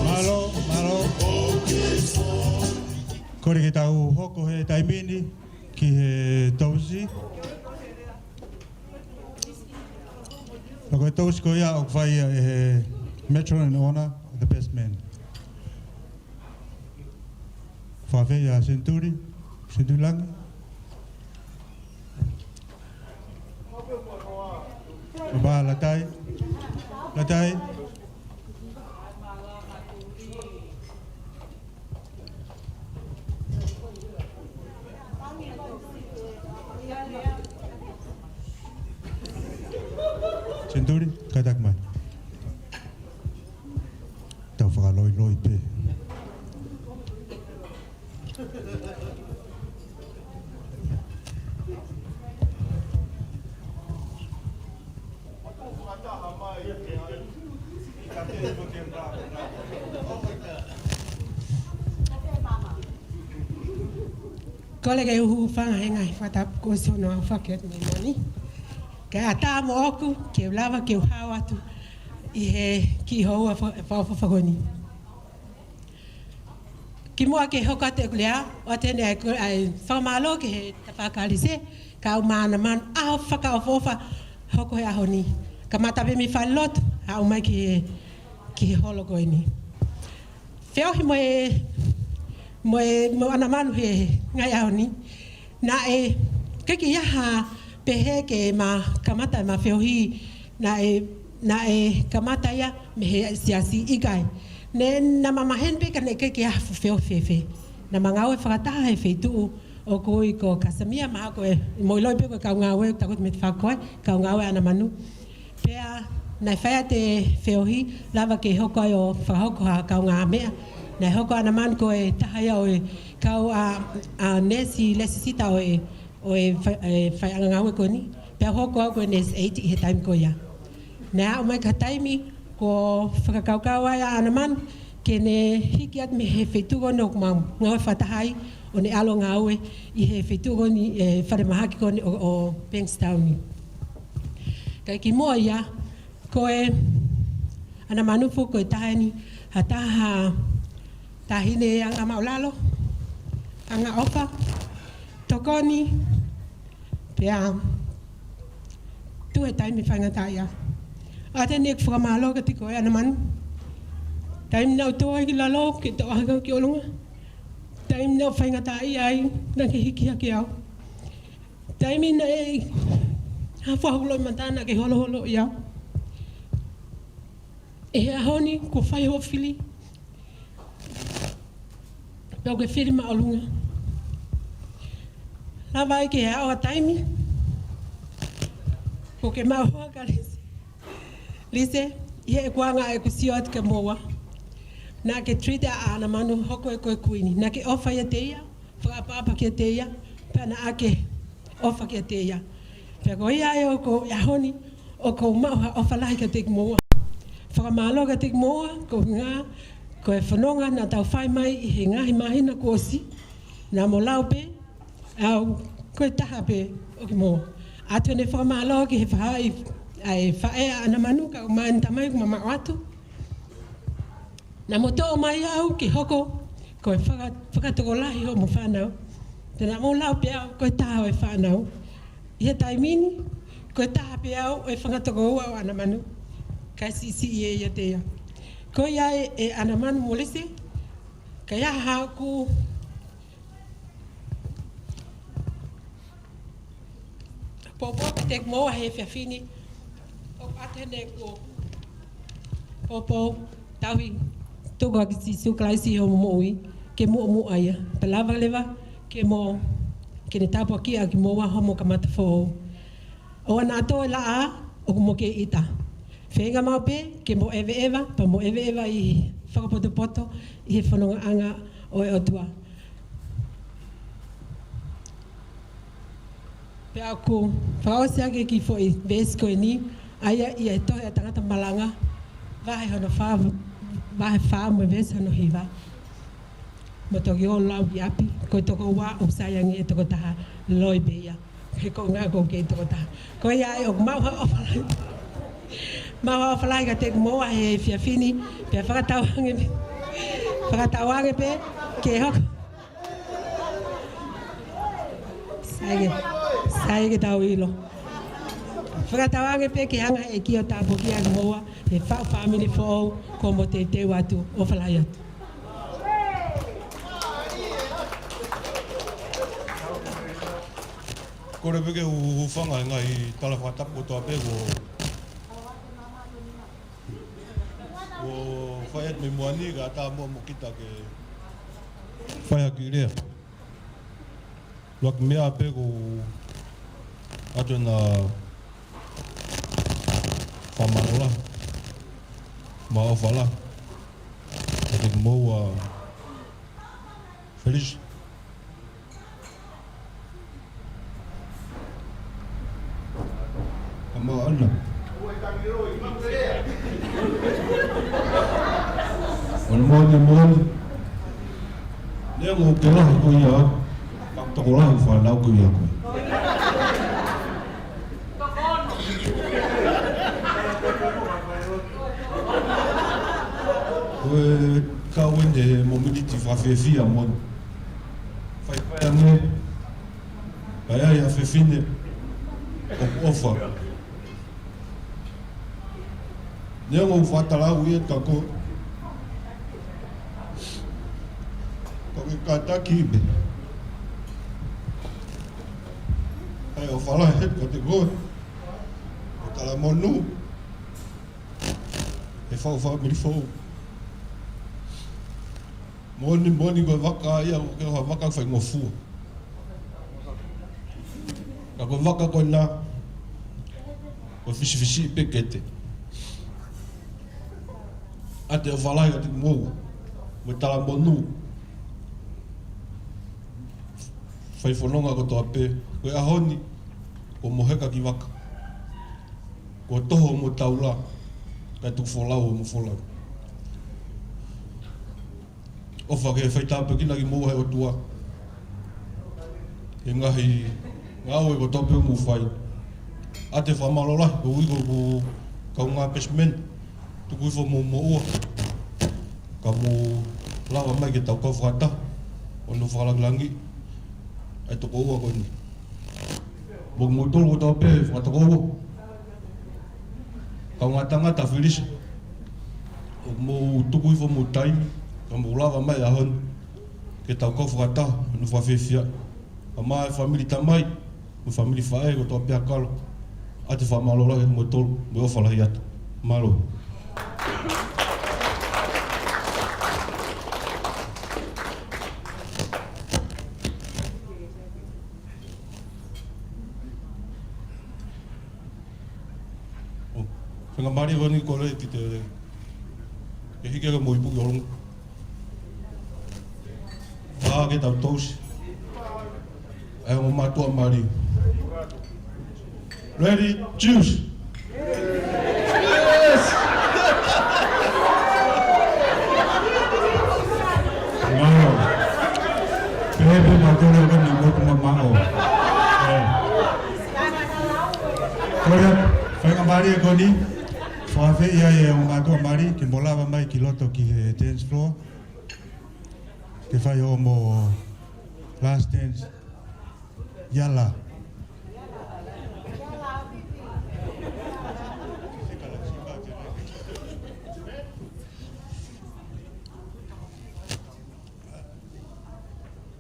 Mālō, mālō. Kole ke tau hoko he taimi ni ki he tousi. Pea ko e tousi ko ia ʻoku fai ia ʻe he Matron in Honour of the Best Man. Fafei ʻa Senituli, Senituli Langi. Pea Latai, Latai. Senituli, kātaki mai. Tau fakaloiloi pē. Kole ke u hūfanga he ngaahi fakatapu kuo ʻosi hono aofaki atu mei moni. Kae ʻatā moʻoku ke u lava ke u hao atu ʻi he kiʻi houa fa-, fakaʻofoʻofa ko eni. Kimuʻa ke hoko atu ʻeku lea, ʻoatu heni ʻa e fakamālō ki he Tafaʻaki Lise, kae ʻumaʻā ʻa ʻAnamanu, ʻaho fakaʻofoʻofa hoko he ʻaho ni. Kamata pē mei falelotu, aʻu mai ki he, ki he holo ko eni. Feohi mo e, mo e, mo ʻAnamanu he ngaahi ʻaho ni. Naʻe ʻikai ke ʻi ai ha pehē ke ma kamata ʻema feohi, naʻe, naʻe kamata ia mei he siasi, ʻikai. Naʻe, naʻa ma maheni pē ka naʻe ʻikai ke ʻi ai ha feohi fēfē. Naʻa ma ngāue fakataha he feituʻu ʻoku ui ko Casamere, mahalo ko e mou ʻiloʻi pē ko e kau ngāue, taku mei fakakoe, kau ngāue ʻa ʻAnamanu. Pea naʻe fai atu e feohi, lava ke hoko ai ʻo fakahoko ha kaungāmeʻa. Naʻe hoko ʻa ʻAnamanu ko e taha ia ʻo e kau ʻa, ʻa e neesi lēsisita ʻo e, ʻo e fai-, e faiʻanga ngāue ko eni. Pea hoko au ko e neesi ʻeiti ʻi he taimi ko ia. Naʻe aʻu mai ki ha taimi kuo fakakaukau ai ʻa ʻAnamanu ke ne hiki atu mei he feituʻu ko eni ʻoku mau ngāue fakataha ai, ʻo ne ʻalu ʻo ngāue ʻi he feituʻu ko eni, e falemahaki ko eni ʻo, ʻo Bankstown. Kae kimuʻa ia, ko e ʻAnamanu foki ko e taha eni, ha taha, taʻahine anga māʻulalo, anga ʻofa, tokoni, pea tuʻu he taimi faingataʻaʻia. ʻOatu heni ʻeku fakamālō kiate koe ʻAnamanu. Taimi naʻá ku tō ai ki lalo ke tō hake ki ʻolunga. Taimi naʻá ku faingataʻaʻia ai, naʻá ke hiki hake au. Taimi naʻe ʻi ai ha fua hoku loʻimata naʻá ke holoholoʻi au. ʻI he ʻaho ni, kuo fai hoʻo fili. Pea ʻokú ke fili māʻolunga. Lava ai ke aʻu ha taimi kuó ke maʻu hoa kia Lise. Lise, ʻi heʻeku anga ʻeku sio atu kia moua, naʻá ke treat ʻa ʻAnamanu hoko ia ko e kuini. Naʻá ke ʻofa kiate ia, fakaʻapaʻapa kiate ia, pea naʻá ke ʻofa kiate ia. Pea ko ia ai ʻoku, ʻi he ʻaho ni, ʻoku ou maʻu ha ʻofa lahi kiate kimoua. Fakamālō kiate kimoua, ko e ʻuhinga, ko e fononga naʻa tau fai mai ʻi he ngaahi māhina kuo ʻosi, naʻa mo lau pē, au, ko e taha pē ʻo kimoua. ʻOatu ʻeni e fakamālō ki he faʻahi, ʻa e faʻē ʻa ʻAnamanu, kae ʻumaʻā ʻene tamai kuo mamaʻo atu. Naʻa mo toʻo mai au ke hoko ko e faka-, fakatokolahi hoʻomo fānau. Pea naʻa mo lau pē au ko e taha ʻo e fānau. ʻI he taimi ni, ko e taha pē au ʻo e fanga tokoua ʻo ʻAnamanu. Kae siʻisiʻi ē ʻiate ia. Ko ia ē, ʻe ʻAnamanu mo Lise, ka ʻi ai haʻaku poupou kiate kimoua he efiafi ni, ʻoku ʻoatu heni ʻeku poupou, tauhi, tuku ʻa Sīsū Kalaisi ʻi hoʻomo moʻui, ke muʻomuʻa ia. Pea lava leva ke mo, ke ne tāpuakiʻi ʻa kimoua hoʻomo kamata foʻou. ʻOua naʻa tō e laʻā ʻoku mo kei ʻita. Feinga maʻu pē ke mo ʻeveʻeva, pea mo ʻeveʻeva ʻi he fakapotopoto ʻi he fonongaʻanga ʻo e ʻOtua. Pea ʻoku fakaʻosi ʻaki e kiʻi foʻi veesi ko eni, ʻa ia ʻi he tohi ʻa e tangata malanga, vahe hono fā, vahe fā mo e veesi hono hiva. Mo toki ō ʻo lau ki ʻapi, ko e tokoua ʻoku sai ange ʻi he tokotaha, loi pē ia. He ko e ʻuhinga ʻoku ou kei tokotaha. Ko ia ai ʻoku maʻu ha ʻofa lahi. Maʻu ha ʻofa lahi kiate kimoua he efiafi ni, pea fakatauange, fakatauange pē ke hoko. Sai ke, sai ke tau ʻilo. Fakatauange pē ke hanga ʻe he ʻEiki ʻo tāpuakiʻi ʻa kimoua, he faʻu fāmili foʻou, kuo mo teuteu atu, ʻofa lahi atu. Kole pē ke u hūfanga he ngaahi tala fakatapu kotoa pē kuo, kuo fai atu mei muʻa ni, kae ʻatā muʻa mo kita ke fai ha kiʻi lea. ʻUluaki meʻa pē ʻoku ou ʻoatu ʻena fakamālō lahi, mo e ʻofa lahi, kiate kimoua Felisi. Ka mau ana. ʻOku moʻoni, moʻoni. Neongo ʻoku ke lahi ko ia, ka ʻoku tokolahi e fānau ko ia ko ē. Ko e kau eni he mōmeniti fakafiefia moʻoni. Faifai ange, ʻa ia ʻa e fefine ʻoku ʻofa. Neongo ʻeku fakatalauʻi ʻe taha, ka ko e kātaki pē. ʻA e ʻofa lahi atu kiate koe, ʻo talamonū he fāmili foʻou. Moʻoni, moʻoni ko e vaka ia, ko e vaka faingofua. Ka ko e vaka ko ena, ko e fisifisiʻi pē kete. ʻA e ʻofa lahi atu kiate kimoua, mo e talamonū fai fononga kotoa pē, ko e ʻaho ni, kuo mou heka ki vaka. Kuo toho hoʻomou taula, kae tuku folau hoʻomou folau. ʻOfa ke fai tāpuekina kimoua ʻe he ʻOtua he ngaahi ngāue kotoa pē ʻoku mou fai. ʻA e fakamālō lahi, ko e ʻuhi ko e kaungā Pessimeni, tuku hifo homou moʻua, ka mou lava mai ke tau kau fakataha ʻo nofo fakalangilangiʻi ʻa e tokoua ko eni. Mo kimoutolu kotoa pē fakatokoua, kaungā tangata Filisa, ʻoku mou tuku hifo homou taimi ka mou lava mai he ʻaho ni ke tau kau fakataha ʻo nofo fakafiefia. Kae ʻumaʻā e fāmili tamai mo e fāmili faʻē kotoa pē ʻa Kalo, ʻa e fakamālō lahi kiate kimoutolu mo e ʻofa lahi atu. Mālō. ʻO, faingamālie ko eni, kole ke te, ke hiki hake mo ipu ki ʻolunga. Ka ke tau tousi ʻa e ongo mātuʻa mali. Ready, juice. Yes! Mālō. Pehē pē mātuʻa ko eni motu mamaʻo. ʻE. Kole, faingamālie ko eni, fakaafeʻi ai e ongo mātuʻa mali ke mou lava mai ki loto ki he dance floor ke fai hoʻomou last dance. Yala.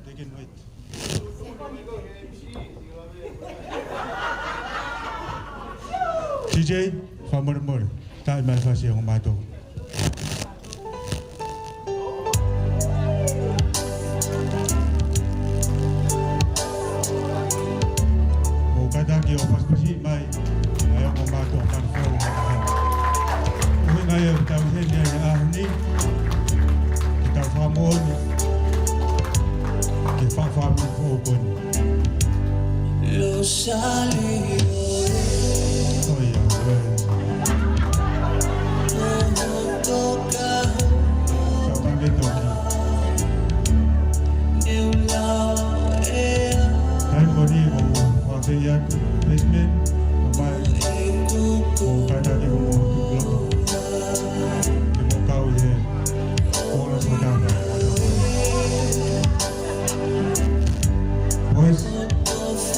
They can wait. D J, fakamolemole, taaʻi mai e fasi ʻa e ongo mātuʻa. Mou kātaki ʻo pasipasi mai ʻa e ongo mātuʻa mali foʻou ʻo e ʻaho ni. ʻUhinga ia ʻoku tau ʻi heni ai he ʻaho ni, ke tau fakamoʻoni ki he fāmili foʻou ko eni. Lo salió. Oh, yeah, well. Tapu ange toki. Taimi ko eni ʻoku ou fakaafeʻi atu Pessimeni, ʻomai ʻo kātaki ʻo mou tuku loto ke mou kau ʻi he kolo sotana. Boys, boys,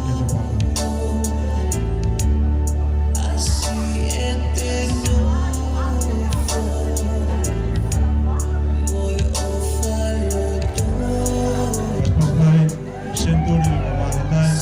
get your papa. That's my Century of Valentine.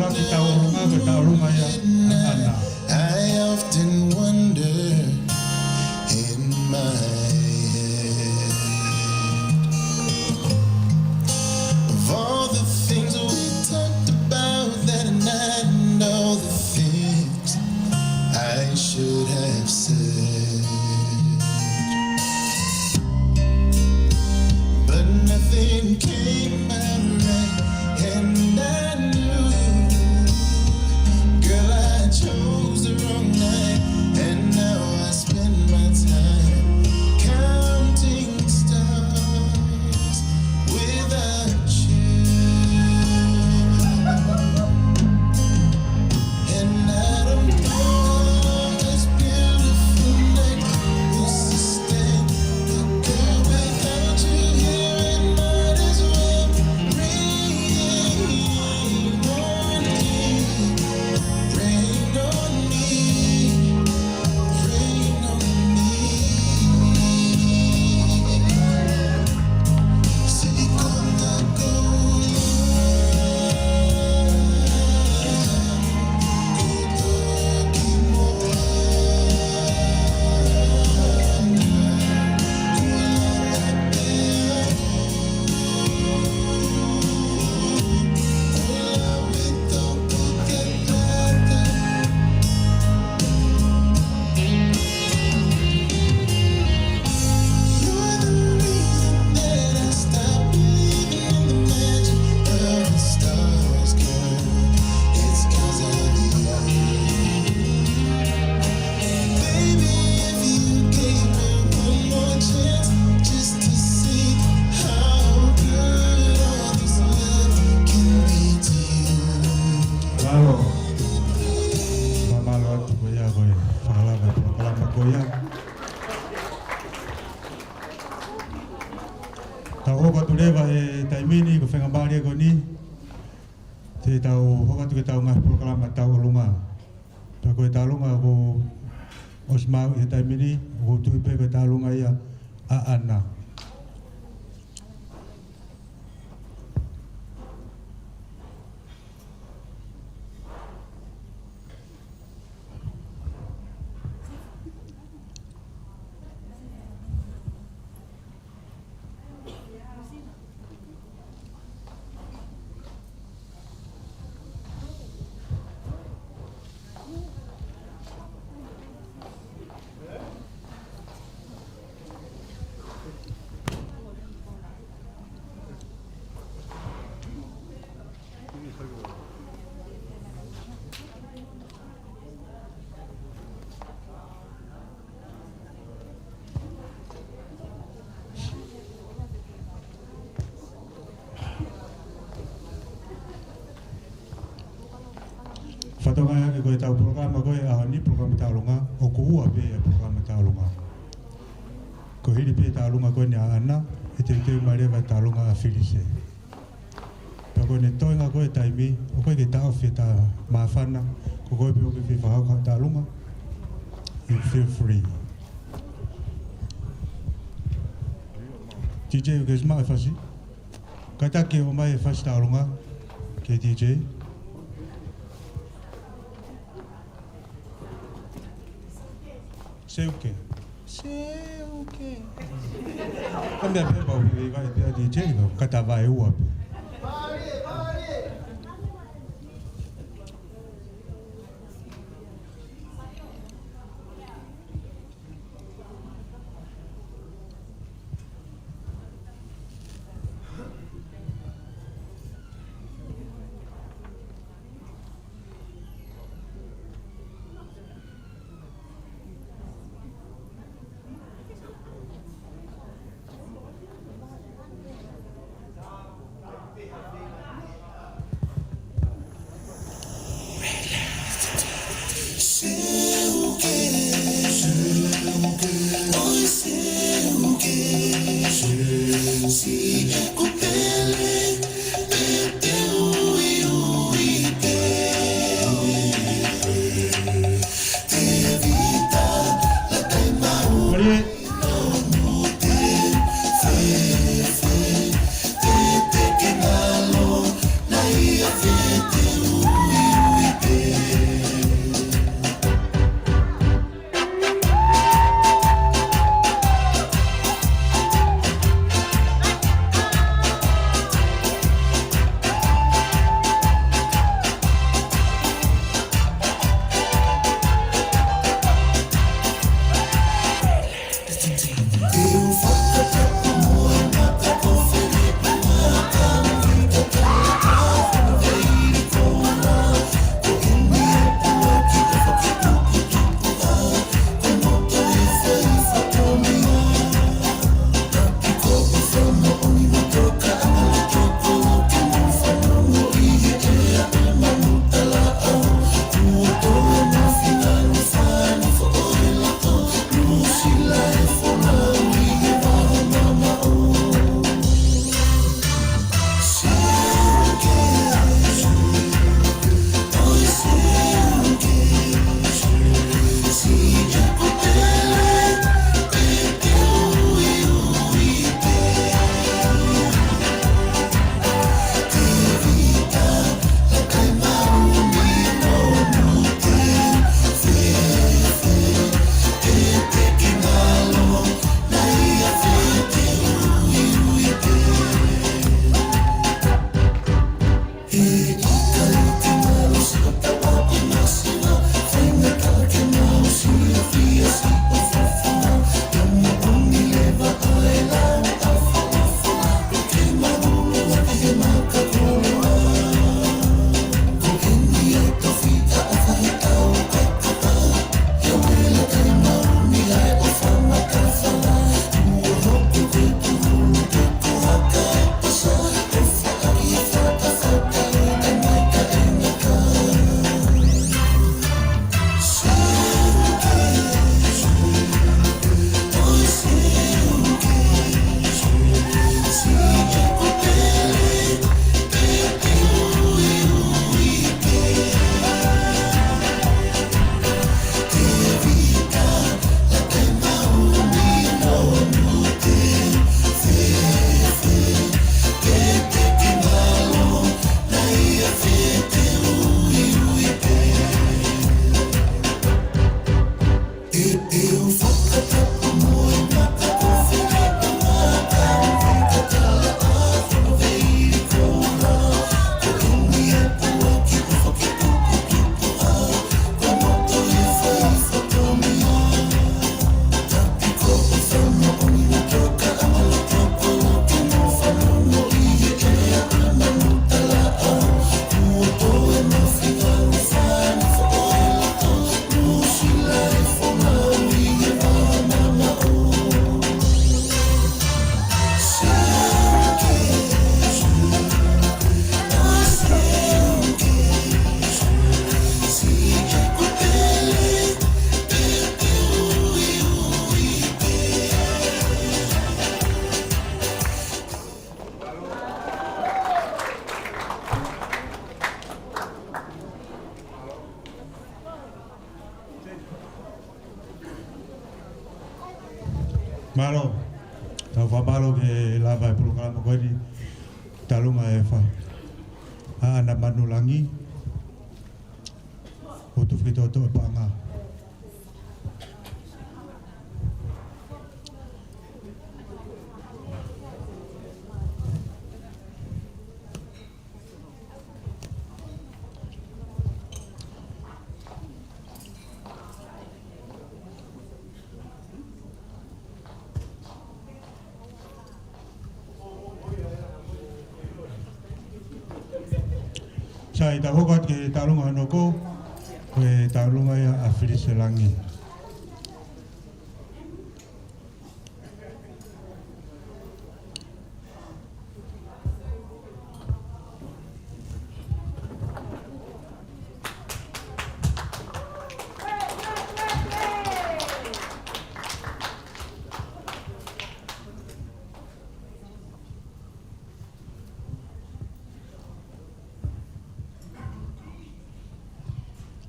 Ko e tauʻolunga, ko e tauʻolunga ia ʻa ʻAna. I often wonder in my head of all the things we talked about that night and all the things I should have said. But nothing came out right, and I knew, girl, I chose the wrong night, and now I spend my time counting stars without you. And I don't know this beautiful night will sustain. But girl, without you here, it might as well rain on me, rain on me, rain on me. You're the reason that I stopped believing in the magic of the stars, girl. It's 'cause of you. Baby, if you gave me one more chance just to see how good all this love can be to you. Mālō. Mālō atu ko ia ko e fakalava e polokalama ko ia. Tau hoko atu leva he taimi ni, ko e faingamālie ko eni te tau hoko atu ki heʻetau ngaahi polokalama tauʻolunga. Pea ko e tauʻolunga kuo ʻosi maʻu ʻi he taimi ni, ʻoku ou tui pē ko e tauʻolunga ia ʻa ʻAna. Fakatokangaʻi ange ko ʻetau polokalama ko ē ʻaho ni, polokalama tauʻolunga, ʻoku ua pē ʻa e polokalama tauʻolunga. Ko e hili pē tauʻolunga ko eni ʻa ʻAna, ʻe teuteu mai leva e tauʻolunga ʻa Filise. Pea ko ʻene toenga ko ē taimi, ʻoku ʻikai ke taʻofi ʻeta māfana, ko koe pē ʻoku ke fie fakahoko ha tauʻolunga, you feel free. D J, ʻoku ke ʻosi maʻu e fasi? Kātaki ʻomai e fasi tauʻolunga ki he D J. Seuke. Seuke. Ka meʻa pē pau pē vai pē a D J ka kata vai ua pē. Mālō. Tau fakamālō ke lava e polokalama ko eni, Talunga e Fa-, ʻAna Manulangi, ʻo Tufakitoʻotoʻo e Paʻanga. Sai, tau hoko atu ki he talunga hono hoko, ko e talunga ia ʻa Felise Langi.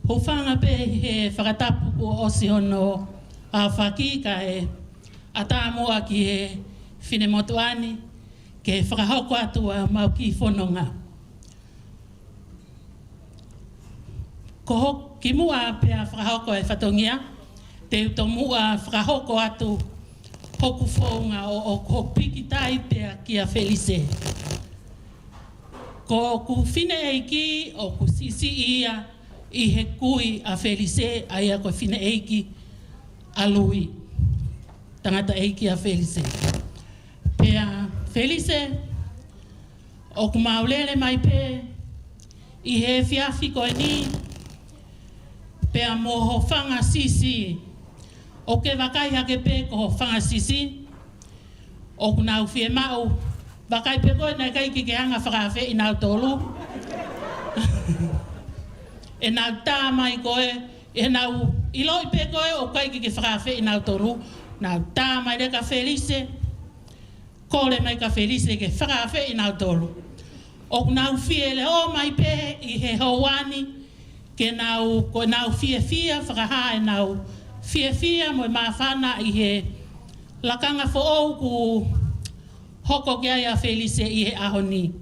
Hūfanga pē he fakatapu kuo ʻosi hono aofaki kae ʻatā muʻa ki he finemotuʻa ni ke fakahoko atu ʻemau kiʻi fononga. Ko ho-, kimuʻa pea fakahoko e fatongia, te u tomuʻa fakahoko atu hoku founga ʻo, ʻo, ʻoku ou pīkitai pea kia Felise. Ko hoku fineʻeiki ʻoku siʻisiʻi ia ʻi he kui ʻa Felise, ʻa ia ko e fineʻeiki ʻa Lui, tangataʻeiki ʻa Felise. Pea Felise, ʻoku mau lele mai pē ʻi he efiafi ko eni, pea mo ho fanga siʻisiʻi. ʻOku ke vakai hake pē ko ho fanga siʻisiʻi, ʻoku nau fiemaʻu, vakai pē koe naʻe ʻikai ke ke hanga fakaafeʻi nautolu. ʻE nau tā mai koe, ʻe nau ʻiloʻi pē koe ʻoku ʻikai ke ke fakaafeʻi nautolu, nau tā mai leva kia Felise, kole mai kia Felise ke fakaafeʻi nautolu. ʻOku nau fie leʻo mai pē ʻi he houa ni, ke nau, ko ʻenau fiefia, fakahā ʻenau fiefia mo e māfana ʻi he lakanga foʻou kuo hoko ki ai ʻa Felise ʻi he ʻaho ni.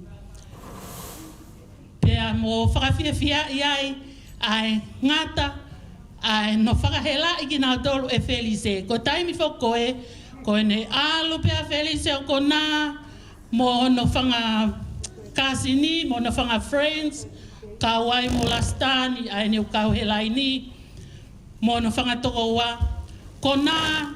Pea mo fakafiefiaʻi ai ʻa e ngata, ʻa e hono fakahelaʻi kinautolu ʻe Felise. Ko e taimi foki ko ē, ko ʻene ʻalu pē ʻa Felise ʻo konā mo hono fanga kāsini, mo hono fanga friends, kau ai mo Lasitani, ʻa ʻene ʻū kau helaʻi ni, mo hono fanga tokoua, konā,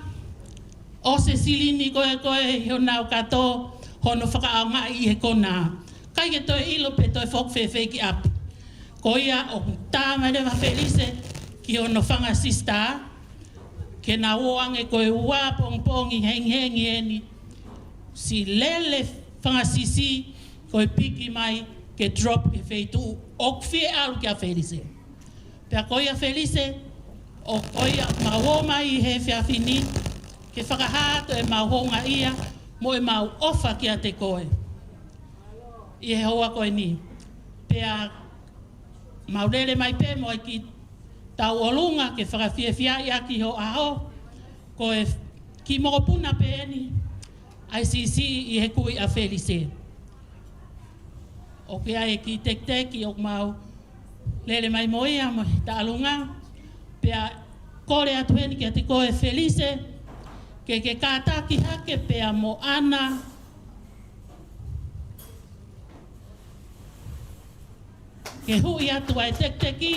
ʻosi e silini ko ē ko ē ʻi honau kato, hono fakaʻaongaʻi ʻi he konā. ʻIkai ke toe ʻilo pe toe foki fēfē ki ʻapi. Ko ia ʻoku tā mai leva Felise ki hono fanga sister, ke nau ō ange ko e ua pongipongi hengihengi eni, siʻi lele fanga siʻisiʻi ko e piki mai ke drop ki he feituʻu ʻoku fie ʻalu ki ai ʻa Felise. Pea ko ia Felise, ʻoku, ko ia mau ō mai he efiafi ni, ke fakahā atu ʻemau houngaʻia, mo ʻemau ʻofa kiate koe. ʻI he houa ko eni. Pea mau lele mai pē mo e kiʻi tauʻolunga ke fakafiefiaʻi ʻaki ho ʻaho, ko e kiʻi mokopuna pē eni, ʻa e siʻisiʻi ʻi he kui ʻa Felise. ʻOku ʻi ai e kiʻi tekiteki ʻoku mau lele mai mo ia mo e taʻalunga, pea kole atu heni kiate koe Felise, ke ke kātaki hake pea mo ʻAna, ke huʻi atu ʻa e tekiteki,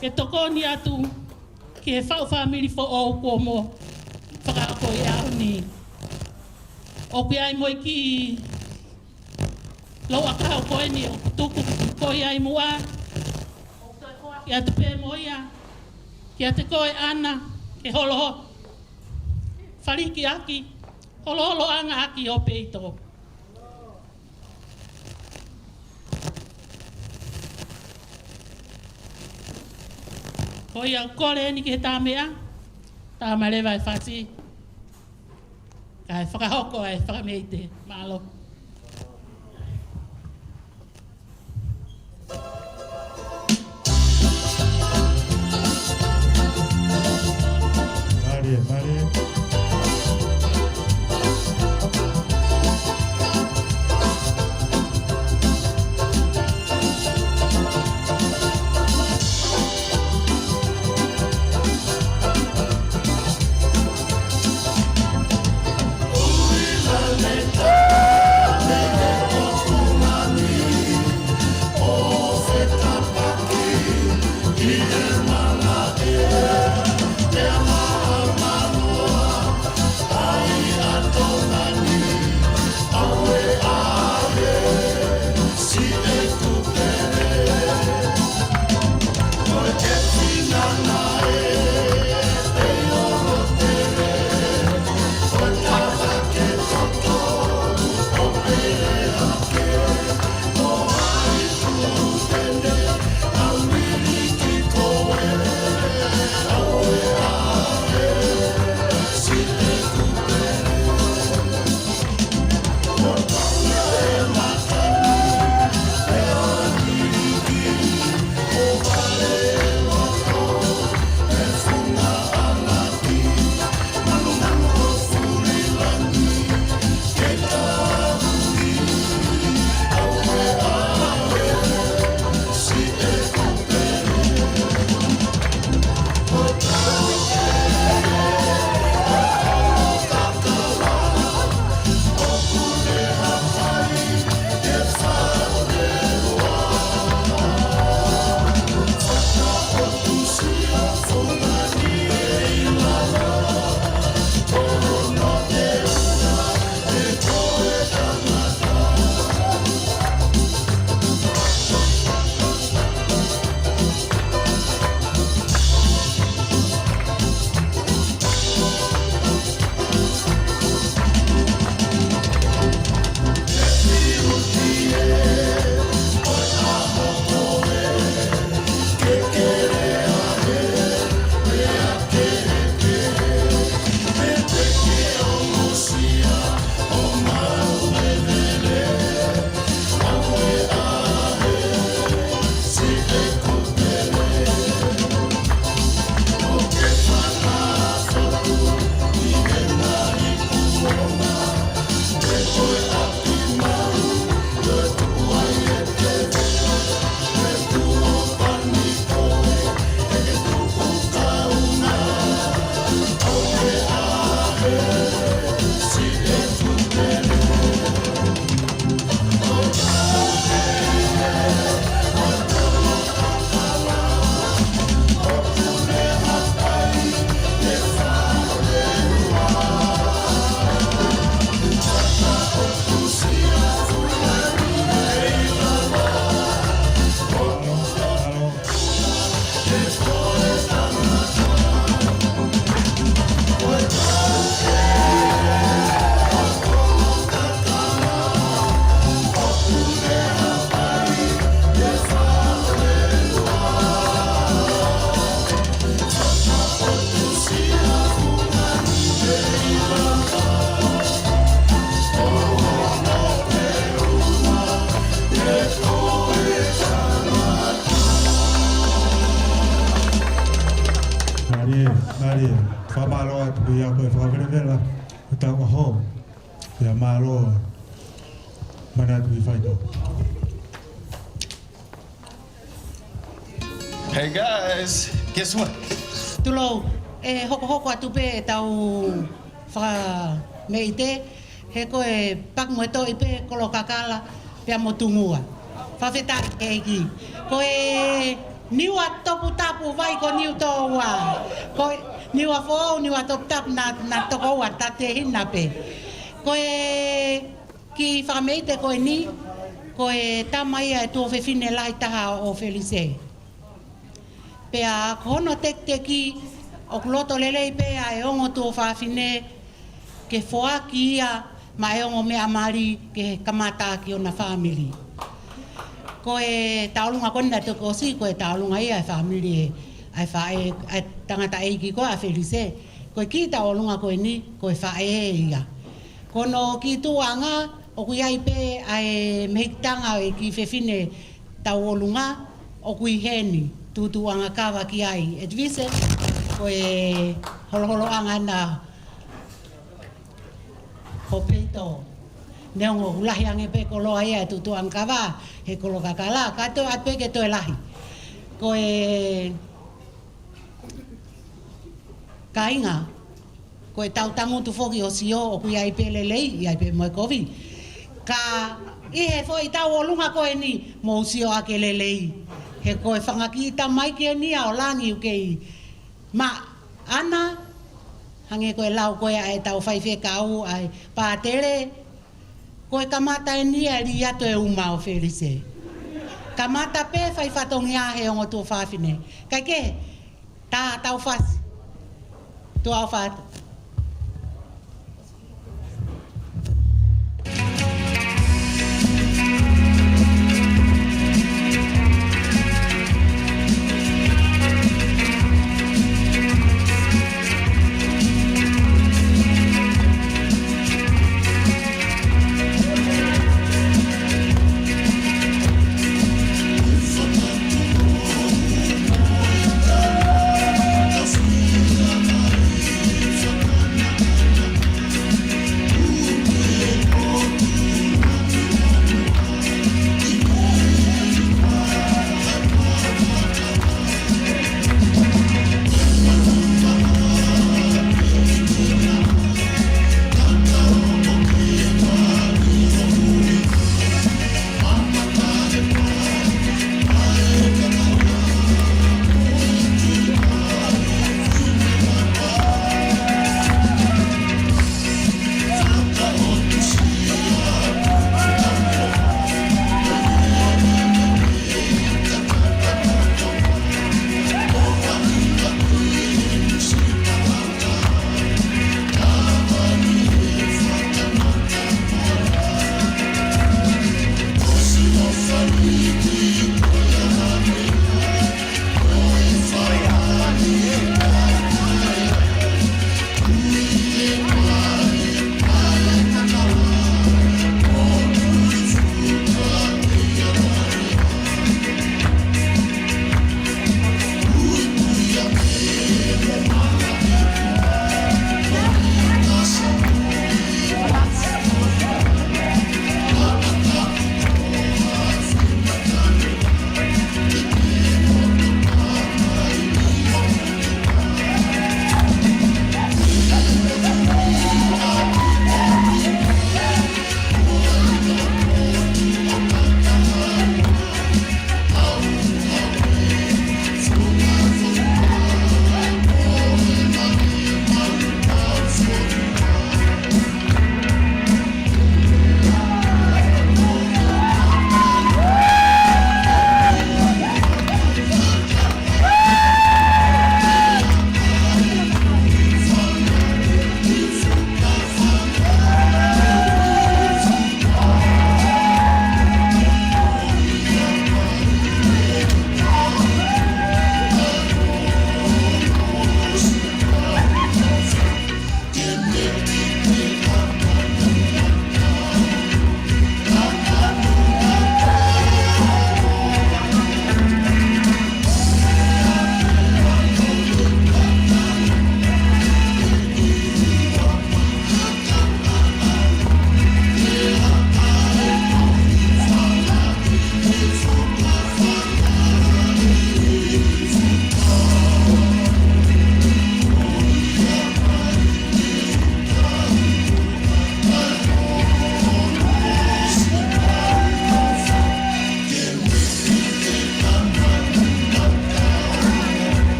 ke tokoni atu ki he faʻu fāmili foʻou kuo mo fakahoko ʻi he ʻaho ni. ʻOku ʻi ai mo e kiʻi louʻakau ko eni ʻoku tuku ko ia ʻi muʻa. ʻOku toe foaki atu pē mo ia kiate koe ʻAna, ke holo faliki ʻaki, holoholoʻanga ʻaki ho peito. Ko ia ʻoku kole eni ki he tā meʻa, tā mai leva e fasi, kae fakahoko e fakameite. Mālō. Mālie, mālie. Mālie, mālie. Fakamālō atu ia ko e fakafelefela ʻo e taʻu ʻaho. Ia mālō. Manatu ki faito. Hey guys, guess what? Tulou, ʻe hokohoko atu pē ʻetau fakameʻite, he ko e paki mo e toʻi pē Kolokakala pea mo Tungua. Fakafetaʻi ki he ʻEiki. Ko e Niua Toputapu vai ko Niutōua. Ko e Niua Foʻou, Niua Toputapu naʻa, naʻa toko ua, tatehina pē. Ko e kiʻi fakameʻite ko eni, ko e tama ia ʻo e tuofefine lahi taha ʻo Felise. Pea ko hono tekiteki, ʻoku loto lelei pē ʻa e ongo tuofāfine ke foaki ia maʻá e ongo meʻa mali ke kamata ʻaki ʻona fāmili. Ko e tauʻolunga ko eni naʻe toki ʻosi, ko e tauʻolunga ia ʻa e fāmili ʻa e faʻē, ʻa e tangataʻeiki ko ē ʻa Felise. Ko e kiʻi tauʻolunga ko eni, ko e faʻē ia. Ko hono kiʻi tuʻuʻanga, ʻoku ʻi ai pē ʻa e mehikitanga ʻo e kiʻi fefine tauʻolunga, ʻoku ʻi heni, tuʻutuʻuʻanga kava ki ai. Edvise, ko e holoholoʻanga ena ʻo Peito. Neongo ʻoku lahi ange pē koloa ia ʻa e tuʻutuʻuʻanga kava, he Kolokakala, ka toe ʻai pē ke toe lahi. Ko e kāinga, ko ʻetau tangutu foki ʻo sio, ʻoku ʻi ai pē lelei, ʻi ai pē mo e kovi. Ka ʻi he foʻi tauʻolunga ko eni, mou sio ʻaki e lelei. He ko e fanga kiʻi tamaiki eni ia ʻo langi ʻoku kei maʻana, hangē ko e lau ko ē ʻa ʻetau faifekau, ʻa e pātele, ko e kamata eni ia ʻe lī atu e uma ʻo Felise. Kamata pē fai fatongia he ongo tuofāfine. Kae kehe, tā tau fasi. Tuʻa ʻofa atu.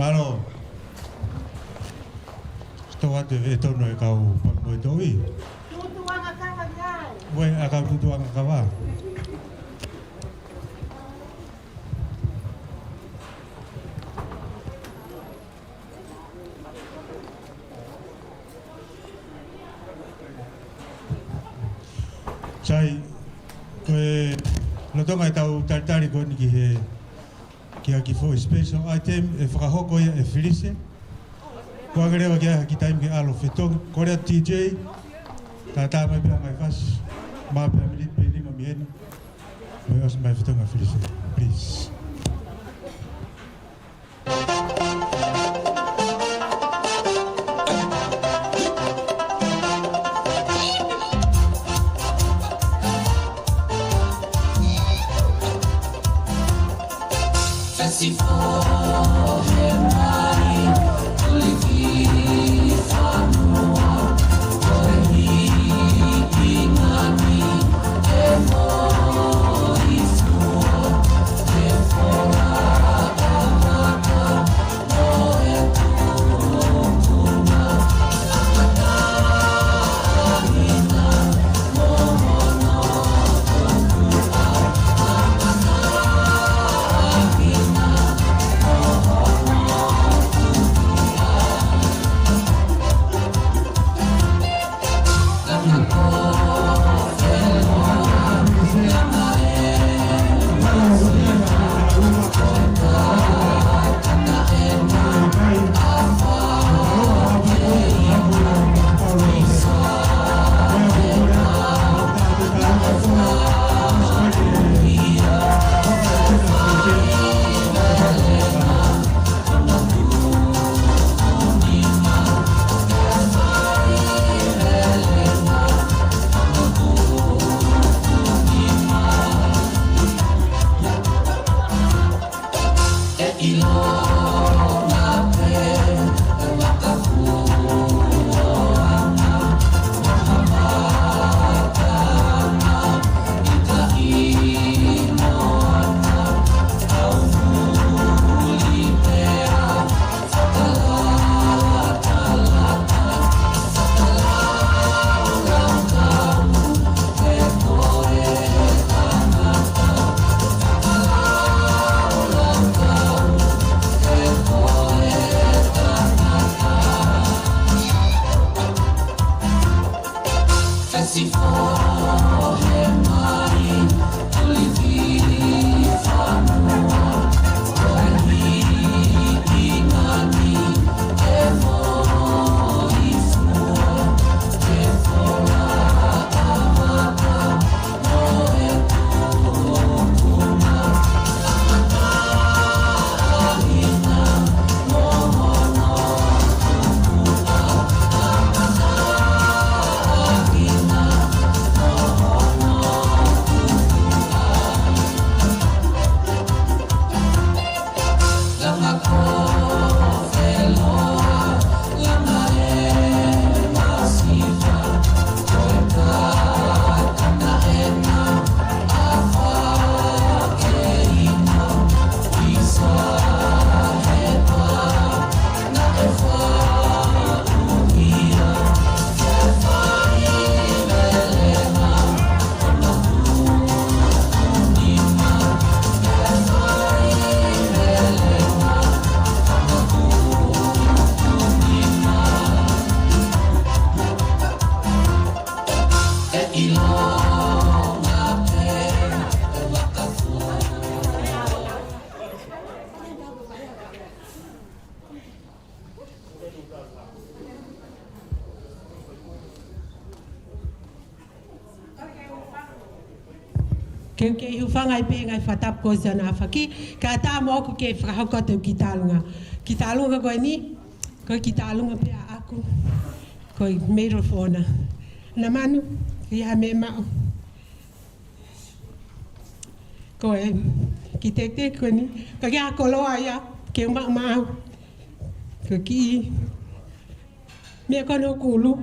Mālō. Tō atu e tonu e kau pāpā mo e toʻi. Tutuʻanga kava ni ai. Ue, ʻa e kau tutuʻanga kava. Sai, ko e lolotonga ʻetau talitali ko eni ki he, ki he kiʻi foʻi special item ʻe fakahoko ia ʻe Felise. Kuo ʻosi leva ki ai ha kiʻi taimi ke ʻalu ʻo fetongi. Kole atu T J, kātaki mai pē ha ngaahi fasi. Maʻu pē ha miniti pe lima mei heni. Mo e ʻosi mai fetongi ʻa Felise. Please. Ke, ke u hūfanga ai pē he ngaahi fakatapu ko ē ʻa e ʻaho ni, kae ʻatā moʻoku ke fakahoko atu e kiʻi tālunga. Kiʻi tālunga ko eni, ko e kiʻi tālunga pē ʻaʻaku, ko e Medal of Honor. Naʻa manu, ke ʻi ai ha meʻa maʻu. Ko e kiʻi teketeke ko eni, ka ke ʻai ha koloa ia, ke u maʻu maʻau. Ko e kiʻi meʻa ko eni ʻoku ʻulu.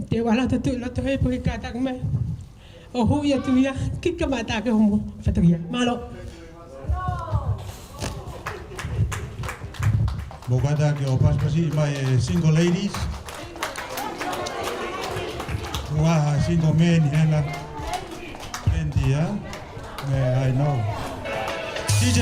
Te u ʻalu atu ʻo tuʻu ʻi loto he pō ke kātaki mai. ʻO hū ia atu ia, kiʻi kamata ke homo. Fatongia. Mālō. Mou kātaki ʻo pasipasi mai e single ladies. Ua ha single men hena. Plenty, huh? Yeah, I know. D J.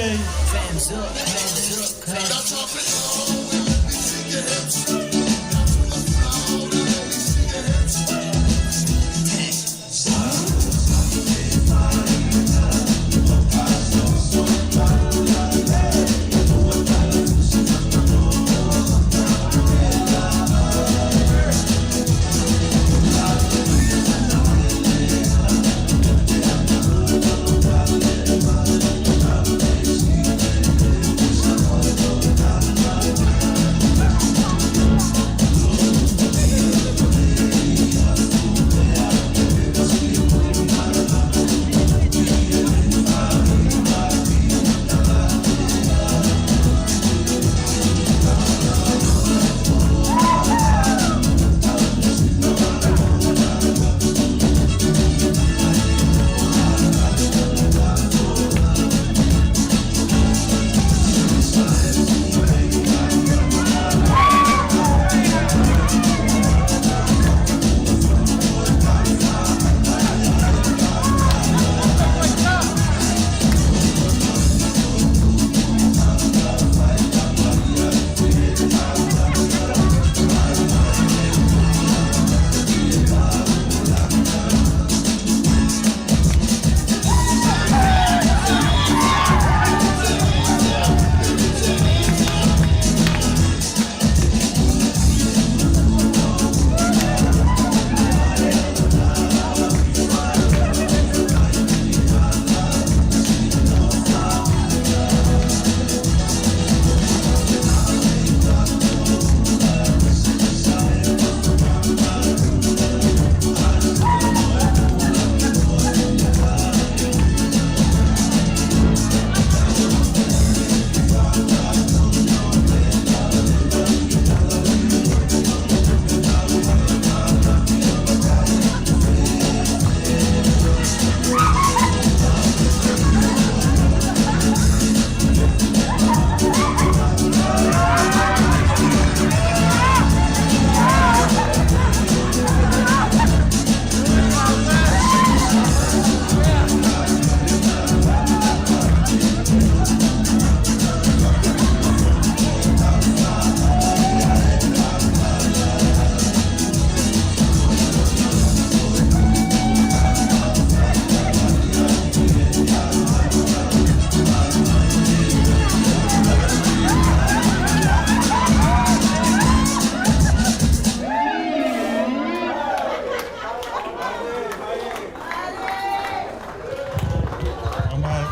Fakamā-,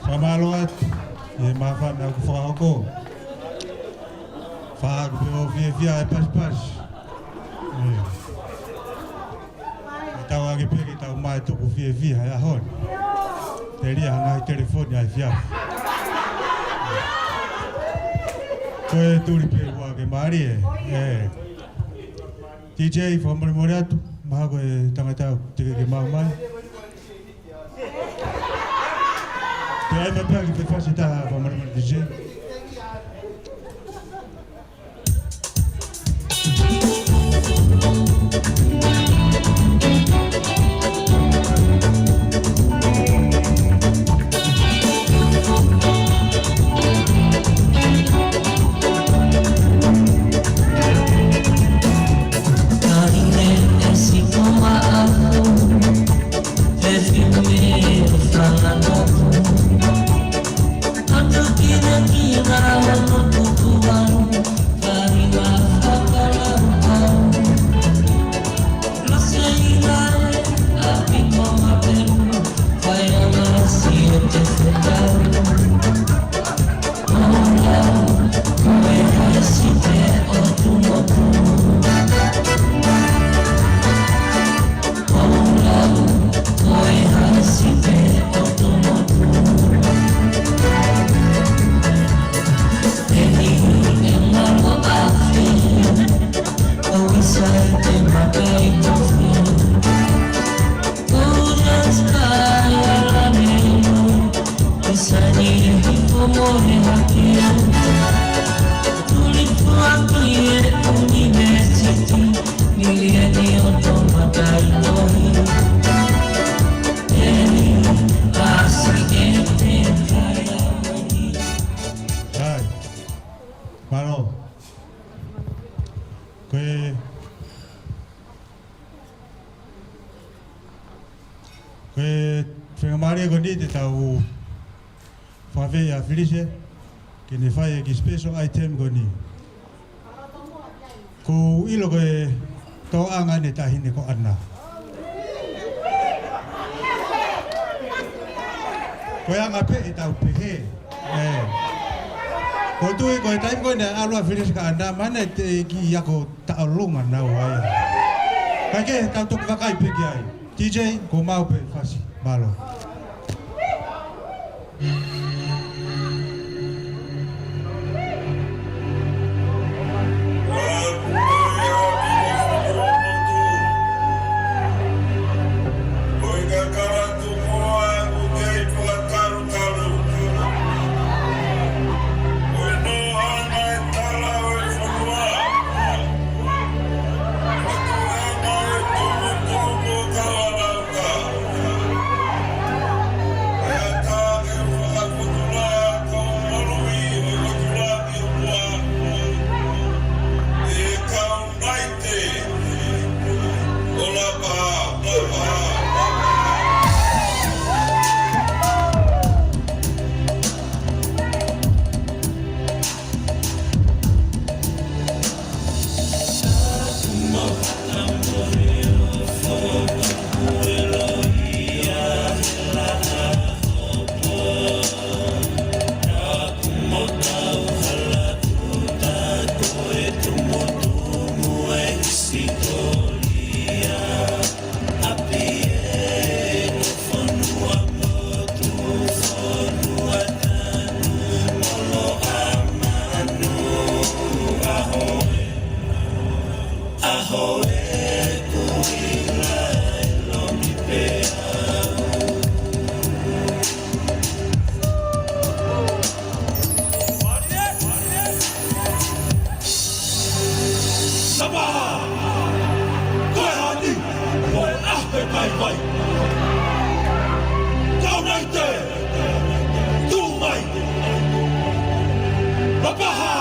fakamālō atu ʻi he māfana ʻoku fakahoko. Faʻa ʻoku pē ʻo fiefia e pasipasi. ʻIo. Ke tau ʻai pē ke tau mai tuku fiefia he ʻaho ni. Telia ha ngaahi telefoni ʻa e fiefia. Ko e tuli pē ua ke mālie. ʻE. D J, fakamolemole atu, mahalo ko e tangata ʻoku teʻeki ke maʻu mai. Pea ʻai mai pē ha kiʻi fefasi ʻe taha, fakamolemole D J. Ko e, ko e faingamālie ko eni te tau fakaafeʻi ʻa Filise ke ne fai e kiʻi special item ko eni. ʻOku ou ʻilo ko e toʻanga ʻene taʻahine ko ʻAna. Ko e anga pē ʻetau pehē. ʻE. ʻOku ou tui ko e taimi ko ē naʻe ʻalu ai ʻa Filise kia ʻAna, mahalo naʻe teʻeki ako taʻolunga naua ia. Kae kehe, tau toki vakai pē ki ai. D J, ko e maʻu pē fasi. Mālō. Sapaha! Ko e hā ni? Ko e ʻaho e vaivai. Kaunite! Tuʻu mai! Sapaha!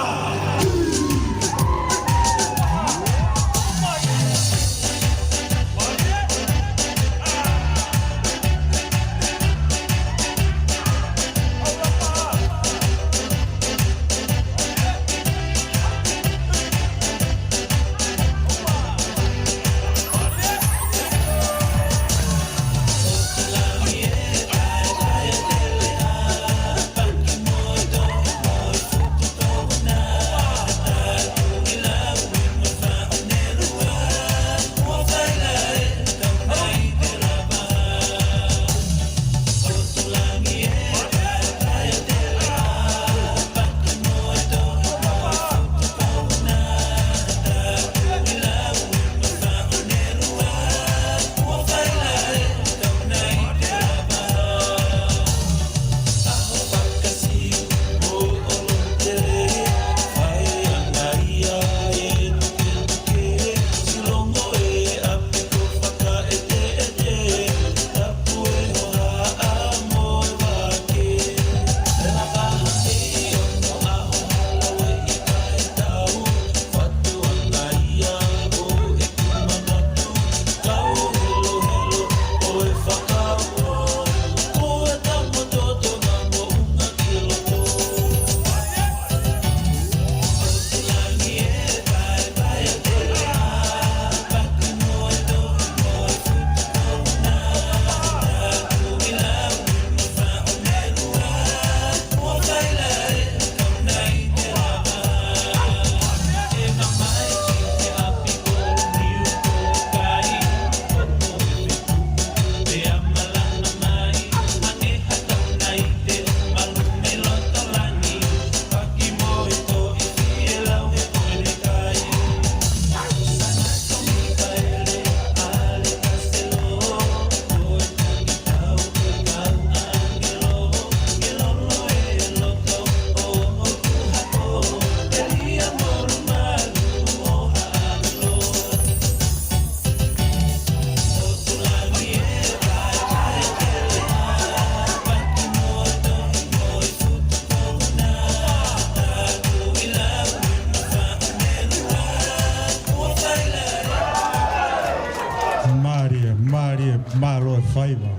Faiva.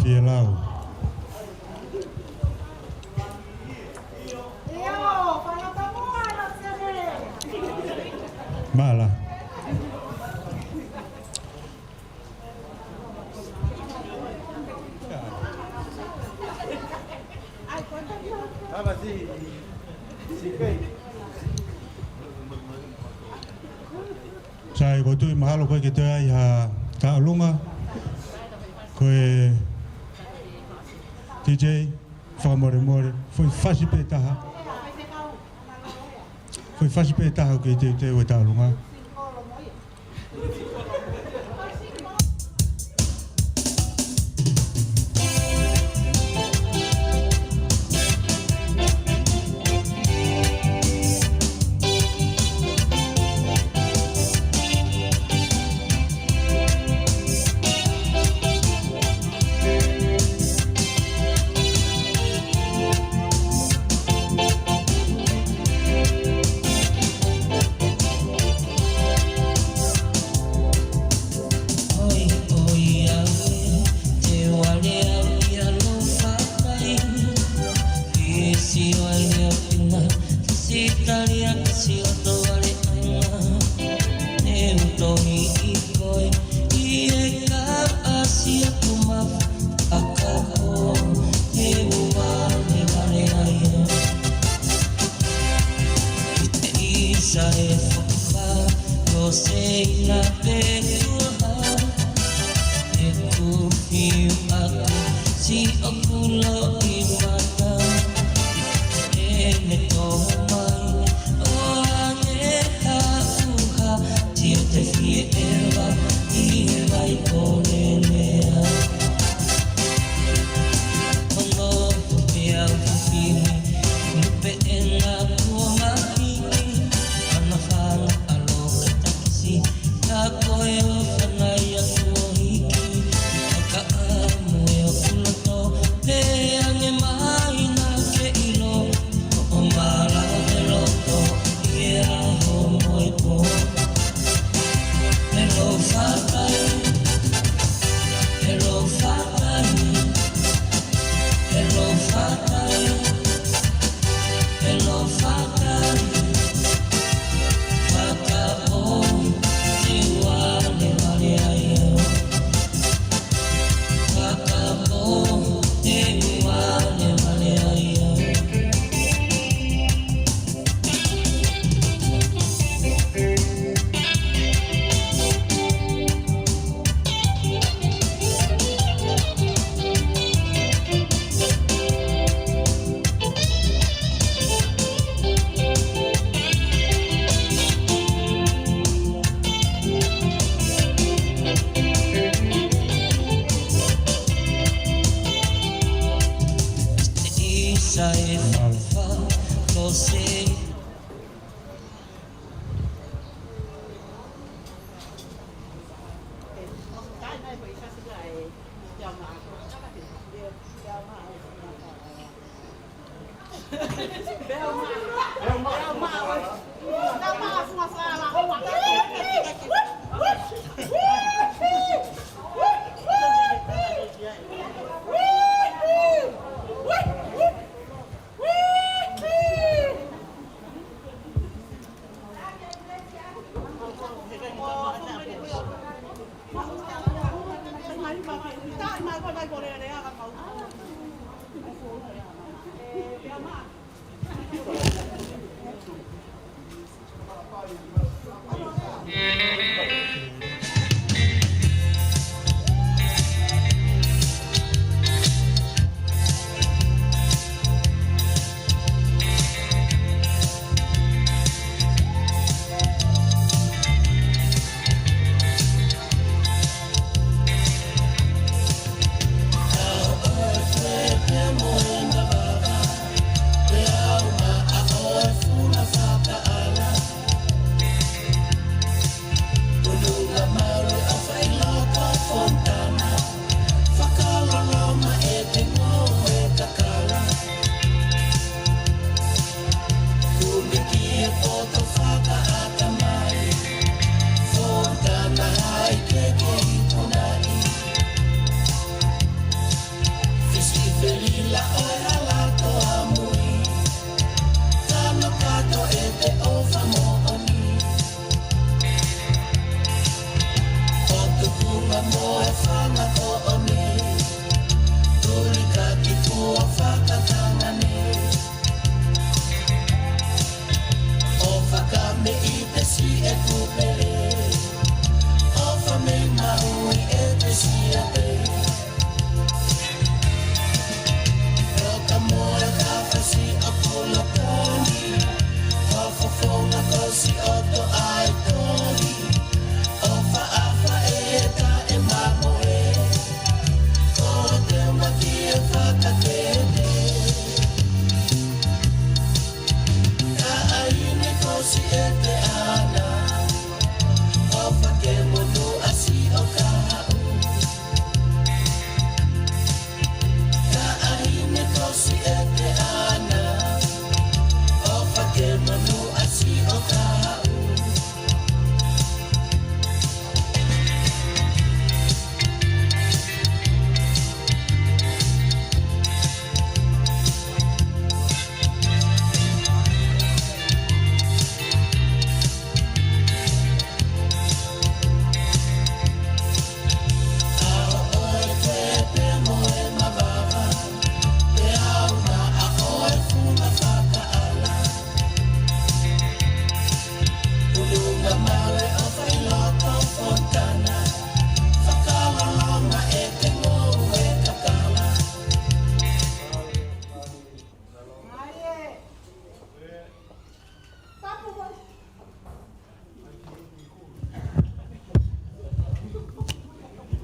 Fielau. Mala. Sai, ko e tuʻi mahalo ko ē ke toe ʻai ha tauʻolunga. Ko e D J, fakamolemole, foʻi fasi pē taha. Foʻi fasi pē taha ʻoku kei teuteu e tauʻolunga.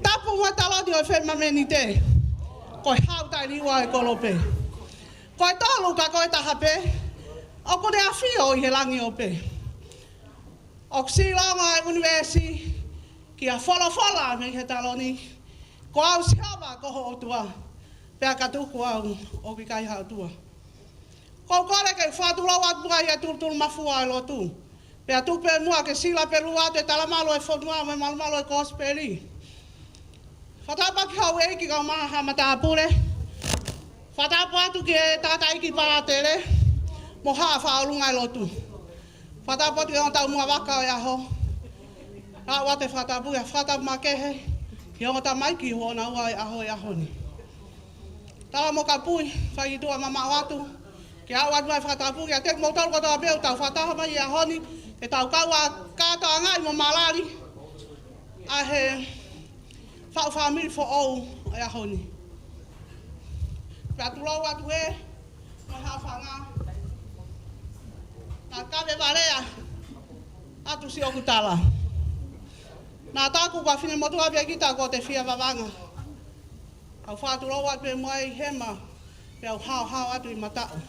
Tapu mo e taloni ʻo e Fema Menite. Ko e hau tailiua e kolope. Ko e tolu ka ko e taha pē. ʻOku ne ʻafio ʻi he langi ʻo pē. ʻOku silonga e ʻunivēsi kia folofola mei he taloni. Ko au Sihova ko ho ʻOtua. Pea ka tuku au ʻoku ʻikai ha ʻOtua. Ko u kole ke u fakatulou atu ai e tulutulu mafua ʻo e lotu. Pea tuku pē muʻa ke sila pē lua atu e talamalu ʻo e fonua mo e malumalu ʻo e kosipeli. Fakatapu ki houʻeiki kae ʻumaʻā haʻa matāpule. Fakatapu atu ki he tangataʻeiki pātele mo haʻa fakaʻolunga e lotu. Fakatapu atu ki he ongo taumuʻa vaka ʻo e ʻaho. Aʻu atu e fakatapu, ʻa e fakatapu makehe ki he ongo tamaiki ʻoku ʻonaua e ʻaho ʻo e ʻaho ni. Tala mo kapui, fai ki tuʻa mamaʻo atu. Ke aʻu atu mai fakatapu kiate kimoutolu kotoa pē ʻoku tau fakataha mai he ʻaho ni, ke tau kau ʻo kātoangaʻi mo malali ʻa e faʻu fāmili foʻou ʻo e ʻaho ni. Pea tulou atu ē, mo e haʻofanga. Naʻa kave valea atu siʻoku tala. Naʻa taku ko e finemotuʻa pē kita ko e fia vavanga. ʻOku ou fakatulou atu pē muʻa ʻi hema, pea u haohao atu ʻi mataʻu.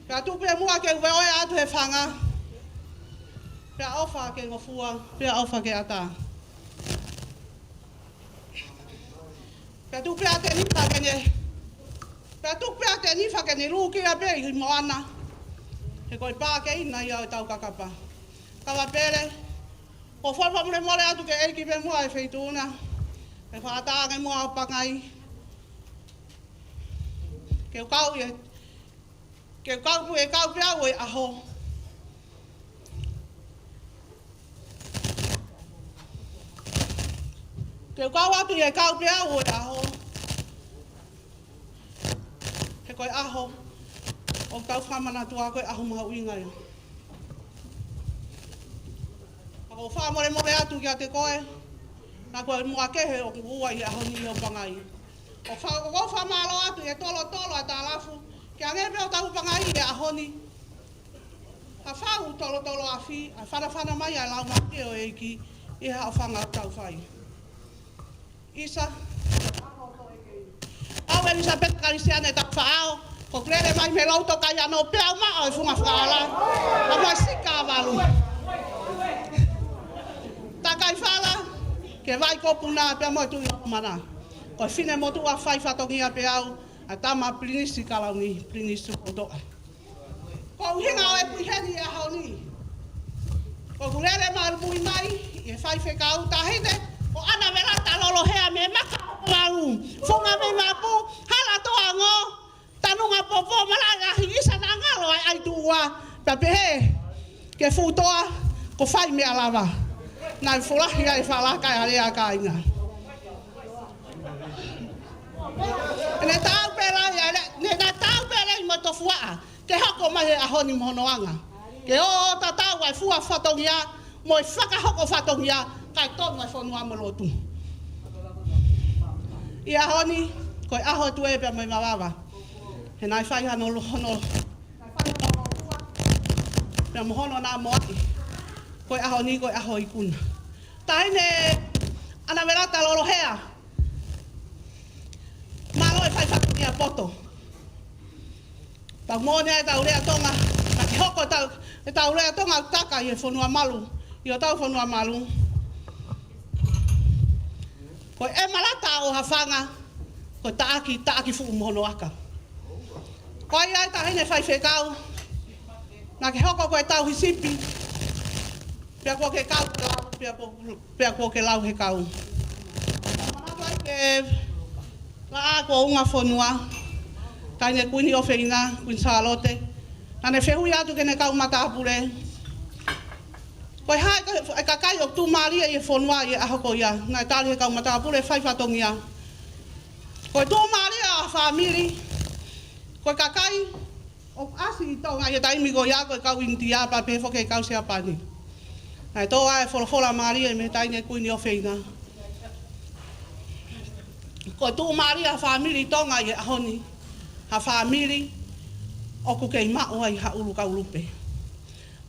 Pea tuku pē muʻa ke u veʻoea atu he fanga. Pea ʻofa ke ngofua, pea ʻofa ke ʻatā. Pea tuku pē ʻa Tenifa ke ne, pea tuku pē ʻa Tenifa ke ne lūkia pē ʻi moana. He ko e pā keina ia ʻo e tau kakapa. Kava pele, ʻoku ou fakamolemole atu ki he ʻeiki pē muʻa ʻo e feituʻu na. Ke fakaʻatā ange muʻa ʻa Pangai. Ke u kau ʻi he, ke u kau pē, ke kau pē au ʻi he ʻaho. Ke u kau atu ʻi he kau pē au ʻi he ʻaho. He ko e ʻaho ʻoku tau fakamanatu ai ko e ʻaho mahuʻinga ia. ʻOku ou fakamolemole atu kiate koe, naʻa ko e muʻa kehe ʻoku ua ʻi he ʻaho ni ʻo Pangai. ʻOku fa-, ʻoku ou fakamālō atu he tolotolo ʻa Talafu, ke hangē pē ʻoku tau Pangai ʻi he ʻaho ni. ʻA fau tolotolo afi, ʻa fanafana mai ʻa e laumālie ʻo e ʻEiki, ʻi he haʻofanga ʻoku tau fai. ʻIsa. Au ʻElisapeta Kalisiane Tafaʻao, ʻoku ou lele mai mei Loutokaiano pea u maʻu e funga fakaʻala, ʻa mo e sika valu. Takai fala, ke vai kopuna pea mo e tuʻi ʻo mana. Ko e finemotuʻa fai fatongia pē au, ʻa e tama Pilinisi Kalauni, Pilinisi Tuʻotoʻa. Ko e ʻuhinga ʻo e kui heni he ʻaho ni. ʻOku ou lele malu mui mai ʻi he faifekau taʻahine ko ʻAnavelata Lolohea mei Makahokovalu, Funga mei Mapu, Halatoango, Tanungapopo, Malaʻelahi, ʻIsa naʻa ngalo ai ʻa e tuʻa, pea pehē ki he fuʻu toa ko Faimealava. Naʻe folahi ai e falaka ʻa e lea kāinga. Ne tau pē lelei, ne, ne tau pē lelei mo Tofuaʻa, ke hoko mai he ʻaho ni mo hono anga. Ke ō tatau ai e fua fatongia, mo e fakahoko fatongia, kae tonu ai e fonua mo e lotu. ʻI he ʻaho ni, ko e ʻaho ʻo e tuʻe pea mo e mavava. He naʻe fai hano lo-, hono, pea mo hono namoaʻi. Ko e ʻaho ni, ko e ʻaho ikuna. Taʻahine ʻAnavelata Lolohea. Mālō e fai fatongia poto. Tau moʻoni ʻa e tau lea Tonga, naʻa ke hoko tau, e tau lea Tonga ʻoku taka ʻi he fonua malu, ʻi hotau fonua malu. Ko e malata ʻo Hafanga, ko e taʻaki, taʻaki fuʻu mohonoaka. Ko ia ai taʻahine faifekau, naʻa ke hoko ko e tauhi sipi, pea kuo ke kau, pea kuo, pea kuo ke lau he kau. Manatu ai ke laʻā ko unga fonua, taʻahine Kuini ʻOfeina, Kuini Sālote, naʻa ne fehuʻi atu ki heʻene kau matāpule, ko e hā e ka-, e kakai ʻoku tuʻumālie ʻi he fonua ʻi he ʻaho ko ia? Naʻe tali he kau matāpule fai fatongia, ko e tuʻumālie ʻa e fāmili, ko e kakai ʻoku ʻasi ʻi Tonga ʻi he taimi ko ia ko e kau ʻInitia pea pehē foki e kau Siapani. Naʻe tō ai e folofola mālie mei he taʻahine Kuini ʻOfeina, ko e tuʻumālie ʻa e fāmili ʻi Tonga ʻi he ʻaho ni, ha fāmili ʻoku kei maʻu ai ha ʻulu kau lupe.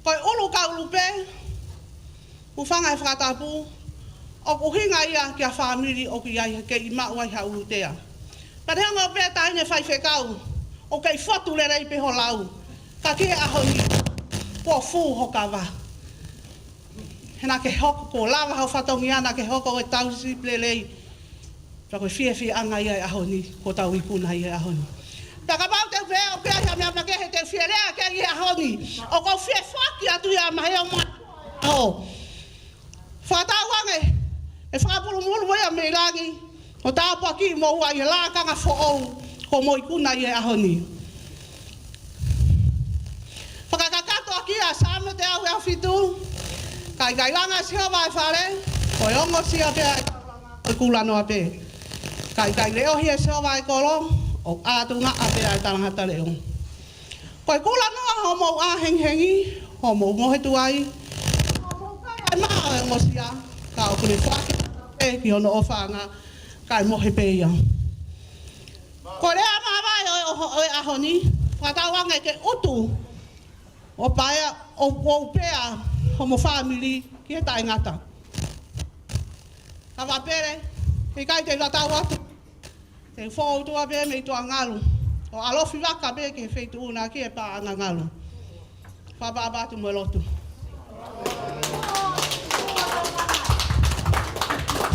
Ko e ʻulu kau lupe, hūfanga he fakatapu, ʻoku ʻuhinga ia ki ha fāmili ʻoku ʻi ai, kei maʻu ai ha ʻulu tea. Pea neongo pē taʻahine faifekau ʻoku kei fotu lelei pē ho lau, ka ki he ʻaho ni, kuo fū ho kava. He naʻa ke hoko, kuo lava ho fatongia, naʻa ke hoko ko e tauhi sipi lelei. Pea ko e fiefiaʻanga ia ʻo e ʻaho ni, ko hotau ikuna ia ʻo e ʻaho ni. Pea kapau te u pehē ʻoku ʻi ai ha meʻa makehe te u fie lea ki ai he ʻaho ni, ʻoku ou fie foaki atu ia mahe o ma-, ʻo fakatauange ʻe fakapulupulu ia mei langi, ʻo tāpuakiʻi moua ʻi he lakanga foʻou ko homou ikuna ʻi he ʻaho ni. Fakakakato ʻaki ʻa e Saame teau ʻe fitu, ka ʻikai langa ʻe Sihova e fale, ko e ongosia pē ʻa e taulanga, ko e kulanoa pē. Ka ʻikai leʻohi ʻe Sihova e kolo, ʻoku ʻātungaʻa pē ʻa e talangata leʻo. Ko e kulanoa hoʻomou ʻā hengihengi, hoʻomou mohe tuai, hoʻomou kai ʻa e maʻa ʻo e ongosia, ka ʻoku ne foaki pē ki hono ʻofaʻanga, kae mohe pē ia. Ko e lea māvae ʻo, ʻo, ʻo e ʻaho ni, fakatauange ke utu ʻo paea, ʻo, ʻo upea homo fāmili ki he taʻengata. Kava pele, he ʻikai te u ʻatā atu, te u fō ʻOtua pē mei tuʻa ngalu, ʻo ʻalofi vaka pē ki he feituʻu naʻa ki he paʻanga ngalu. Fakaʻapaʻapa atu mo e lotu.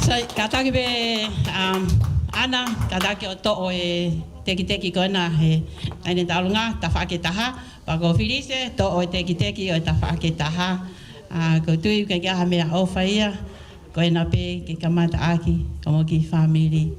Sai, kātaki pē, um, ʻAna, kātaki ʻo toʻo e tekiteki ko ena he, ʻa ʻene taulanga, tafaʻaki ʻe taha, pea ko Filise, toʻo e tekiteki ʻo e tafaʻaki ʻe taha, ʻa, ʻoku ou tui ʻoku ʻikai ha meʻaʻofa ia, ko ena pē ke kamata ʻaki, ko mo ki fāmili.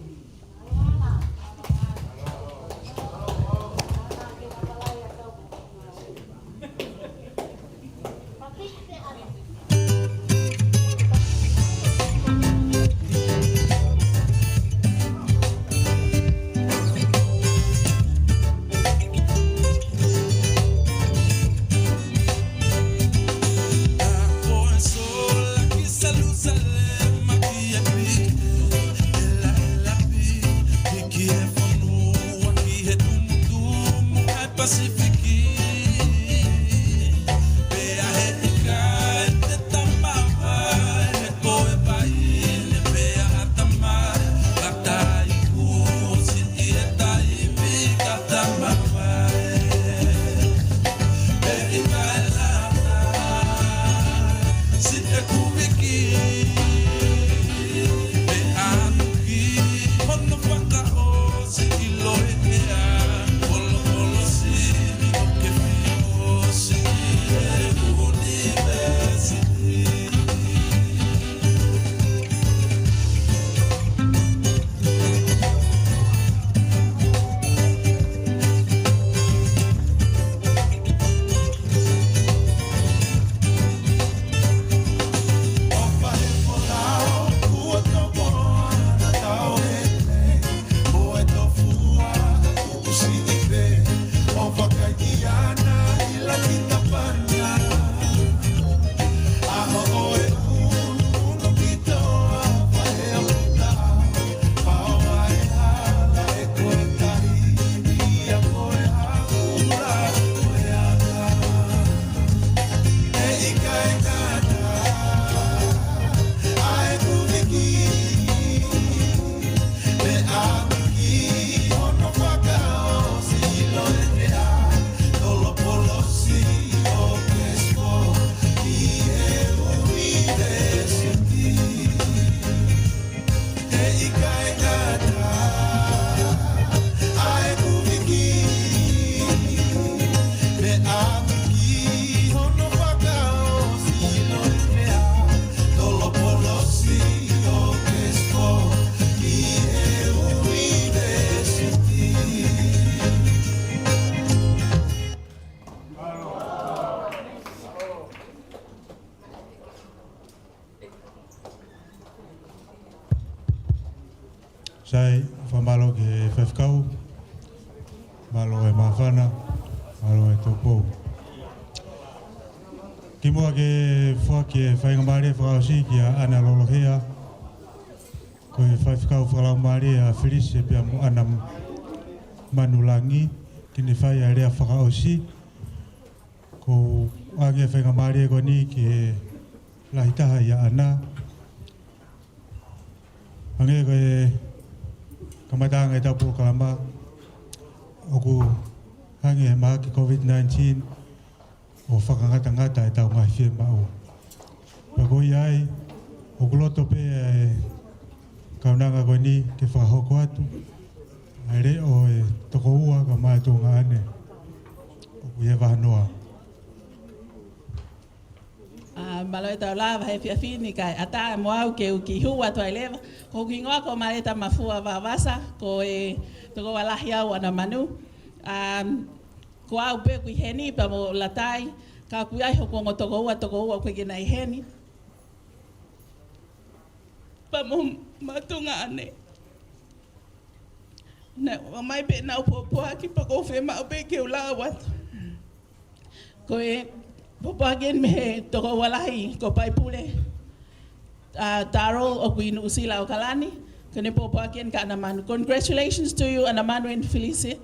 Sai, fakamālō ki he faifekau, mālō e māfana, mālō e tōpou. Kimuʻa ke foaki e faingamālie fakaʻosi kia ʻAna Lolohea, ko e faifekau fakalaumālie ʻa Felise pea mo ʻAna Manulangi, ke ne fai ʻa e lea fakaʻosi. ʻOku ʻoange e faingamālie ko eni ki he lahi taha ʻia ʻAna. Hangē ko e kamataʻanga ʻetau polokalama, ʻoku hangē he mahaki COVID nineteen ʻo fakangatangata ʻetau ngaahi fiemaʻu. Pea ko ia ai, ʻoku loto pē ʻa e kaunanga ko eni ke fakahoko atu ʻa e leʻo ʻo e tokoua kae ʻumaʻā e tuongaʻane ʻoku ʻi he vahanoa. ʻA, mālō e tau lava he efiafi ni kae ʻatā mo au ke u kiʻi hū atu ai leva. Ko hoku hingoa ko Maleta Mafua Vavasa, ko e tokoua lahi au ʻo ʻAna Manu. ʻA, ko au pē ʻoku ʻi heni pea mo Latai, ka ʻoku ʻi ai hoku ongo tokoua, tokoua ʻoku ʻikai ke na ʻi heni. Pea mo e tuongaʻane. Naʻe ʻomai pē ʻenau pōpoaki pea ʻoku ou fiemaʻu pē ke u lau atu. Ko e pōpoaki eni mei he tokoua lahi ko Paipule, ʻa, Taro ʻoku ʻi Nuʻusila ʻAokalani, ko ʻene pōpoaki eni kia ʻAna Manu. Congratulations to you, ʻAna Manu and Felise.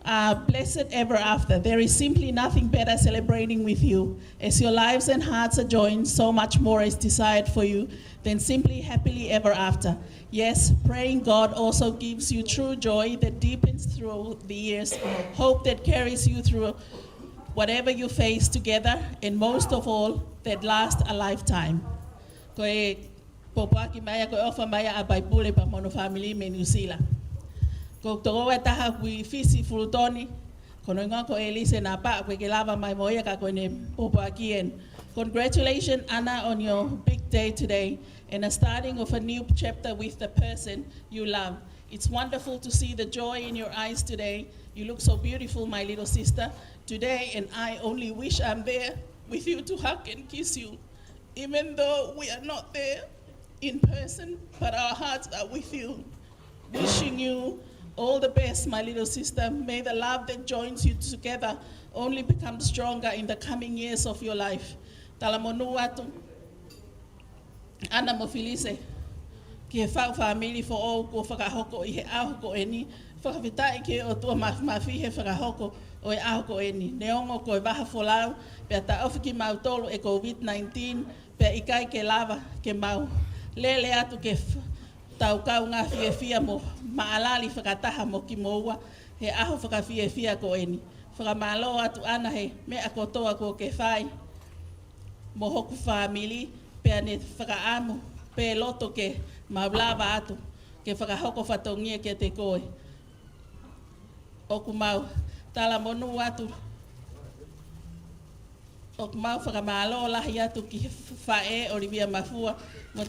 Uh, blessed ever after. There is simply nothing better celebrating with you. As your lives and hearts are joined, so much more is desired for you than simply happily ever after. Yes, praying God also gives you true joy that deepens through the years, hope that carries you through whatever you face together, and most of all, that lasts a lifetime. Ko e pōpoaki mai ia, ko e ʻofa mai ia ʻa Paipule pea mo hono fāmili mei Nuʻusila. Ko e tokoua ʻe taha ʻoku ʻi Fisi, Fulutoni, ko hono hingoa ko ʻElise Napa, ʻoku ʻikai ke lava mai mo ia ka ko ʻene pōpoaki eni. Congratulations, ʻAna, on your big day today and a starting of a new chapter with the person you love. It's wonderful to see the joy in your eyes today. You look so beautiful, my little sister, today, and I only wish I'm there with you to hug and kiss you, even though we are not there in person, but our hearts are with you. Wishing you all the best, my little sister. May the love that joins you together only become stronger in the coming years of your life. Talamonū atu, ʻAna mo Felise, ki he faʻu fāmili foʻou kuo fakahoko ʻi he ʻaho ko eni. Fakafetaʻi ki he ʻOtua Māfimafi he fakahoko ʻo e ʻaho ko eni. Neongo ko e vaha folau, pea taʻofi kimautolu ʻe COVID nineteen, pea ʻikai ke lava ke mau lele atu ke f-, tau kaungā fiefia mo maʻalali fakataha mo kimoua he ʻaho fakafiefia ko eni. Fakamālō atu ʻAna he meʻa kotoa kuo ke fai mo hoku fāmili, pea ne fakaʻamu pē loto ke mau lava atu ke fakahoko fatongia kiate koe. ʻOku mau talamonū atu, ʻoku mau fakamālō lahi atu ki he faʻē ʻOlivia Mafua mo e,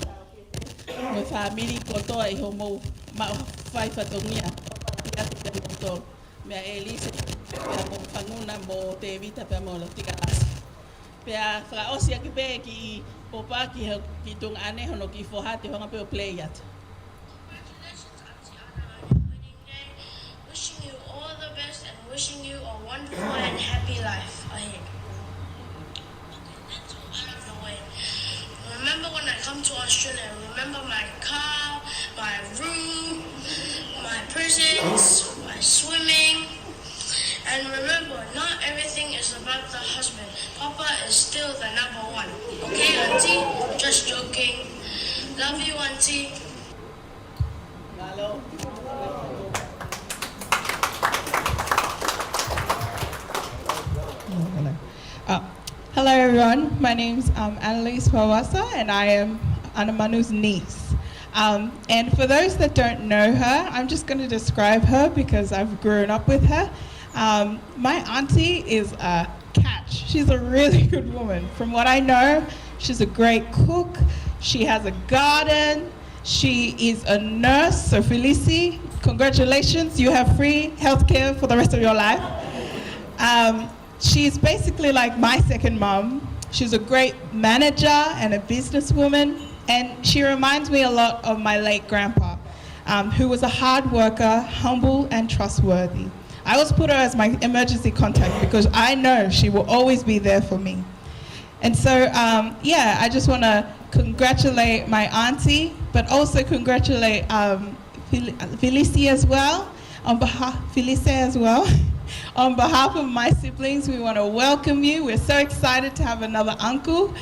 mo e fāmili kotoa ʻi hoʻomou maʻu fai fatongia. Atu kiate kimoutolu, meia ʻElise, pea mo Fanguna, mo Tēvita, pea mo Lotika Lasi. Pea fakaʻosi ʻaki pē kiʻi pōpoaki he kiʻi tuongaʻane hono kiʻi foha, te u hanga pē ʻo play atu. Congratulations, Auntie ʻAna, on your wedding day. Wishing you all the best and wishing you a wonderful and happy life ahead. Okay, that's all out of the way. Remember when I come to Australia, remember my car, my room, my presents, my swimming. And remember, not everything is about the husband. Papa is still the number one. Okay, Auntie? Just joking. Love you, Auntie. Uh, hello, everyone. My name's, um, Annalise Wawasa, and I am ʻAna Manu's niece. Um, and for those that don't know her, I'm just gonna describe her because I've grown up with her. Um, my auntie is a catch. She's a really good woman. From what I know, she's a great cook. She has a garden. She is a nurse. So Felise, congratulations. You have free healthcare for the rest of your life. Um, she's basically like my second mum. She's a great manager and a businesswoman. And she reminds me a lot of my late grandpa. um, who was a hard worker, humble and trustworthy. I always put her as my emergency contact because I know she will always be there for me. And so, um, yeah, I just wanna congratulate my auntie, but also congratulate, um, Fel-, Felicia as well, on behalf, Felicia as well, on behalf of my siblings. We wanna welcome you. We're so excited to have another uncle,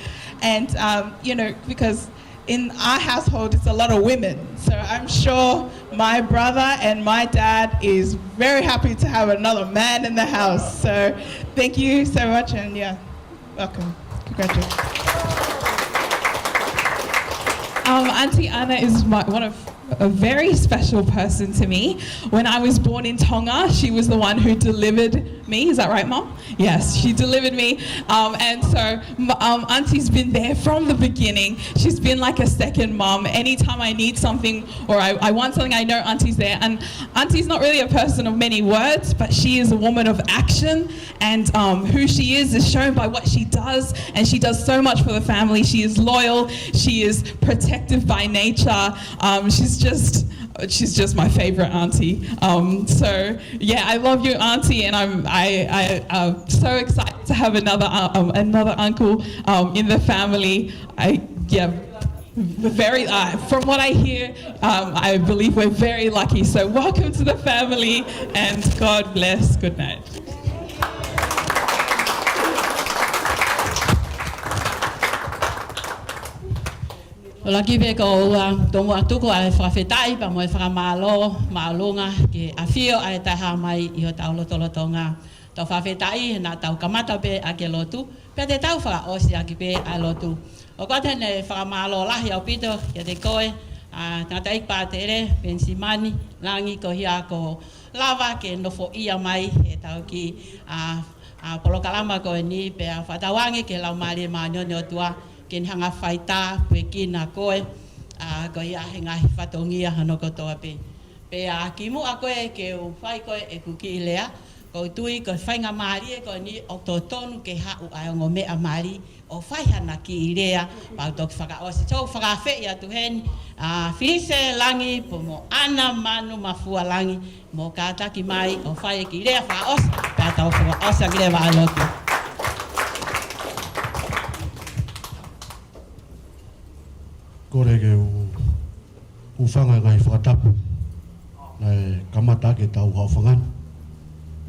and, um, you know, because in our household, it's a lot of women. So I'm sure my brother and my dad is very happy to have another man in the house. So thank you so much, and yeah, welcome. Congratulations. Um, Auntie Anna is my, one of, a very special person to me. When I was born in Tonga, she was the one who delivered me. Is that right, Mom? Yes, she delivered me. Um, and so, m-, um, Auntie's been there from the beginning. She's been like a second mom. Anytime I need something or I, I want something, I know Auntie's there. And Auntie's not really a person of many words, but she is a woman of action. And, um, who she is is shown by what she does. And she does so much for the family. She is loyal. She is protective by nature. Um, she's just, she's just my favorite auntie. Um, so, yeah, I love you, Auntie, and I'm, I, I, I'm so excited to have another, uh, um, another uncle, um, in the family. I, yeah, very, uh, from what I hear, um, I believe we're very lucky. So welcome to the family, and God bless. Good night. ʻOku ou kiʻi pē ko ʻeku tomuʻa tuku ʻa e fakafetaʻi pea mo e fakamālō māʻolunga ki he ʻafio ʻa e Taʻehāmai ʻi hotau lotolotonga. Tau fakafetaʻi he naʻa tau kamata pē ʻaki e lotu, pea te tau fakaʻosi ʻaki pē ʻa e lotu. ʻOku ʻoatu ʻeni e fakamālō lahi ʻaupito kiate koe, ʻa, tangataʻeiki Pātele Penisimani Langi, ko ia kuo lava ke nofoʻia mai ʻetau kiʻi, ʻa, ʻa, polokalama ko eni, pea fakatauange ki he Laumālie Māʻoniʻoni ʻo e ʻOtua ke ne hanga ʻo faitāpuekina koe, ʻa, ko ia he ngaahi fatongia hono kotoa pē. Pea kimuʻa ko ē ke u fai ko ē ʻeku kiʻi lea, ʻoku ou tui ko e faingamālie ko eni ʻoku totonu ke haʻu ʻa e ongo meʻa mali ʻo fai hana kiʻi lea, pea u toki fakaʻosi. So, fakaafeʻi atu heni ʻa Filise Langi pea mo ʻAna Manumafua Langi, mou kātaki mai ʻo fai e kiʻi lea fakaʻosi, pea tau fakaʻosi ʻaki e leva ʻa e lotu. Kole ke u hūfanga he ngaahi fakatapu naʻe kamata ʻaki ʻetau haʻofanga ni.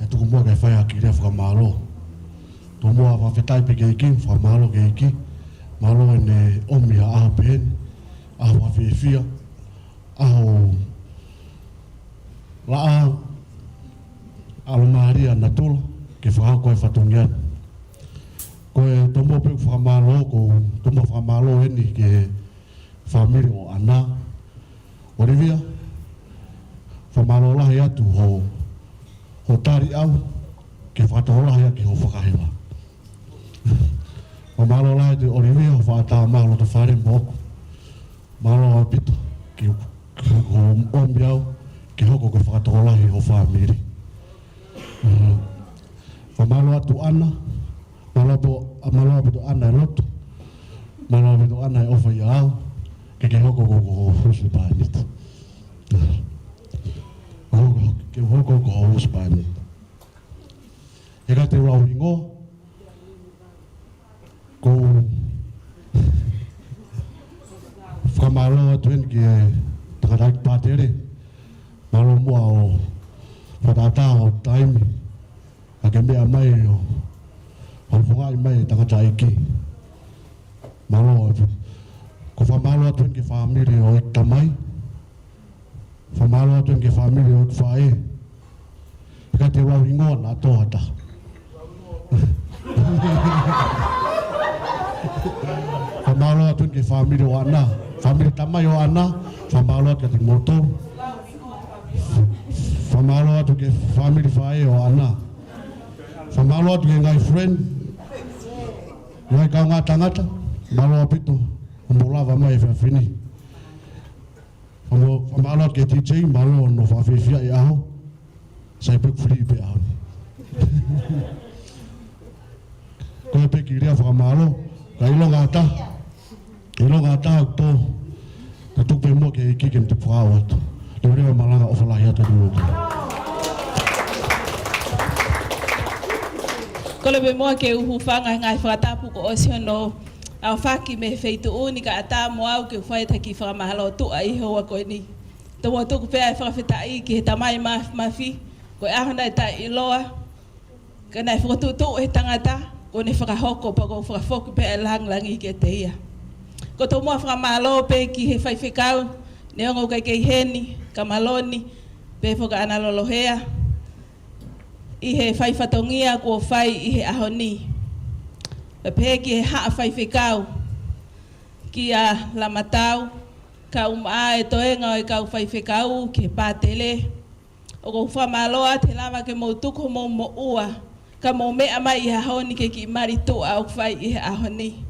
ʻE tuku muʻa ke fai ʻa e kiʻi lea fakamālō. Tomuʻa fakafetaʻi pē ki he ʻEiki, fakamālō ki he ʻEiki. Mālō ʻene ʻomi ʻa e ʻaho pehē ni, ʻaho fakafiefia, ʻaho laʻā, ʻalomālie ʻa natula, ke fakahoko e fatongia ni. Ko e tomuʻa pē ʻeku fakamālō, ko e tomuʻa fakamālō ʻeni ki he fāmili ʻo ʻAna. ʻOlivia, fakamālō lahi atu hoʻo, hoʻo tali au ke fakatokolahi ʻaki hoʻo fakaheva. Fakamālō lahi atu ʻOlivia, hoʻo fakaʻatā mai ho loto fale moʻoku. Mālō ʻaupito ki, ki hoʻo ʻomi au ke hoko ko e fakatokolahi ho fāmili. Mm. Fakamālō atu ʻAna, mālō ʻaupito, mālō ʻaupito ʻAna e lotu. Mālō ʻaupito ʻAna e ʻofa ʻia au, ke ke hoko ko, ko ho husepāniti. Hoko, ke hoko ko ho husepāniti. He ka te u lau hingoa, ʻoku ou fakamālō atu heni ki he tangataʻeiki Pātele. Mālō muʻa hoʻo fakaʻatā ho taimi, ʻa ke meʻa mai ʻo, ʻo fakaʻi mai e tangataʻeiki. Mālō atu. ʻOku ou fakamālō atu heni ki he fāmili ʻo e tamai. Fakamālō atu heni ki he fāmili ʻo e faʻē. He ka te u lau hingoa naʻa tō ha taha. Fakamālō atu heni ki he fāmili ʻo ʻAna. Fāmili tamai ʻo ʻAna. Fakamālō atu kiate kimoutolu. Fakamālō atu ki he fāmili faʻē ʻo ʻAna. Fakamālō atu ki he ngaahi friend. Ngaahi kaungā tangata. Mālō ʻaupito hoʻomou lava mai he efiafi ni. Fakamā-, fakamālō atu ki he D J, mālō hono fakafiefia e ʻaho. Sai pē ʻeku fili pē ʻaho ni. Ko e pē kiʻi lea fakamālō, ka ʻilonga ʻa e taha. ʻIlonga ʻa e taha ʻoku tō. Ka tuku pē muʻa ki he ʻEiki ke ne toe fakahā atu. Ko e lava malanga ʻofa lahi atu ki he motu. Kole pē muʻa ke u hūfanga he ngaahi fakatapu kuo ʻosi hono aofaki mei he feituʻu ni kae ʻatā mo au ke u fai ʻa e kiʻi fakamālō tuʻa ʻi he houa ko eni. Tomuʻa tuku pē ʻa e fakafetaʻi ki he Tamai Māfimafi, ko e ʻaho naʻe taʻeʻiloa, ka naʻe fokotuʻutuʻu ʻe he tangata, kuo ne fakahoko pea ʻoku ou fakafoki pē ʻa e lāngilangi kiate ia. Ko e tomuʻa fakamālō pē ki he faifekau, neongo ʻoku ʻikai ke ʻi heni, kia Maloni, pehē foki kia Ana Lolohea, ʻi he fai fatongia kuo fai ʻi he ʻaho ni. Pea pehē ki he haʻa faifekau, kia Lamatau, kae ʻumaʻā e toenga ʻo e kau faifekau, ki he pātele, ʻoku ou fakamālō atu he lava ke mou tuku homou moʻua, kae mou meʻa mai ʻi he ʻaho ni ki he kiʻi mali tuʻa ʻoku fai ʻi he ʻaho ni.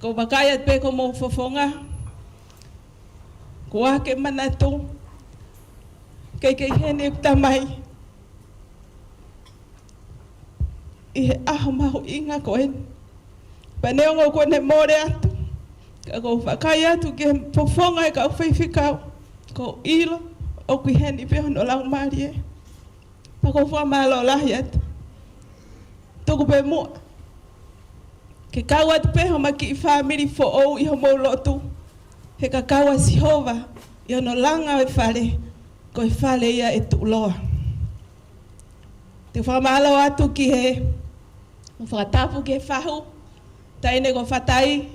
ʻOku ou vakai atu pē ki homou fofonga, ʻoku ʻikai ke manatu, ʻikai ke ʻi heni ʻeku tamai ʻi he ʻaho mahuʻinga ko eni. Pea neongo kuo ne mole atu, ka ʻoku ou vakai atu ki he fofonga ʻo e kau faifekau, ʻoku ou ʻilo ʻoku ʻi heni pē hono laumālie. Pea ʻoku ou fakamālō lahi atu. Tuku pē muʻa ke kau atu pē homa kiʻi fāmili foʻou ʻi homou lotu, he ka kau ʻa Sihova ʻi hono langa ʻo e fale, ko e fale ia ʻe tuʻuloa. Te u fakamālō atu ki he, ʻoku ou fakatapu ki he fahu, taʻahine ko Fatai,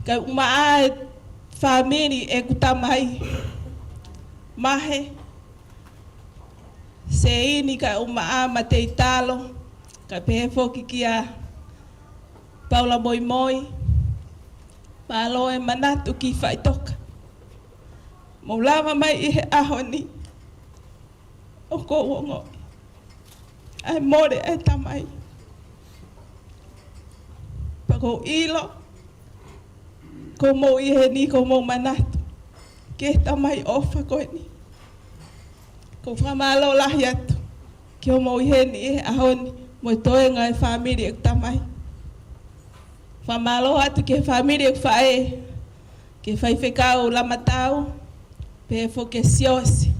kae ʻumaʻā e fāmili ʻeku tamai, Mahe, Seini, kae ʻumaʻā Mateitalo, kae pehē foki kia Paula Moimoi, mālō e manatu ki faʻitoka. Mou lava mai ʻi he ʻaho ni, ʻoku ou ongoʻi ʻa e mole ʻa e tamai. Pea ʻoku ou ʻilo, ʻoku mou ʻi heni ʻoku mou manatu ki he tamai ʻofa ko eni. ʻOku ou fakamālō lahi atu ki hoʻomou ʻi heni ʻi he ʻaho ni mo e toenga ʻo e fāmili ʻeku tamai. Fakamālō atu ki he fāmili ʻeku faʻē, ki he faifekau Lamatau, pehē foki kia Siosi,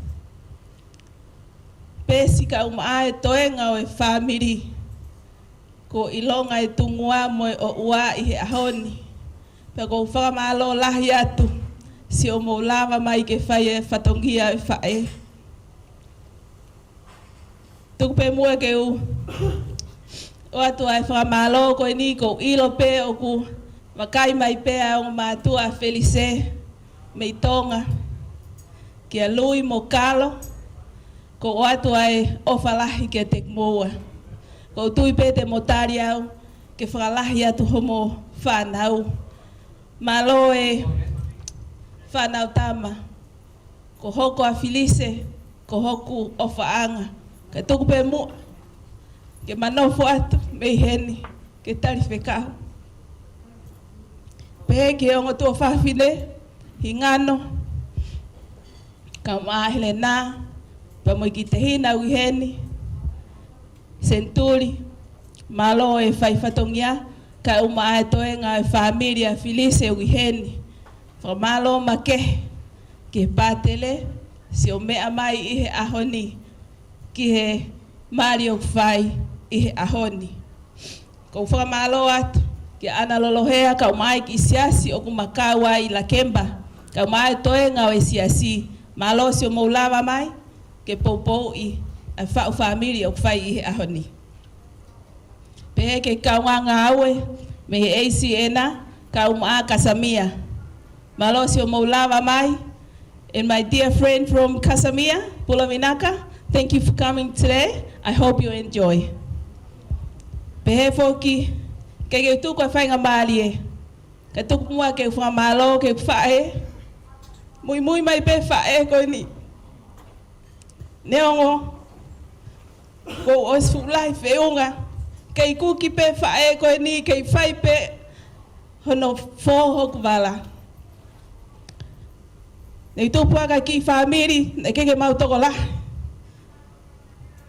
Pesi, kae ʻumaʻā e toenga ʻo e fāmili. Kuo ʻilonga e tungua mo e ʻoʻua ʻi he ʻaho ni. Pea ʻoku ou fakamālō lahi atu siʻomou lava mai ke fai e fatongia ʻo e faʻē. Tuku pē muʻa ke u ʻoatu ʻa e fakamālō ko eni. ʻOku ou ʻilo pē ʻoku vakai mai pē ʻa e ongo mātuʻa Felise mei Tonga, kia Lui mo Kalo, ʻoku ou ʻoatu ʻa e ʻofa lahi kiate kimoua. ʻOku ou tui pē te mou tali au ke fakalahi atu hoʻomou fānau. Mālō e fānau tama, ko hoku ʻa Felise ko hoku ʻofaʻanga. Kae tuku pē muʻa ke ma nofo atu mei heni ke tali fekau. Pehē ki he ongo tuofāfine, Hingano, kae ʻumaʻā Helena, pea mo e kiʻi tehina ʻoku ʻi heni, Senituli, mālō e fai fatongia, kae ʻumaʻā e toenga ʻo e fāmili ʻa Felise ʻoku ʻi heni. Fakamālō makehe ki he pātele siʻo meʻa mai ʻi he ʻaho ni ki he mali ʻoku fai ʻi he ʻaho ni. ʻOku ou fakamālō atu kia Ana Lolohea kae ʻumaʻā e kiʻi siasi ʻoku ma kau ai ʻi Lakeba, kae ʻumaʻā e toenga ʻo e siasi. Mālō siʻomou lava mai ke poupouʻi ʻa e faʻu fāmili ʻoku fai ʻi he ʻaho ni. Pehē ki he kaungā ngāue mei he A C N, kae ʻumaʻā Kasamia. Mālō siʻomou lava mai. And my dear friend from Kasamia, Pula Vinaka, thank you for coming today. I hope you enjoy. Pehē foki, ʻikai ke u tuku ʻa e faingamālie, kae tuku muʻa ke u fakamālō ki he faʻē. Muimui mai pē faʻē ko eni. Neongo kuo ʻosi fuʻu lahi feʻunga, kei kuki pē faʻē ko eni, kei fai pē hono fō hoku vala. Ne u tupu ʻaki ʻa e kiʻi fāmili naʻe ʻikai ke mau tokolahi.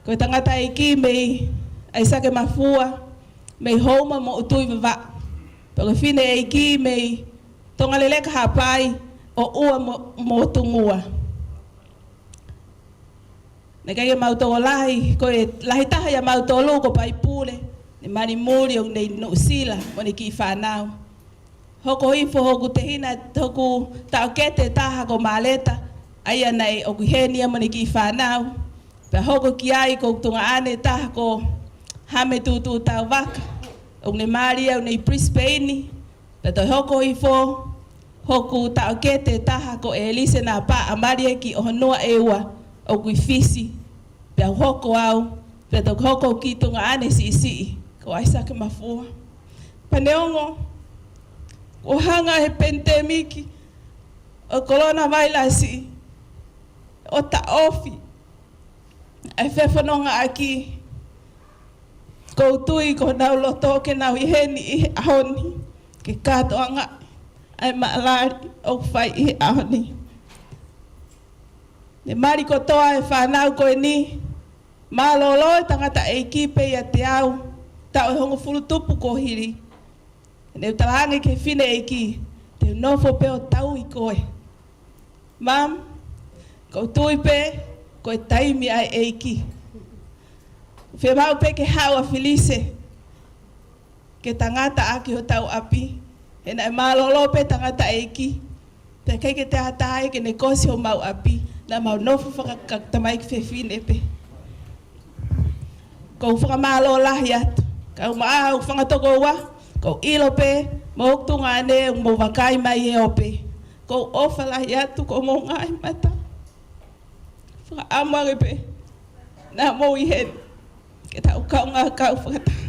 Ko e tangataʻeiki mei ʻAisake Mafua, mei Houma mo ʻUtui Vavaʻu. Pea ko e fineʻeiki mei Tongaleleka Haʻapai, ʻoʻua mo, mo Tungua. Naʻe ʻikai ke mau tokolahi, ko e lahi taha ʻia mautolu ko Paipule, ne mali muli ʻo ne ʻi Nuʻusila mo ʻene kiʻi fānau. Hoko hifo hoku tehina, hoku taʻokete taha ko Maleta, ʻa ia naʻe ʻoku ʻi heni ia mo ʻene kiʻi fānau. Pea hoko ki ai ko hoku tuongaʻane taha ko Hame Tutu Tauvaka, ʻoku ne mali ia ʻo ne ʻi Brisbane. Pea toe hoko hifo hoku taʻokete taha ko ʻElise Napaʻa, mali ia ki ʻOhonua ʻEua, ʻoku ʻi Fisi. Pea u hoko au, pea toki hoko ki tuongaʻane siʻisiʻi ko Aisake Mafua. Pea neongo kuo hanga he penitēmiki ʻo e kolona vailasi ʻo taʻofi ʻa e fefonongaʻaki, ʻoku ou tui ko honau loto ke nau ʻi heni ʻi he ʻaho ni ke kātoanga ʻa e maʻalali ʻoku fai ʻi he ʻaho ni. Ne mali kotoa e fānau ko eni, mālōlō e tangataʻeiki pē ʻiate au, taʻu ʻe hongofulu tupu kuo hili. Ne u talaange ki he fineʻeiki, te u nofo pē ʻo tauhi koe. Mum, ʻoku ou tui pē ko e taimi ʻa e ʻEiki. Fiemaʻu pē ke haʻu ʻa Felise ke tangata ʻaki hotau ʻapi, he naʻe mālōlō pē tangataʻeiki. Pea ʻikai ke toe ʻi ai ha taha ia ke ne kosi homau ʻapi, naʻa mau nofo fakakakato tamaiki fefine pē. ʻOku ou fakamālō lahi atu. Kau maʻa hoku fanga tokoua, ʻoku ou ʻilo pē, mo hoku tuongaʻane, ʻoku mou vakai mai he ope. ʻOku ou ʻofa lahi atu, ko homou ngaahi mata. Fakaʻamu ange pē naʻa mou ʻi heni ke tau kaungā kau fakataha.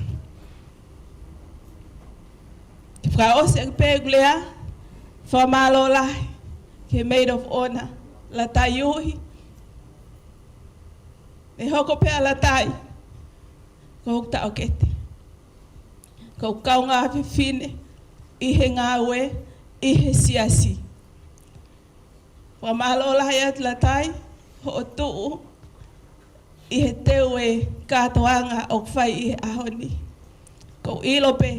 Ke fakaʻosi ange pē ʻeku lea, fakamālō lahi ki he Maid of Honour, Latai Uhi. Ne hoko pē ʻa Latai ko hoku taʻokete, ko hoku kaungā fefine ʻi he ngāue ʻi he siasi. Fakamālō lahi atu Latai, hoʻo tuʻu ʻi he teu e kātoanga ʻoku fai ʻi he ʻaho ni. ʻOku ou ʻilo pē,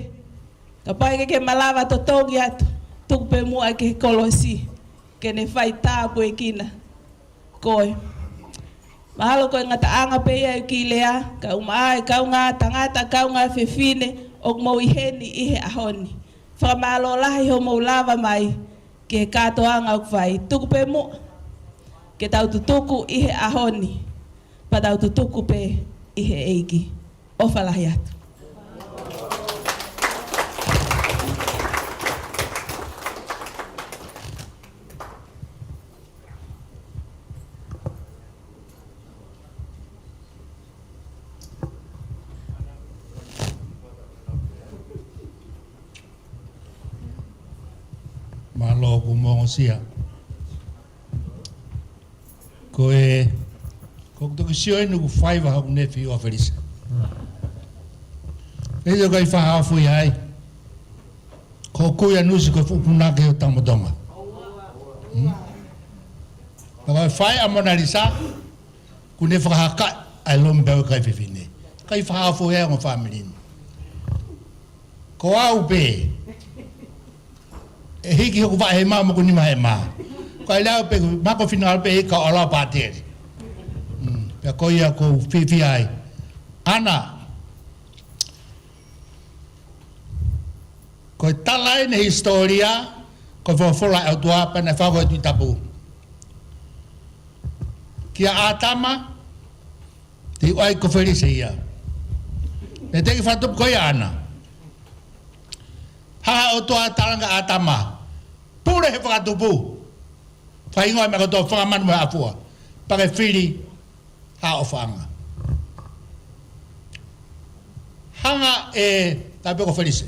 kapau ʻe ʻikai ke malava totongi atu, tuku pē muʻa ki he kolosi, ke ne fai tāpuekina koe. Mahalo ko e ngataʻanga pē ia ʻeku kiʻi lea, kau maʻa e kaungā tangata, kaungā fefine, ʻoku mou ʻi heni ʻi he ʻaho ni. Fakamālō lahi hoʻomou lava mai ki he kātoanga ʻoku fai. Tuku pē muʻa ke tau tutuku ʻi he ʻaho ni, pea tau tutuku pē ʻi he ʻEiki. ʻOfa lahi atu. Mālō hoʻomo ongosia. Ko e, ʻoku ou toki sio eni ʻoku faiva hoku nefi ʻo Felise. Felise ʻoku ʻikai fakahaofi ai. Ko e kui ʻa Nusi ko e fuʻu punake ʻo Tamu Tonga. Hmm? Pea ko e faʻē ʻa Mona Lisa, ʻoku ne fakahakaʻi ʻa e lomi pea ʻoku ʻikai fefine. ʻIkai fakahaofi ai ʻa e ongo fāmili ni. Ko au pē, ʻe hiki hoku vaʻe he mā mo hoku nima he mā. Ko e lau pē, mako finangalo pē ʻi he kau ʻalu pātele. Mm, pea ko ia ʻoku ou fiefia ai. ʻAna, ko e tala eni he hisitōlia, ko e folofola ʻa e ʻOtua pea naʻe fakahoko ʻi he Tuʻi Tapu. Kia ʻĀtama, te u ʻai ko Felise ia. Pea teʻeki fakatupu ko ia ʻAna. Hanga ʻe he ʻOtua ʻo talaange kia ʻĀtama, pule he fakatupu. Fakahingoa e meʻa kotoa, fanga manu mo e ʻafua. Pea ke fili ha ʻofaʻanga. Hanga ʻe, tā pē ko Felise.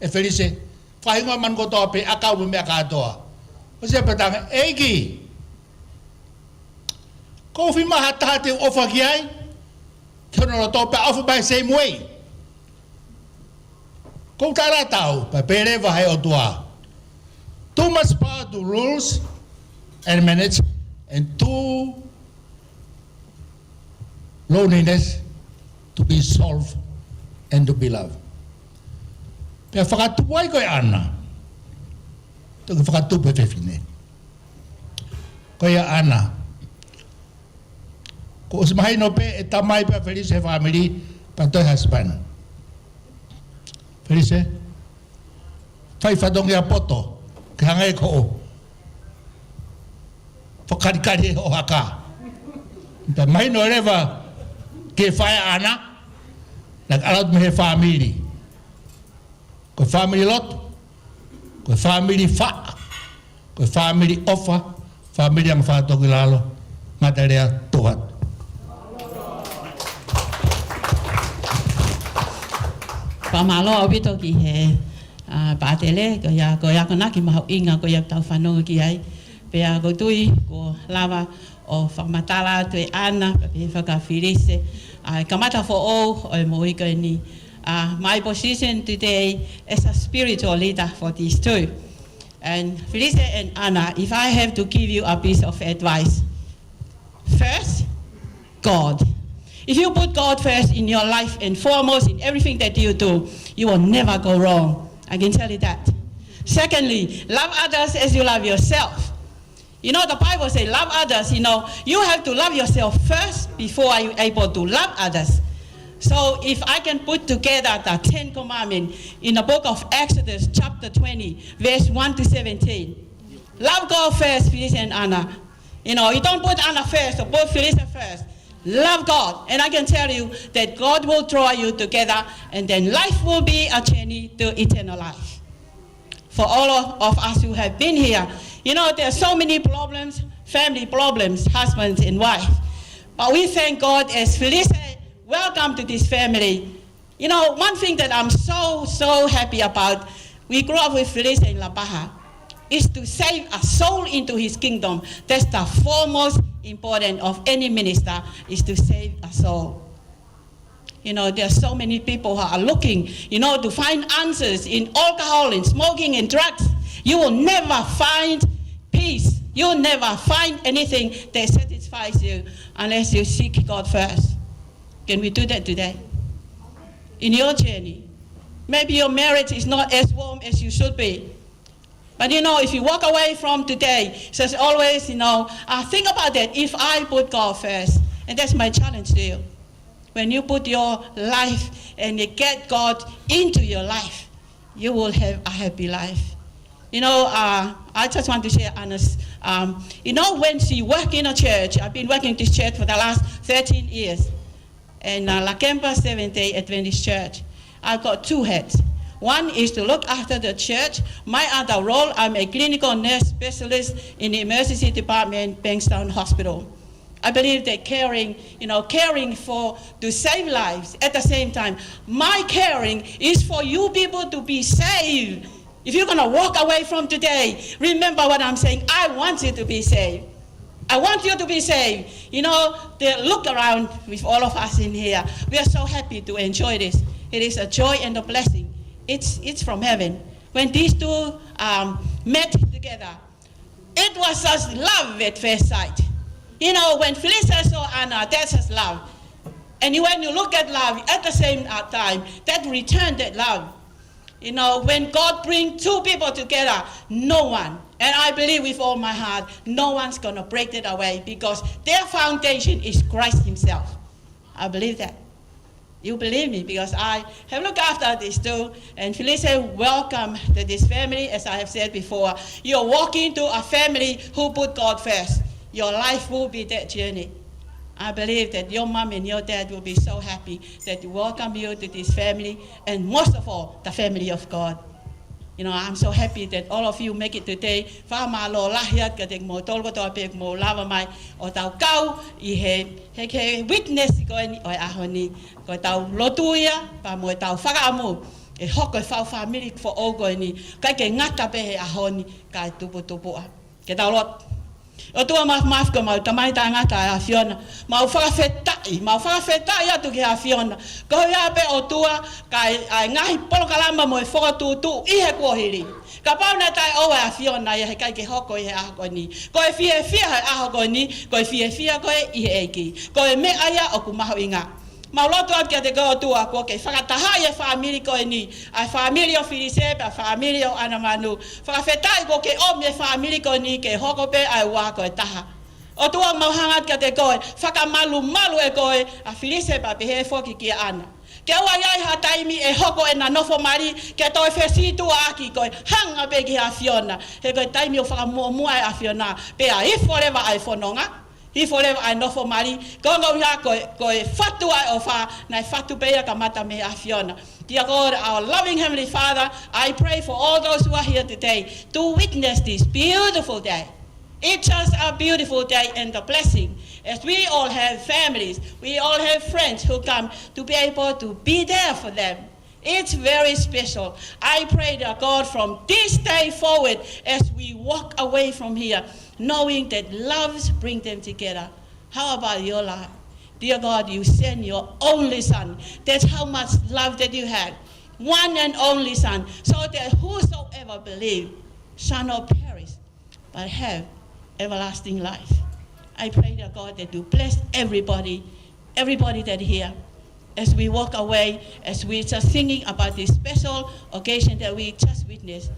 ʻE Felise, fakahingoa e manu kotoa pē, ʻakau mo e meʻa kātoa. ʻOsi ia pea talaange, ʻEiki, ʻoku ou fiemaʻu ha taha te u ʻofa ki ai, ki hono loto pea ʻofa mai same way. ʻOku ou tala atu, pea pehē leva ʻe he ʻOtua. Too much power to rules and manage and too loneliness to be solved and to be loved. Pea fakatupu ai ko e ʻAna. Toki fakatupu e fefine. Ko ia ʻAna. Kuo ʻosi mahino pē ʻe tamai pea Felise he fāmili, pea toe husband. Felise, fai fatongia poto, ke hangē ko hoʻo fakalikali hoʻo haka. Pea mahino leva ki he faʻē ʻa ʻAna, naʻe ʻalu atu mei he fāmili. Ko e fāmili lotu, ko e fāmili faʻa, ko e fāmili ʻofa, fāmili anga fakatōkilalo, ngata lea tuat. Fakamālō ʻaupito ki he, ʻa, pātele, ko ia, ko ia ko e akonaki mahuʻinga, ko ia ʻoku tau fanongo ki ai. Pea ʻoku ou tui, kuo lava ʻo fakamatala atu ʻe ʻAna, pea pehē foki ʻa Felise, ʻa e kamata foʻou ʻo e moʻui ko eni. Uh, my position today as a spiritual leader for these two. And Felise and ʻAna, if I have to give you a piece of advice, first, God. If you put God first in your life and foremost in everything that you do, you will never go wrong. I can tell you that. Secondly, love others as you love yourself. You know, the Bible says, "Love others." You know, you have to love yourself first before you able to love others. So if I can put together the Ten Commandments in the book of Exodus, chapter twenty, verse one to seventeen. Love God first, Felise and ʻAna. You know, you don't put ʻAna first, or put Felise first. Love God, and I can tell you that God will draw you together, and then life will be a journey to eternal life. For all of, of us who have been here, you know, there are so many problems, family problems, husbands and wife. But we thank God as Felise, welcome to this family. You know, one thing that I'm so, so happy about, we grew up with Felise in Lapaha, is to save a soul into his kingdom. That's the foremost important of any minister, is to save a soul. You know, there are so many people who are looking, you know, to find answers in alcohol and smoking and drugs. You will never find peace. You'll never find anything that satisfies you unless you seek God first. Can we do that today? In your journey, maybe your marriage is not as warm as you should be. But you know, if you walk away from today, just always, you know, uh, think about that. If I put God first, and that's my challenge to you. When you put your life and you get God into your life, you will have a happy life. You know, uh, I just want to share, Ana's, um, you know, when she work in a church, I've been working this church for the last thirteen years. And, uh, Lakemba Seventh Day Adventist Church. I've got two hats. One is to look after the church. My other role, I'm a clinical nurse specialist in the emergency department, Bankstown Hospital. I believe that caring, you know, caring for, to save lives. At the same time, my caring is for you people to be saved. If you're gonna walk away from today, remember what I'm saying. I want you to be saved. I want you to be saved. You know, the look around with all of us in here. We are so happy to enjoy this. It is a joy and a blessing. It's, it's from heaven. When these two, um, met together, it was just love at first sight. You know, when Felise saw ʻAna, that's just love. And when you look at love, at the same, uh, time, that return that love. You know, when God bring two people together, no one, and I believe with all my heart, no one's gonna break that away because their foundation is Christ himself. I believe that. You believe me because I have looked after these two, and Felise, welcome to this family. As I have said before, you're walking to a family who put God first. Your life will be that journey. I believe that your mom and your dad will be so happy that welcome you to this family, and most of all, the family of God. You know, I'm so happy that all of you make it today. Fakamālō lahi atu kiate kimoutolu kotoa pē kuo mou lava mai ʻo tau kau ʻi he, he, he witness ko eni ʻo e ʻaho ni. Ko ʻetau lotu ia, pea mo ʻetau fakaʻamu ʻe hoko e fau fāmili foʻou ko eni, ʻikai ke ngata pē he ʻaho ni, kae tuputupuʻa. Ke tau lotu. ʻOtua Māfimafi, ko homau Tamai taʻengata ʻa e ʻAfiona, mau fakafetaʻi, mau fakafetaʻi atu ki he ʻAfiona. Ko ia pē ʻOtua, kae ʻai e ngaahi polokalama mo e fokotuʻutuʻu ʻi he kuohili. Kapau naʻe taʻeʻoua e ʻAfiona ia, he ʻikai ke hoko ʻi he ʻaho ko eni. Ko e fiefia he ʻaho ko eni, ko e fiefia ko ē ʻi he ʻEiki. Ko e meʻa ia ʻoku mahuʻinga. Mau lotu atu kiate koe ʻOtua, kuo ke fakatahaʻi e fāmili ko eni, ʻa e fāmili ʻo Felise pea fāmili ʻo ʻAna Manu. Fakafetaʻi kuo ke ʻomi e fāmili ko eni ke hoko pē ʻa e ua ko e taha. ʻOtua, mau hanga atu kiate koe, fakamalumalu ʻe koe ʻa Filise pea pehē foki kia ʻAna. Ke ʻoua ʻe ʻi ai ha taimi ʻe hoko ʻena nofo mali ke toe fesītuʻaʻaki koe, hanga pē ki he ʻAfiona. He ko e taimi ʻoku fakamuʻomuʻa ai e ʻAfiona, pea ifo leva ʻa e fononga, ifo leva ʻa e nofo mali, ko e ʻuhinga ko e, ko e fatu ʻa e ʻofa, naʻe fatu pē ia kamata mei he ʻAfiona. Dear God, our loving Heavenly Father, I pray for all those who are here today to witness this beautiful day. It's just a beautiful day and a blessing. As we all have families, we all have friends who come to be able to be there for them. It's very special. I pray, dear God, from this day forward, as we walk away from here, knowing that loves bring them together. How about your life? Dear God, you send your only Son. That's how much love that you have. One and only Son, so that whosoever believe shall not perish, but have everlasting life. I pray, dear God, that you bless everybody, everybody that here, as we walk away, as we just thinking about this special occasion that we just witnessed.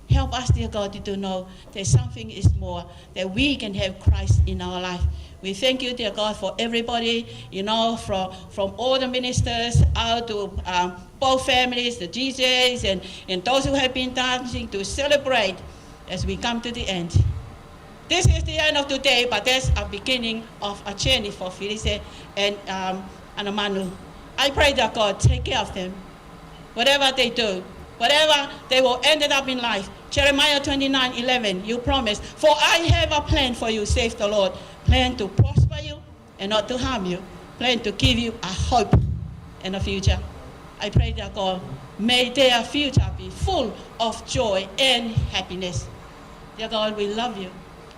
Help us, dear God, to know that something is more, that we can have Christ in our life. We thank you, dear God, for everybody, you know, from, from all the ministers out to, um, both families, the D Js, and, and those who have been dancing to celebrate as we come to the end. This is the end of today, but that's a beginning of a journey for Filise and, um, ʻAna Manu. I pray that God take care of them. Whatever they do, whatever they will end up in life, Jeremiah twenty-nine eleven, you promise, "For I have a plan for you," says the Lord, "plan to prosper you and not to harm you, plan to give you a hope and a future." I pray, dear God, may their future be full of joy and happiness. Dear God, we love you.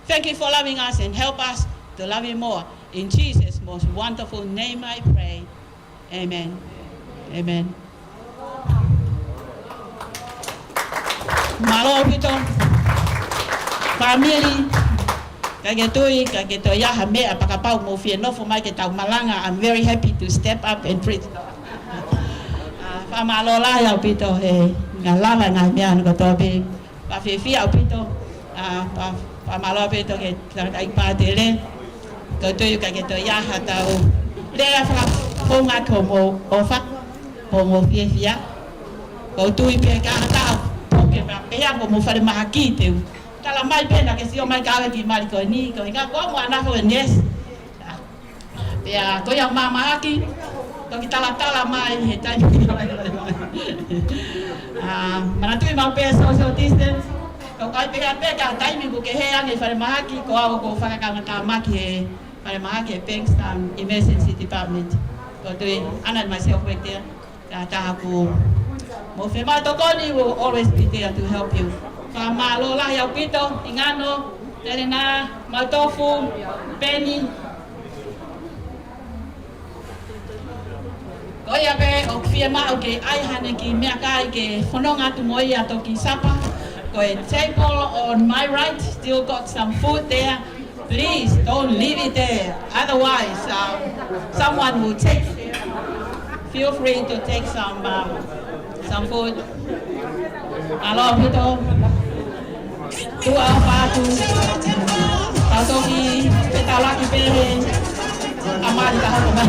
Thank you for loving us and help us to love you more. In Jesus' most wonderful name I pray. Amen. Amen. Mālō ʻaupito. Fāmili, ka ke tui, ka ke toe ʻi ai ha meʻa pea kapau ʻoku mou fie nofo mai ke tau malanga, I'm very happy to step up and preach. Ah, fakamālō lahi ʻaupito he ngaahi lava ngaahi meʻa ʻana kotoa pē. Pea fiefia ʻaupito, ah, pea, pea mālō ʻaupito ki he tangataʻeiki pātele. ʻOku ou tui ʻoku ʻikai ke toe ʻi ai haʻatau lea fakafofonga ki hoʻomou ʻofa, hoʻomou fiefia. ʻOku ou tui pē ka ʻi ai ha taha ʻoku puke pea pehē ko hoʻomou falemahaki te u tala mai pē naʻa ke sio mai ka ʻave ki mali ko eni, ko e ʻuhinga ko hoʻomou ʻanafo e neesi. Pea ko ia ʻoku mahaki, toki talatala mai he taimi. Ah, manatuʻi maʻu pē social distance. Ko e ʻikai pē ʻa pē ka taimi ʻoku kehe ange falemahaki, ko au ʻoku ou fakakaungāmaki he falemahaki he Bankstown Emergency Department. ʻOku ou tui, ʻAna and myself work there. Ka taha ʻoku mou fiemaʻu tokoni, we'll always be there to help you. Fakamālō lahi ʻaupito, Ingano, Telena, Mautofu, Peni. Ko ia pē ʻoku fiemaʻu ke ʻai haʻane kiʻi meʻakai ke fononga atu mo ia toki sapa. Ko e table on my right, still got some food there. Please don't leave it there. Otherwise, um, someone will take. Feel free to take some, um, some food. Mālō ʻaupito. Tuʻa ʻofa atu. Tau toki fetalaki pē he ʻamali ka hoko mai.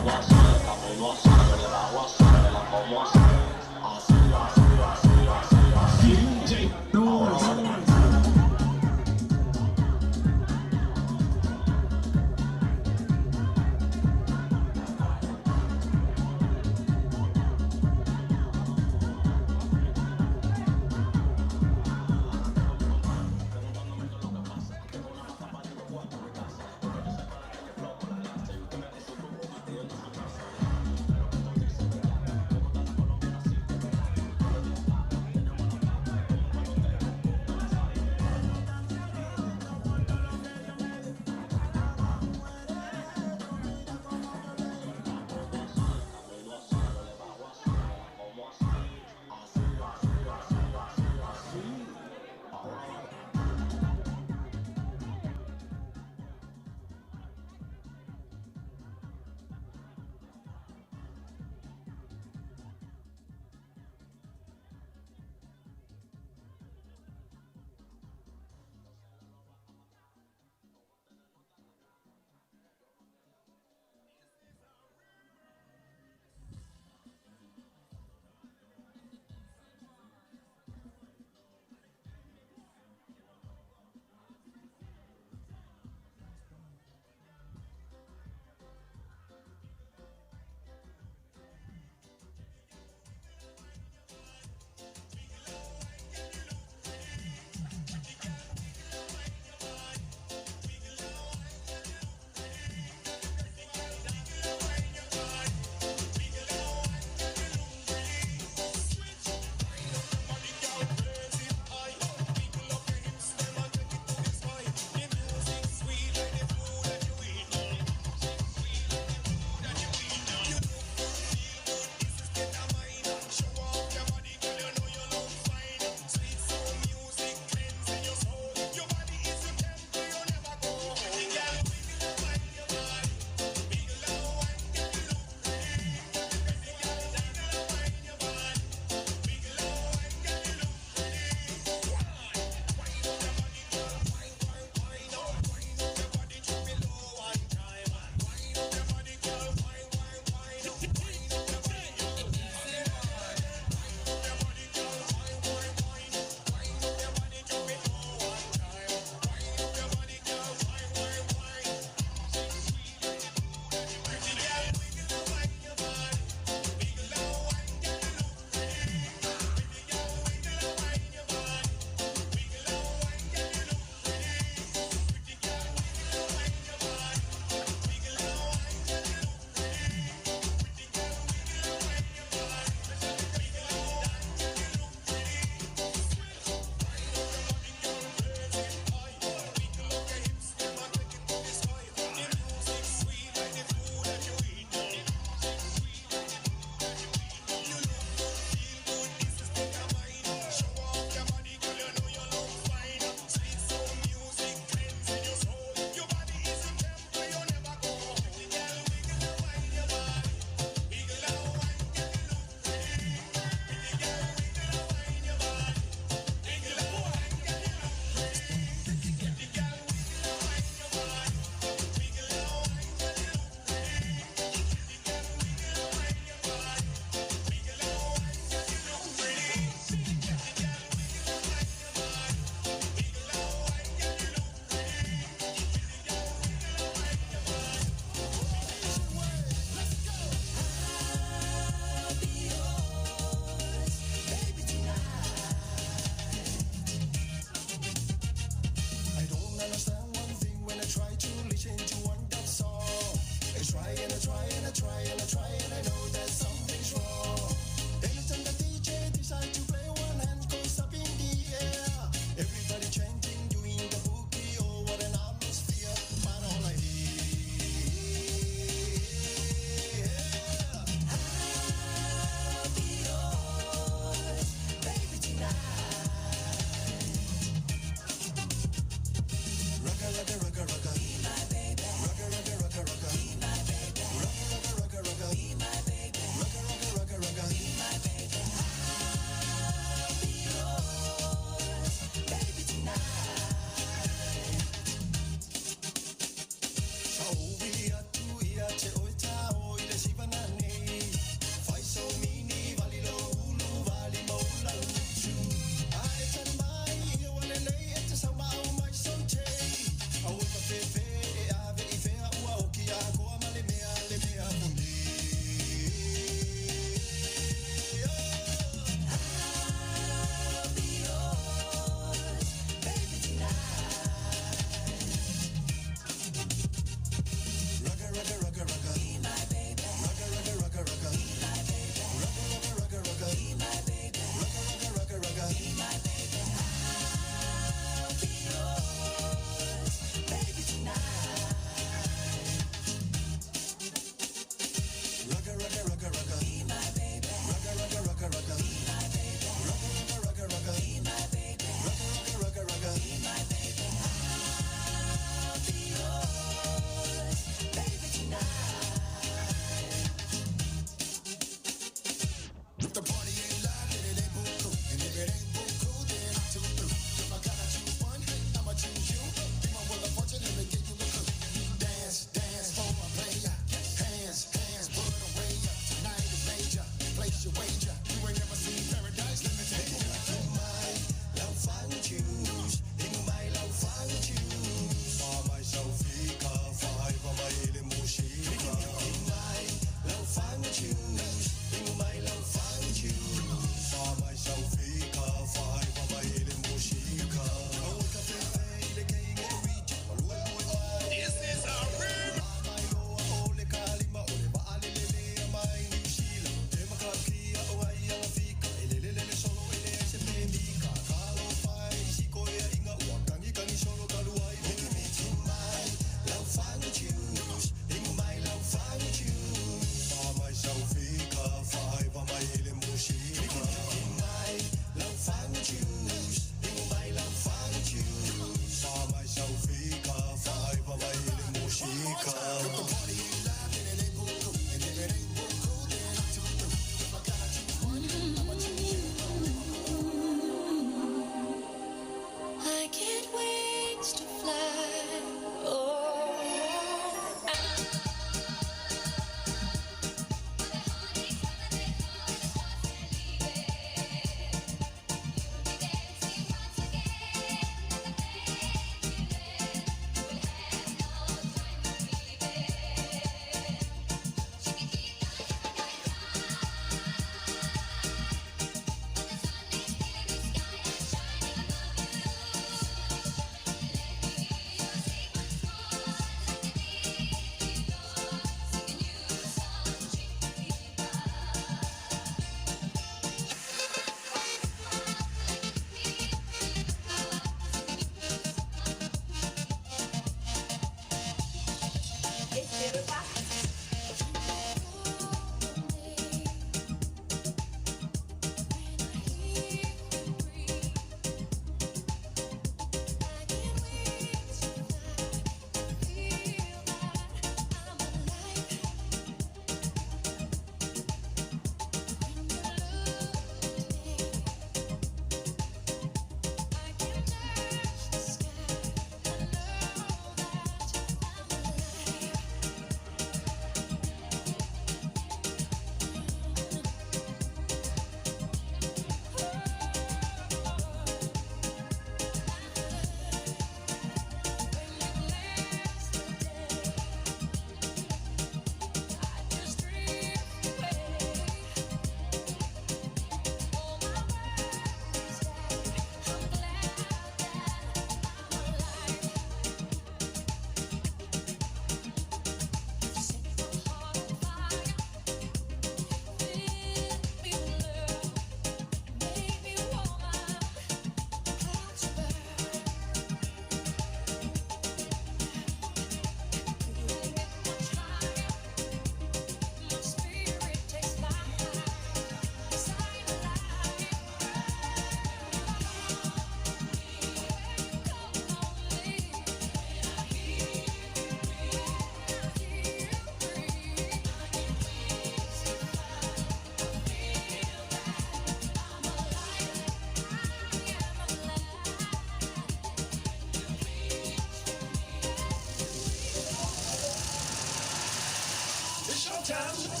Jump.